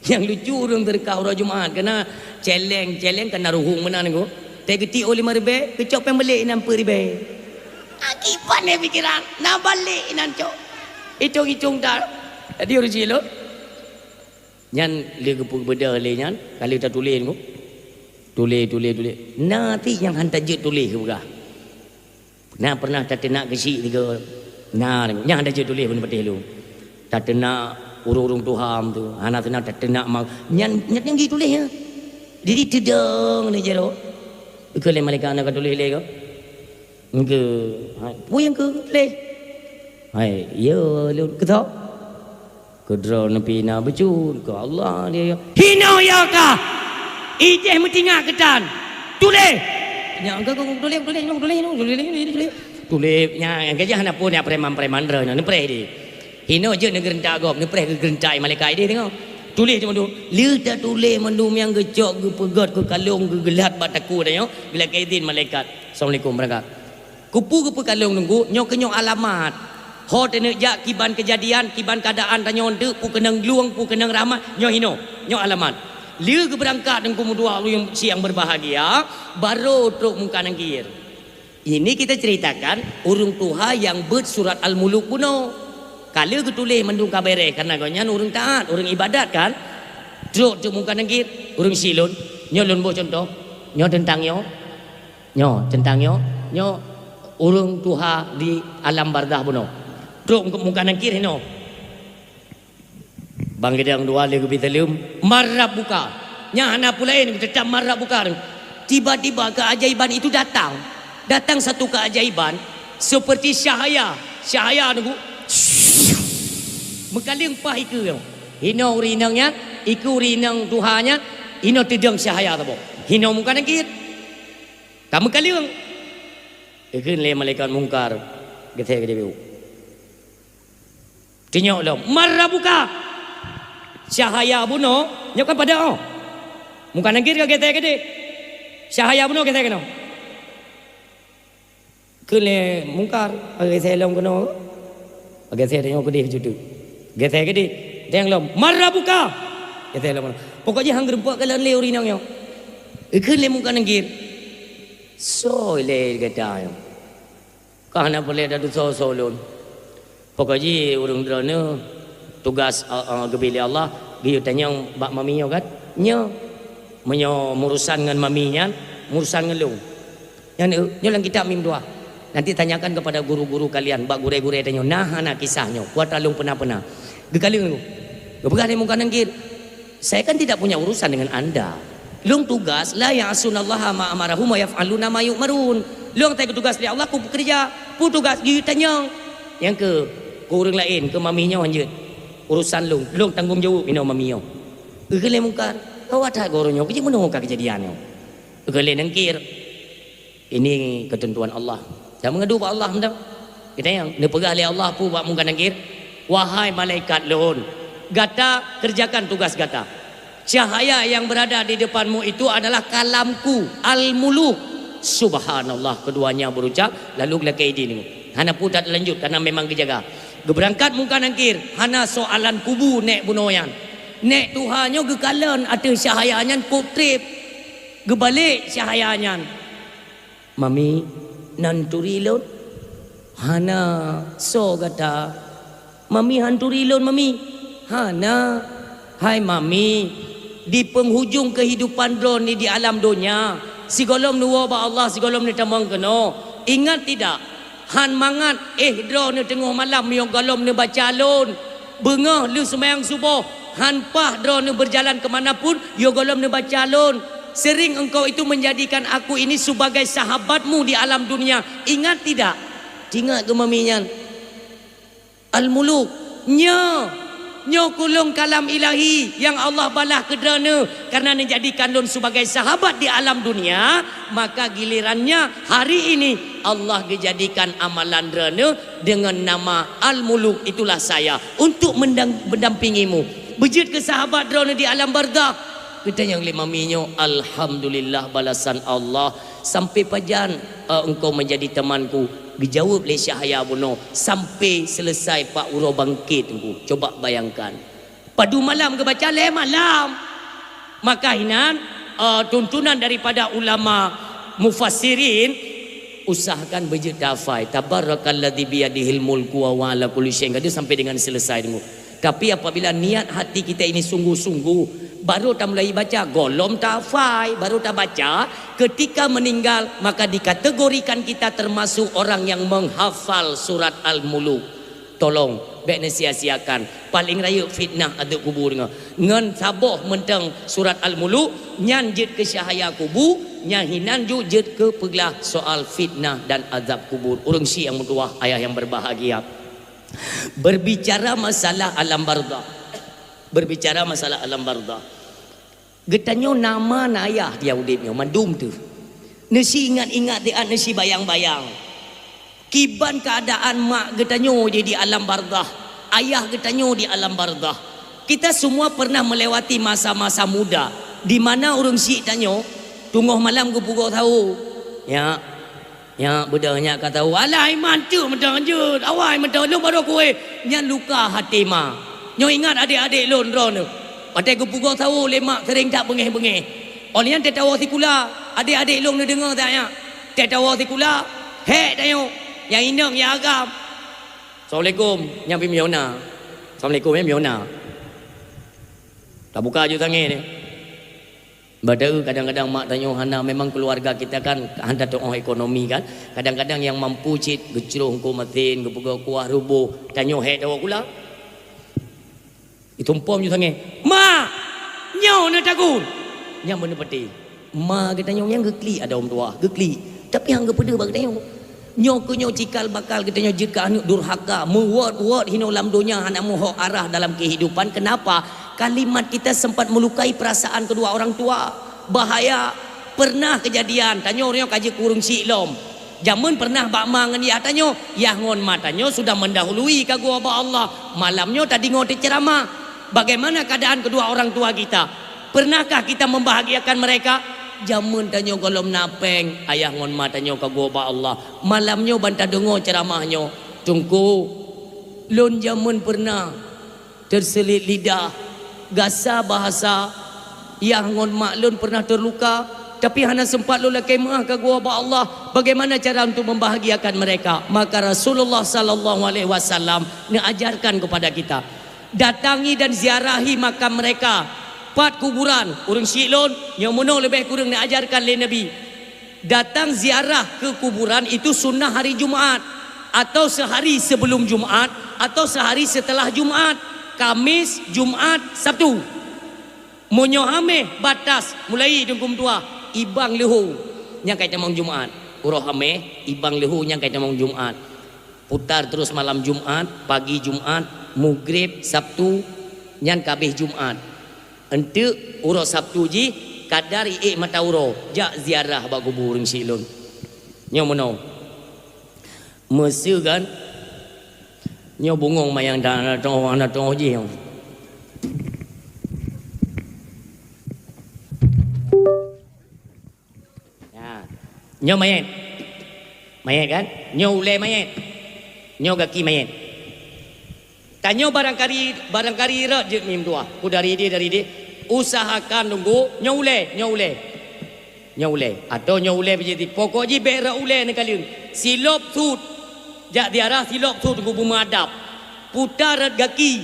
Nyang lucu ureueng seudeukah uroe Jumat, keunan celeng, celeng keunan ruhueng meunan nyoe. Teuh geutiek ôn lima ribèe, geucok péng balek inan peuet ribèe. Akibat nyan pikeran, na balek inan cok. Itong-itong that. Jadi ureueng syiek lôn. Nyan lé geupeubeudôh lé nyan, ka lheueh tatuléh nyoe. Tuléh, tuléh, tuléh. Na cit nyang han tajeuet tuléh geupeugah. Na pernah tateunak keuchik tiga. Na, nyan han tajeuet tuléh bak patéh lôn. Tateunak ureueng-ureueng tuha tu, hana seunang tateunak ma-, nyan, nyan, nyan geutuléh nyan. Jadi teudong lé jaroe. Keu lé malaikat na ka tuléh lé ko. Engke, hai, peue nyang keu lé? Hai, ya lôn keutho. Keudroe neupi na beucut, keu Allah dia ya. Hinoe ya kah? Ijeh meutingak keutan. Tuléh. Nyan, ka, ka, tuléh, tuléh, tuléh, tuléh, tuléh, tuléh. Tuléh, nyan, nyang keujah na pun, nyan preman-preman droe nyoe, neupreh deh. Hinoe jeuet neugeureuntak gob, neupreh geugeureuntak malaikat deh teungoh. Tuléh cuma tu, lheueh tatuléh mandum nyang geucok, geupeugét, geukalon, geugeulat bak takue tanyoe, geulakée idhin malaikat. Assalamualaikum, beurangkat. Keupeue geupeukalon Teungku, nyoe keunyoe alamat. Ho teuneuk jak kiban keujadian, kiban keuadaan tanyoe eunteuk, peue keunong lueng, peue keunong rahmat, nyoe hinoe, nyoe alamat. Lheueh geubeurangkat Teungku meutuah ureueng syik nyang beubahgia, barô trok Mungkar Nakir. Ini kita ceritakan ureueng tuha nyang beuet surat Al-Muluk bunoe. Ka lheueh geutuléh mandum ka beureh, karena gobnyan ureueng taat, ureueng ibadat kan. Trok teuk Mungkar Nakir, ureueng syik lôn, nyoe lôn boh cuntoh, nyoe teuntang nyoe. Nyoe, teuntang nyoe, nyoe ureueng tuha di alam barzakh bunoe. Trok Mungkar Nakir hinoe. Bang Gidang dua lé geubi saleuem, "Man rabbuka?" Nyan hana peue laén, teutap "Man rabbuka." Tiba-tiba keajaiban itu datang. Datang satu keajaiban seperti cahaya. Cahaya Teungku. Meukaleueng paih ikeue nyoe. Hinoe ureueng inong nyan, ikeue ureueng inong tuha nyan, hinoe teudong cahaya saboh. Hinoe Mungkar Nakir. Ka meukaleueng. Geukheun lé malaikat Mungkar, geusée keudeh. Tanyong lom, "Man rabbuka?" Cahaya bunoe, nyoe kan padang oh. Mungkar Nakir ka geusée keudeh. Cahaya bunoe geusée keunoe. Kheun lé Mungkar, geusée lom keunoe. Geusée tanyong keudeh situ. Geusée keudeh. Tanyong lom, "Man rabbuka?" Geusée lom keunoe. Pokok jih han geurumpok kalon lé ureueng inong nyoe. Geukheun lé Mungkar Nakir, "Soe lé gata nyoe?" Ka hana peureulée tatusoe-soe lôn. Pokok jih ureueng droeneuh tugas, a, a, geubri lé Allah, geuyue tanyong bak mami nyoe kan? Nyoe. Meunyoe meurusan ngon mami nyan, meurusan ngon lôn. Nyan, eh, nyoe lam kitab mim dua. Nanti tanyakan kepada guru-guru kalian, bak gurée-gurée tanyoe, na hana kisah nyoe, kuat lôn peuna-peuna. Geukalon lôn. Geupeugah lé Mungkar Nakir, "Saya kan tidak punya urusan dengan anda. Lôn tugas, la ya'sunallaha ma amarahum wa yaf'aluna ma yu'marun." Lôn tai tugas lé Allah, kupeukeureja. Peue tugas? Geuyue tanyong. Nyang keu, keu ureueng laén, keu mami nyoe hanjeuet. Urusan lôn, lôn tanggong jaweueb inoe mami nyoe. Geukheun lé Mungkar, "Gawat that guru nyoe, keu jih meunoe ka keujadian nyoe?" Geukheun lé Nakir, "Ini ketentuan Allah." Nyang meungeudue bak Allah mantong. Geutanyong, neupeugah lé Allah peue bak Mungkar Nakir, "Wahai malaikat lôn, gata kerjakan tugas gata. Cahaya yang berada di depanmu itu adalah kalamku, Al-Muluk." Subhanallah, keduanya berucap, lalu geulakée idin. Hana peue that lanjut, karena memang geujaga. Geubeurangkat Mungkar Nakir, hana soalan kubu nék bunoe nyan. Nék tuha nyoe geukalon ateueh cahaya nyan kok treb. Geubalek cahaya nyan. "Mami, na neuturi lôn?" "Hana, soe gata?" "Mami han turi lôn, Mami?" "Hana." "Hai Mami, di penghujung kehidupan droeneuh di alam donya, sigohlom neuwoe bak Allah, sigohlom neutamong keunoe, ingat tidak? Han mangat éh droeneuh teungoh malam, yoh gohlom neubaca lôn. Beungoh lheueh seumayang suboh, han paih droeneuh beujalan keumanapun, yoh gohlom neubaca lôn. Sering engkau itu menjadikan aku ini sebagai sahabatmu di alam dunia. Ingat tidak?" Teuingat keu Mami nyan. Al-Muluk. Nyoe, nyoe kulôn kalam ilahi nyang Allah balaih keu droeneuh, karena neujadikan lôn sebagai sahabat di alam dunia, maka gilirannya hari ini Allah geujadikan amalan droeneuh dengan nama Al-Muluk, itulah saya, untuk mendang-, mendampingimu. Beujeuet keu sahabat droeneuh di alam barzakh. Geutanyong lé Mami nyoe, "Alhamdulillah balasan Allah. Sampai pajan, eh, engkau menjadi temanku?" Geujaweueb lé cahaya bunoe, "Sampai selesai pak uroe bangkit, Teungku." Coba bayangkan. Padum malam geubaca? Lhée malam. Maka hinan, eh, tuntunan daripada ulama mufassirin, usahakan beujeuet tahafai, "Tabarakalladzi biyadihil mulku wa huwa ala kulli syai'in qadir," sampai dengan selesai, Teungku. Tapi apabila niat hati kita ini sungguh-sungguh, baru tamulai baca, gohlom tahafai, baru tabaca, ketika meninggal, maka dikategorikan kita termasuk orang yang menghafal surat Al-Muluk. Tolong, bék neusia-siakan. Paléng rayeuk fitnah azeub kubur nyoe. Ngon saboh mantong surat Al-Muluk, nyan jeuet keu cahaya kubu, nyan hinan ju jeuet keu peuglah soal fitnah dan azab kubur. Ureueng syik nyang meutuwah, ayah nyang berbahagia. Berbicara masalah alam barzakh. Berbicara masalah alam barzakh. Geutanyoe na ma na yah di udeb nyoe, mandum teuh. Neusi ingat-ingat tiat neusi bayang-bayang. Kiban keuadaan mak geutanyoe di, di alam barzakh, ayah geutanyoe di alam barzakh. Kita semua pernah melewati masa-masa muda di mana ureuëng syiek tanyoe teungoh malam geupugoe sawo. Ya, ya, beudôh nyak ka sawo. Alah, iman teuk meuteung jeuet. Awai meuteung lôn baroe kueh. Nyan luka hati ma. Nyoe ingat adék-adék lôn droeneueh. Watée geupugoe sawo lé mak sering that beungéh-beungéh. Óh lheueh nyan teuh tawoe sikula, adék-adék lôn neudeungoe that nyan. Teuh tawoe sikula, hék tanyoe, nyang inong nyang agam. Assalamualaikum, nyang pih miyona. Assalamualaikum, ya miyona. Tabuka aju tangé deh. Padahai kadang-kadang mak tanyoe hana, memang keluarga kita kan hana teuoh ekonomi kan. Kadang-kadang nyang mampu cit geucroh eungkôt masin, geupeugah kuah ruboh, tanyoe hék tawoe sikula. Itumpom ju sangé, "Ma! Nyoe na takun!" Nyang meuneupeuti. Ma geutanyoe nyang geuklik ada ureuëng tuha, geuklik. Tapi han geupeudeuh bak geutanyoe. Nyoe keuh nyoe cikal bakal geutanyoe jeuet keu aneuëk durhaka, meuwot-wot hinoe lam donya hana meuhok arah dalam kehidupan. Kenapa? Kalimat kita sempat melukai perasaan kedua orang tua. Bahaya. Pernah kejadian, tanyoe nyoe ka jeuet keu ureuëng syiek lom. Jameun pernah bak ma ngon yah tanyoe, yah ngon ma tanyoe sudah mendahului ka geuwoe bak Allah. Malam nyoe tadeungoe teuceramah. Bagaimana keadaan kedua orang tua kita? Pernahkah kita membahagiakan mereka? Jameun tanyoe gohlom na péng, ayah ngon ma tanyoe ka geuwoe bak Allah. Malam nyoe ban tadeungoe ceramah nyoe. Teungku, lôn jameun pernah teuseulit lidah, gasa bahasa, yah ngon mak lôn pernah terluka, tapi hana sempat lôn lakée meuáh ka geuwoe bak Allah. Bagaimana cara untuk membahagiakan mereka? Maka Rasulullah sallallahu alaihi wasallam neuajarkan kepada kita, datangi dan ziarahi makam mereka. Pat kuburan ureuëng syiek lôn, nyoe meunoe leubeh kureueng neuajarkan lé Nabi. Datang ziarah ke kuburan itu sunnah hari Jumaat, atau sehari sebelum Jumaat, atau sehari setelah Jumaat, Kamis, Jumaat, Sabtu. Meunyoe Hameh batas mulai dungkum tuah, ibang leuho nyang kai tamong Jumaat. Uroe Hameh, ibang leuho nyang kai tamong Jumaat. Putar terus malam Jumaat, pagi Jumaat, Maghrib, Sabtu, nyan ka abéh Jumaat. Enteuk uroe Sabtu jih, kadar iék mata uroe, jak ziarah bak kubu ureuëng syiek lôn. Nyoe meunoe. Meuseu kan? Nyoe bungong mayang dan aneuk toh, aneuk toh jih. Ya. Nyoe mayét. Mayét kan? Nyoe ulée mayét. Nyoe gaki mayét. Tanyoe barangkali, barangkali rot jeuet mim dua. Ku dari idéh, dari idéh. Usahakan nunggu nyoe ulée, nyoe ulée. Nyoe ulée. Atau nyoe ulée bijéh ti. Pokok jih bék rot ulée neukaleueng. Silop sut. Jak ziarah silop sut nunggu beumeuadab. Putar rot gaki.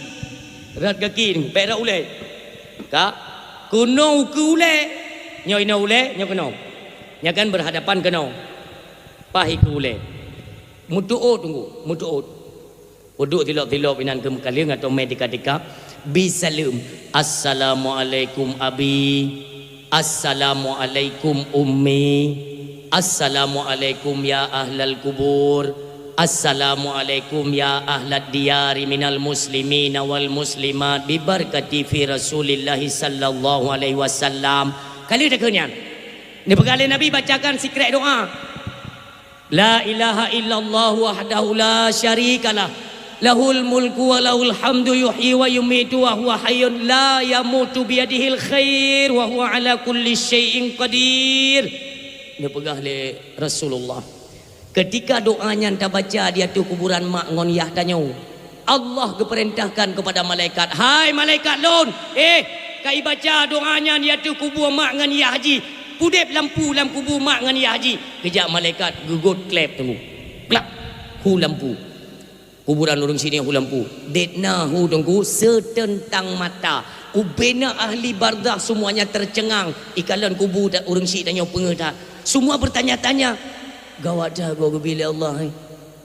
Rot gaki nunggu. Bék rot ulée. Ka. Keunoe ukeue ulée. Nyoe inoe ulée, nyoe keunoe. Nyan kan berhadapan keunoe. Paih ukeue ulée. Meutuôt teungku, meutuôt. Uduk tilop-tilop inan keu meukaleueng atau mé tika-tika. Bi saleuem. Assalamualaikum abi. Assalamualaikum ummi. Assalamualaikum ya ahlal kubur. Assalamualaikum ya ahlad diyari minal muslimina wal muslimat. Bi barakati fi Rasulillahi sallallahu alaihi wasallam. Kali dah keunyan. Neupeugah lé Nabi bacakan sikrek doa. La ilaha illallah wahdahu la syarikalah. Lahul mulku wa lahul hamdu yuhyi wa yumitu wa huwa hayyun la yamutu biyadihil khair wa huwa ala kulli syai'in qadir. Neupeugah lé Rasulullah. Ketika doa nyan tabaca di ateueh kuburan mak ngon yah tanyoe, Allah geupeurintahkan keupada malaikat, "Hai malaikat lôn, eh, ka ibaca doa nyan di ateueh kubu mak ngon yah jih, pudeb lampu lam kubu mak ngon yah jih." Geujak malaikat geugot klep teungku. Plak! Hu lampu. Kuburan ureuëng syiek nyan hu lampu. Dek na hu teungku seuteuntang mata. Ubena ahli barzakh semuanya tercengang. Ikalon kubu ta-, ureuëng syiek tanyoe peungeuh that. Semua bertanya-tanya. Gawat that goe geubi lé Allah, eh.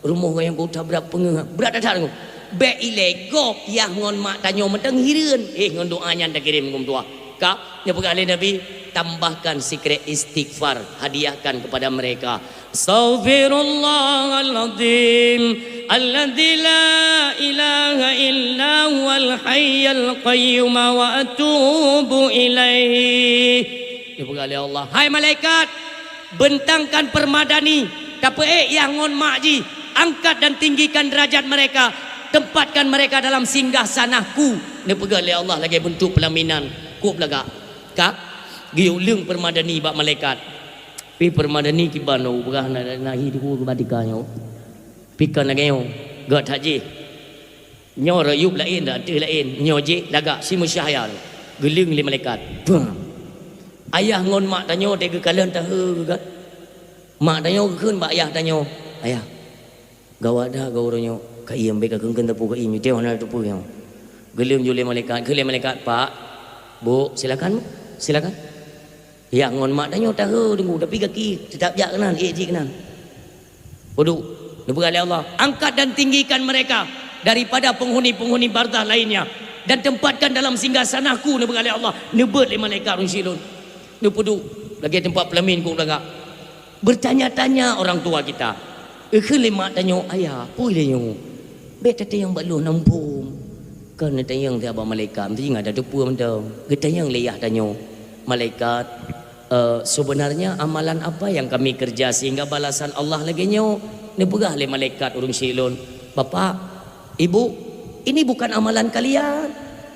Rumoh gayong kota brat peungeuh, brat that-that ngon. Bék ilée gob yah ngon mak tanyoe meuteung hireuen, eh, ngon doa nyan takirém ngon tuah. Ka, neupeugah lé Nabi, tambahkan sikrek istighfar, hadiahkan kepada mereka. Astaghfirullahaladzim, alladzi la ilaha illa huwal hayyul qayyum wa atubu ilaih. Neupeugah lé Allah, "Hai malaikat, Bentangkan permadani, tapeuék yah ngon mak jih, angkat dan tinggikan derajat mereka, tempatkan mereka dalam singgah sanah-Ku, neupeugah lé Allah lagée beuntuk peulaminan. Kôb lagak, ka geuyue leueng permadani bak malaikat. Pih permadani kiban nyoe, peugah na, na, na hi tuku keu batika nyoe. Pih kon lagée nyoe, gét that jih. Nyoe rayueb laén, ateueh laén. Nyoe jih lagak si meusyahya tu. Geuleueng lé malaikat. Bang! Ayah ngon mak tanyoe teuh geukalon tahe geugat. Mak tanyoe geukheun bak ayah tanyoe, "Ayah, gawat that gawat nyoe. Ka iem, bèk ka keungkeuen teupeu ka iem, teuh hana teupeu nyoe." Geuleueng ju lé malaikat, kheun lé malaikat, "Pak, Bu, silakan, Bu, silakan." Yah ngon mak tanyoe tahe teungku, tapi gaki teutap jak keunan, ék jih keunan. Uduk, neupeugah lé Allah, "Angkat dan tinggikan mereka daripada penghuni-penghuni barzakh lainnya, dan tempatkan dalam singgah sanah-Ku," neupeugah lé Allah, neubeuet lé malaikat ureuëng syiek lôn. Neupeuduek lagée teumpat peulamin kôb lagak. Bertanya-tanya orang tua kita. Geukheun lé mak tanyoe, "Ayah, peue lé nyoe?" "Bèk tatanyong bak lôn, Ampôn." Kon tatanyong teuh bak malaikat, meusti ingat tateupeue mantong. Geutanyong lé yah tanyoe, "Malaikat, eh, sebenarnya amalan apa yang kami kerja sehingga balasan Allah lagée nyoe?" Neupeugah lé malaikat ureuëng syiek lôn, "Bapak, Ibu, ini bukan amalan kalian.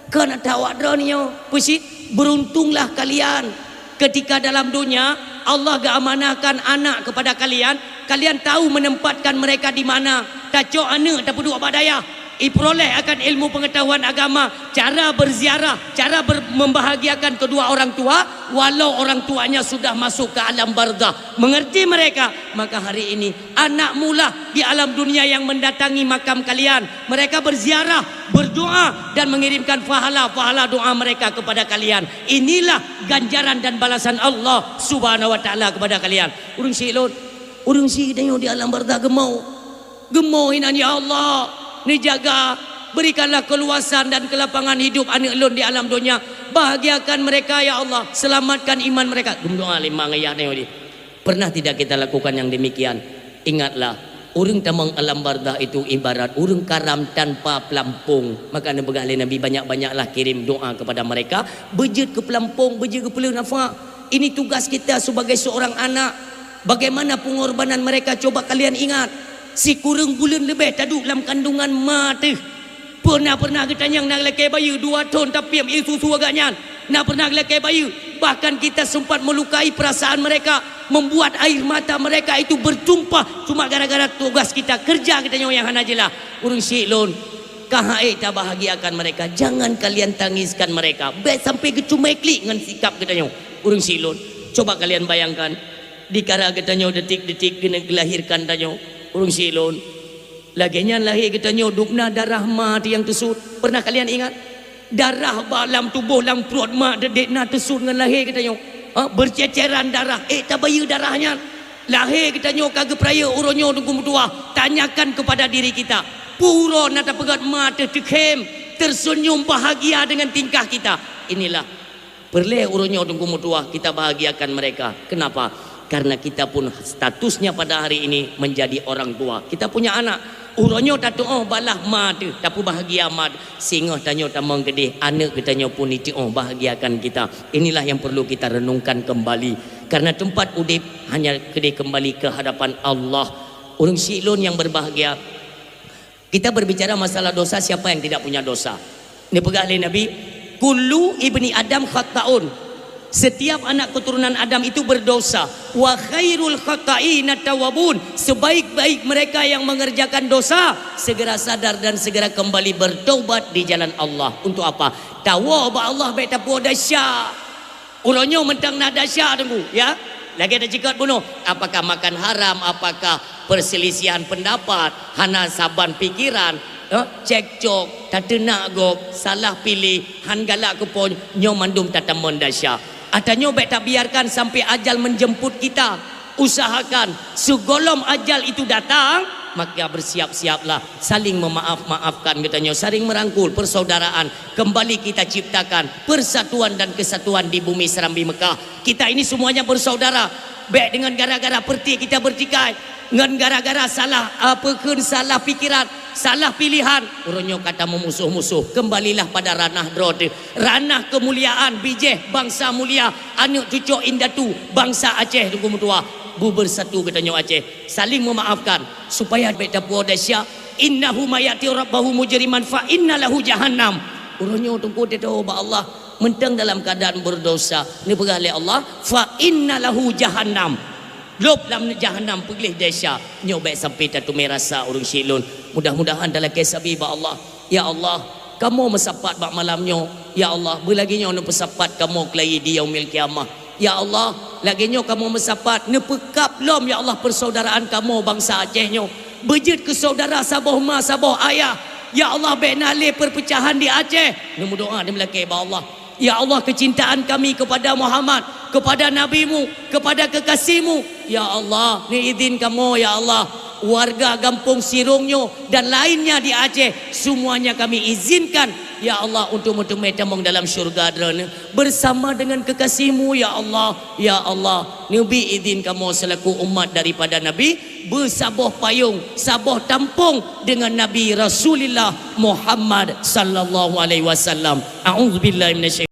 Kon ata awak droeneuh nyoe. Peue cit, beruntunglah kalian ketika dalam dunia Allah geuamanahkan anak kepada kalian, kalian tahu menempatkan mereka di mana. Tacok aneuëk tapeuduek bak dayah, ipeuroleh akan ilmu pengetahuan agama, cara berziarah, cara ber-, membahagiakan kedua orang tua, walau orang tuanya sudah masuk ke alam barzakh. Mengerti mereka, maka hari ini anak mula di alam dunia yang mendatangi makam kalian. Mereka berziarah, berdoa, dan mengirimkan pahala-pahala doa mereka kepada kalian. Inilah ganjaran dan balasan Allah Subhanahu wa Taala kepada kalian." Ureuëng syiek lôn, ureuëng syiek tanyoe di alam barzakh geumoe. Geumoe inan, "Ya Allah, neujaga, berikanlah keluasan dan kelapangan hidup aneuëk lôn di alam dunia. Bahagiakan mereka, ya Allah, selamatkan iman mereka." Geumeudoa lé mak ngon yah tanyoe jih. Pernah tidak kita lakukan yang demikian? Ingatlah, ureuëng tamong alam barzakh itu ibarat ureuëng karam tanpa peulampong. Maka neupeugah lé Nabi, "Banyak-banyaklah kirim doa kepada mereka, beujeuet keu peulampong, beujeuet keu peuleueh nafak." Ini tugas kita sebagai seorang anak. Bagaimana pengorbanan mereka, coba kalian ingat. Sikureueng buleuen leubeh taduek lam kandungan ma teuh. Pernah-pernah geutanyong na lakée bayeue dua thon tapiep ie susu agak nyan. Na pernah lakée bayeue, bahkan kita sempat melukai perasaan mereka, membuat air mata mereka itu bertumpah cuma gara-gara tugas kita, kerja geutanyoe nyang hana jeulaih. Ureuëng syiek lôn, ka han ék tabahagiakan mereka, jangan kalian tangiskan mereka. Bèk sampai geucumé klik ngon sikap geutanyoe. Ureuëng syiek lôn, coba kalian bayangkan, di kara geutanyoe detik-detik keuneuk geulahirkan tanyoe. Ureuëng syiek lôn, lagée nyan lahé geutanyoe dubna darah ma teuh nyang teusut. Pernah kalian ingat? Darah ba lam tuboh, lam pruet ma teuh dek na teusut ngon lahé geutanyoe. Ha, berceceran darah, ék tabayeue darah nyan. Lahé geutanyoe ka geupeurayeuk uroe nyoe teungku meutuwah. Tanyakan kepada diri kita, peue uroe na tapeugét ma teuh teukhém, tersenyum bahagia dengan tingkah kita. Inilah Peureulée uroe nyoe teungku meutuwah kita bahagiakan mereka. Kenapa? Karena kita pun statusnya pada hari ini menjadi orang tua. Kita punya anak. Uroe nyoe tatuoh balah ma teuh, tapeubahagia ma teuh. Singoh tanyoe tamong keudeh, aneuëk geutanyoe pun jituoh bahagiakan kita. Inilah yang perlu kita renungkan kembali. Karena tempat udeb hanya keudeh kembali ke hadapan Allah. Ureuëng syiek lôn nyang berbahagia, kita berbicara masalah dosa, siapa yang tidak punya dosa? Neupeugah lé Nabi, "Kullu ibni Adam khatta'un." Setiap anak keturunan Adam itu berdosa. "Wa khairul khatta'ina tawwabun." Sebaik-baik mereka yang mengerjakan dosa, segera sadar dan segera kembali bertaubat di jalan Allah. Untuk apa? Tawoe bak Allah bèk tapuwoe desya. Uroe nyoe mantong na desya teungku, ya. Lagée taceukat bunoe, apakah makan haram, apakah perselisihan pendapat, hana saban pikiran, eh, cekcok, tateunak gob, salah piléh, han galak keu Po, nyoe mandum tatamong desya. Ata nyoe bèk tabiarkan sampai ajal menjemput kita. Usahakan sigohlom ajal itu datang, maka bersiap-siaplah, saling memaaf-maafkan geutanyoe, saling merangkul, persaudaraan. Kembali kita ciptakan persatuan dan kesatuan di bumi Serambi Mekah. Kita ini semuanya bersaudara. Bèk deungon gara-gara peuretik kita beurtikai, ngon gara-gara salah, apa kheun, salah pikiran, salah pilihan, uroe nyoe ka tameumusoh-musoh. Kembalilah pada ranah droe teuh, ranah kemuliaan, bijéh bansa mulia, aneuëk cucok indatu bansa Aceh teungku meutuwah. Bebersatu geutanyoe Aceh, saling memaafkan, supaya bèk tapuwoe desya. Innahu may ya'ti rabbahu mujriman fa inna lahu jahannam. Uroe nyoe Teungku teutoe bak Allah, mantong dalam keuadaan berdosa, neupeugah lé Allah, fa inna lahu jahannam. Lôb lam jahannam peugleh desya. Nyoe bèk sampai tateumé rasa ureueng syik lôn. Mudah-mudahan talakèe sabe bak Allah. Ya Allah, kamoe meusapat bak malam nyoe. Ya Allah, beulagèe nyoe neupeusapat kamoe keulayi di yaumil qiyamah. Ya Allah, lagèe nyoe kamoe meusapat neupeukab lom, ya Allah, persaudaraan kamoe bansa Aceh nyoe. Beujeuet keu saudara saboh ma saboh ayah. Ya Allah, bèk na lé perpecahan di Aceh. Neumeudoa, neumeulakèe bak Allah. Ya Allah, kecintaan kami kepada Muhammad, kepada Nabi-Mu, kepada kekasih-Mu. Ya Allah, neuizin kamoe, ya Allah, warga gampông Sirong nyoe dan lainnya di Aceh, semuanya kami izinkan, ya Allah, untuk meuteumé tamong dalam syurga Droeneuh bersama dengan kekasih-Mu, ya Allah. Ya Allah, neubi izin kamoe selaku umat daripada Nabi beusaboh payong, saboh tampông dengan Nabi Rasulullah Muhammad sallallahu alaihi wasallam. A'udzubillahi minasyaitonir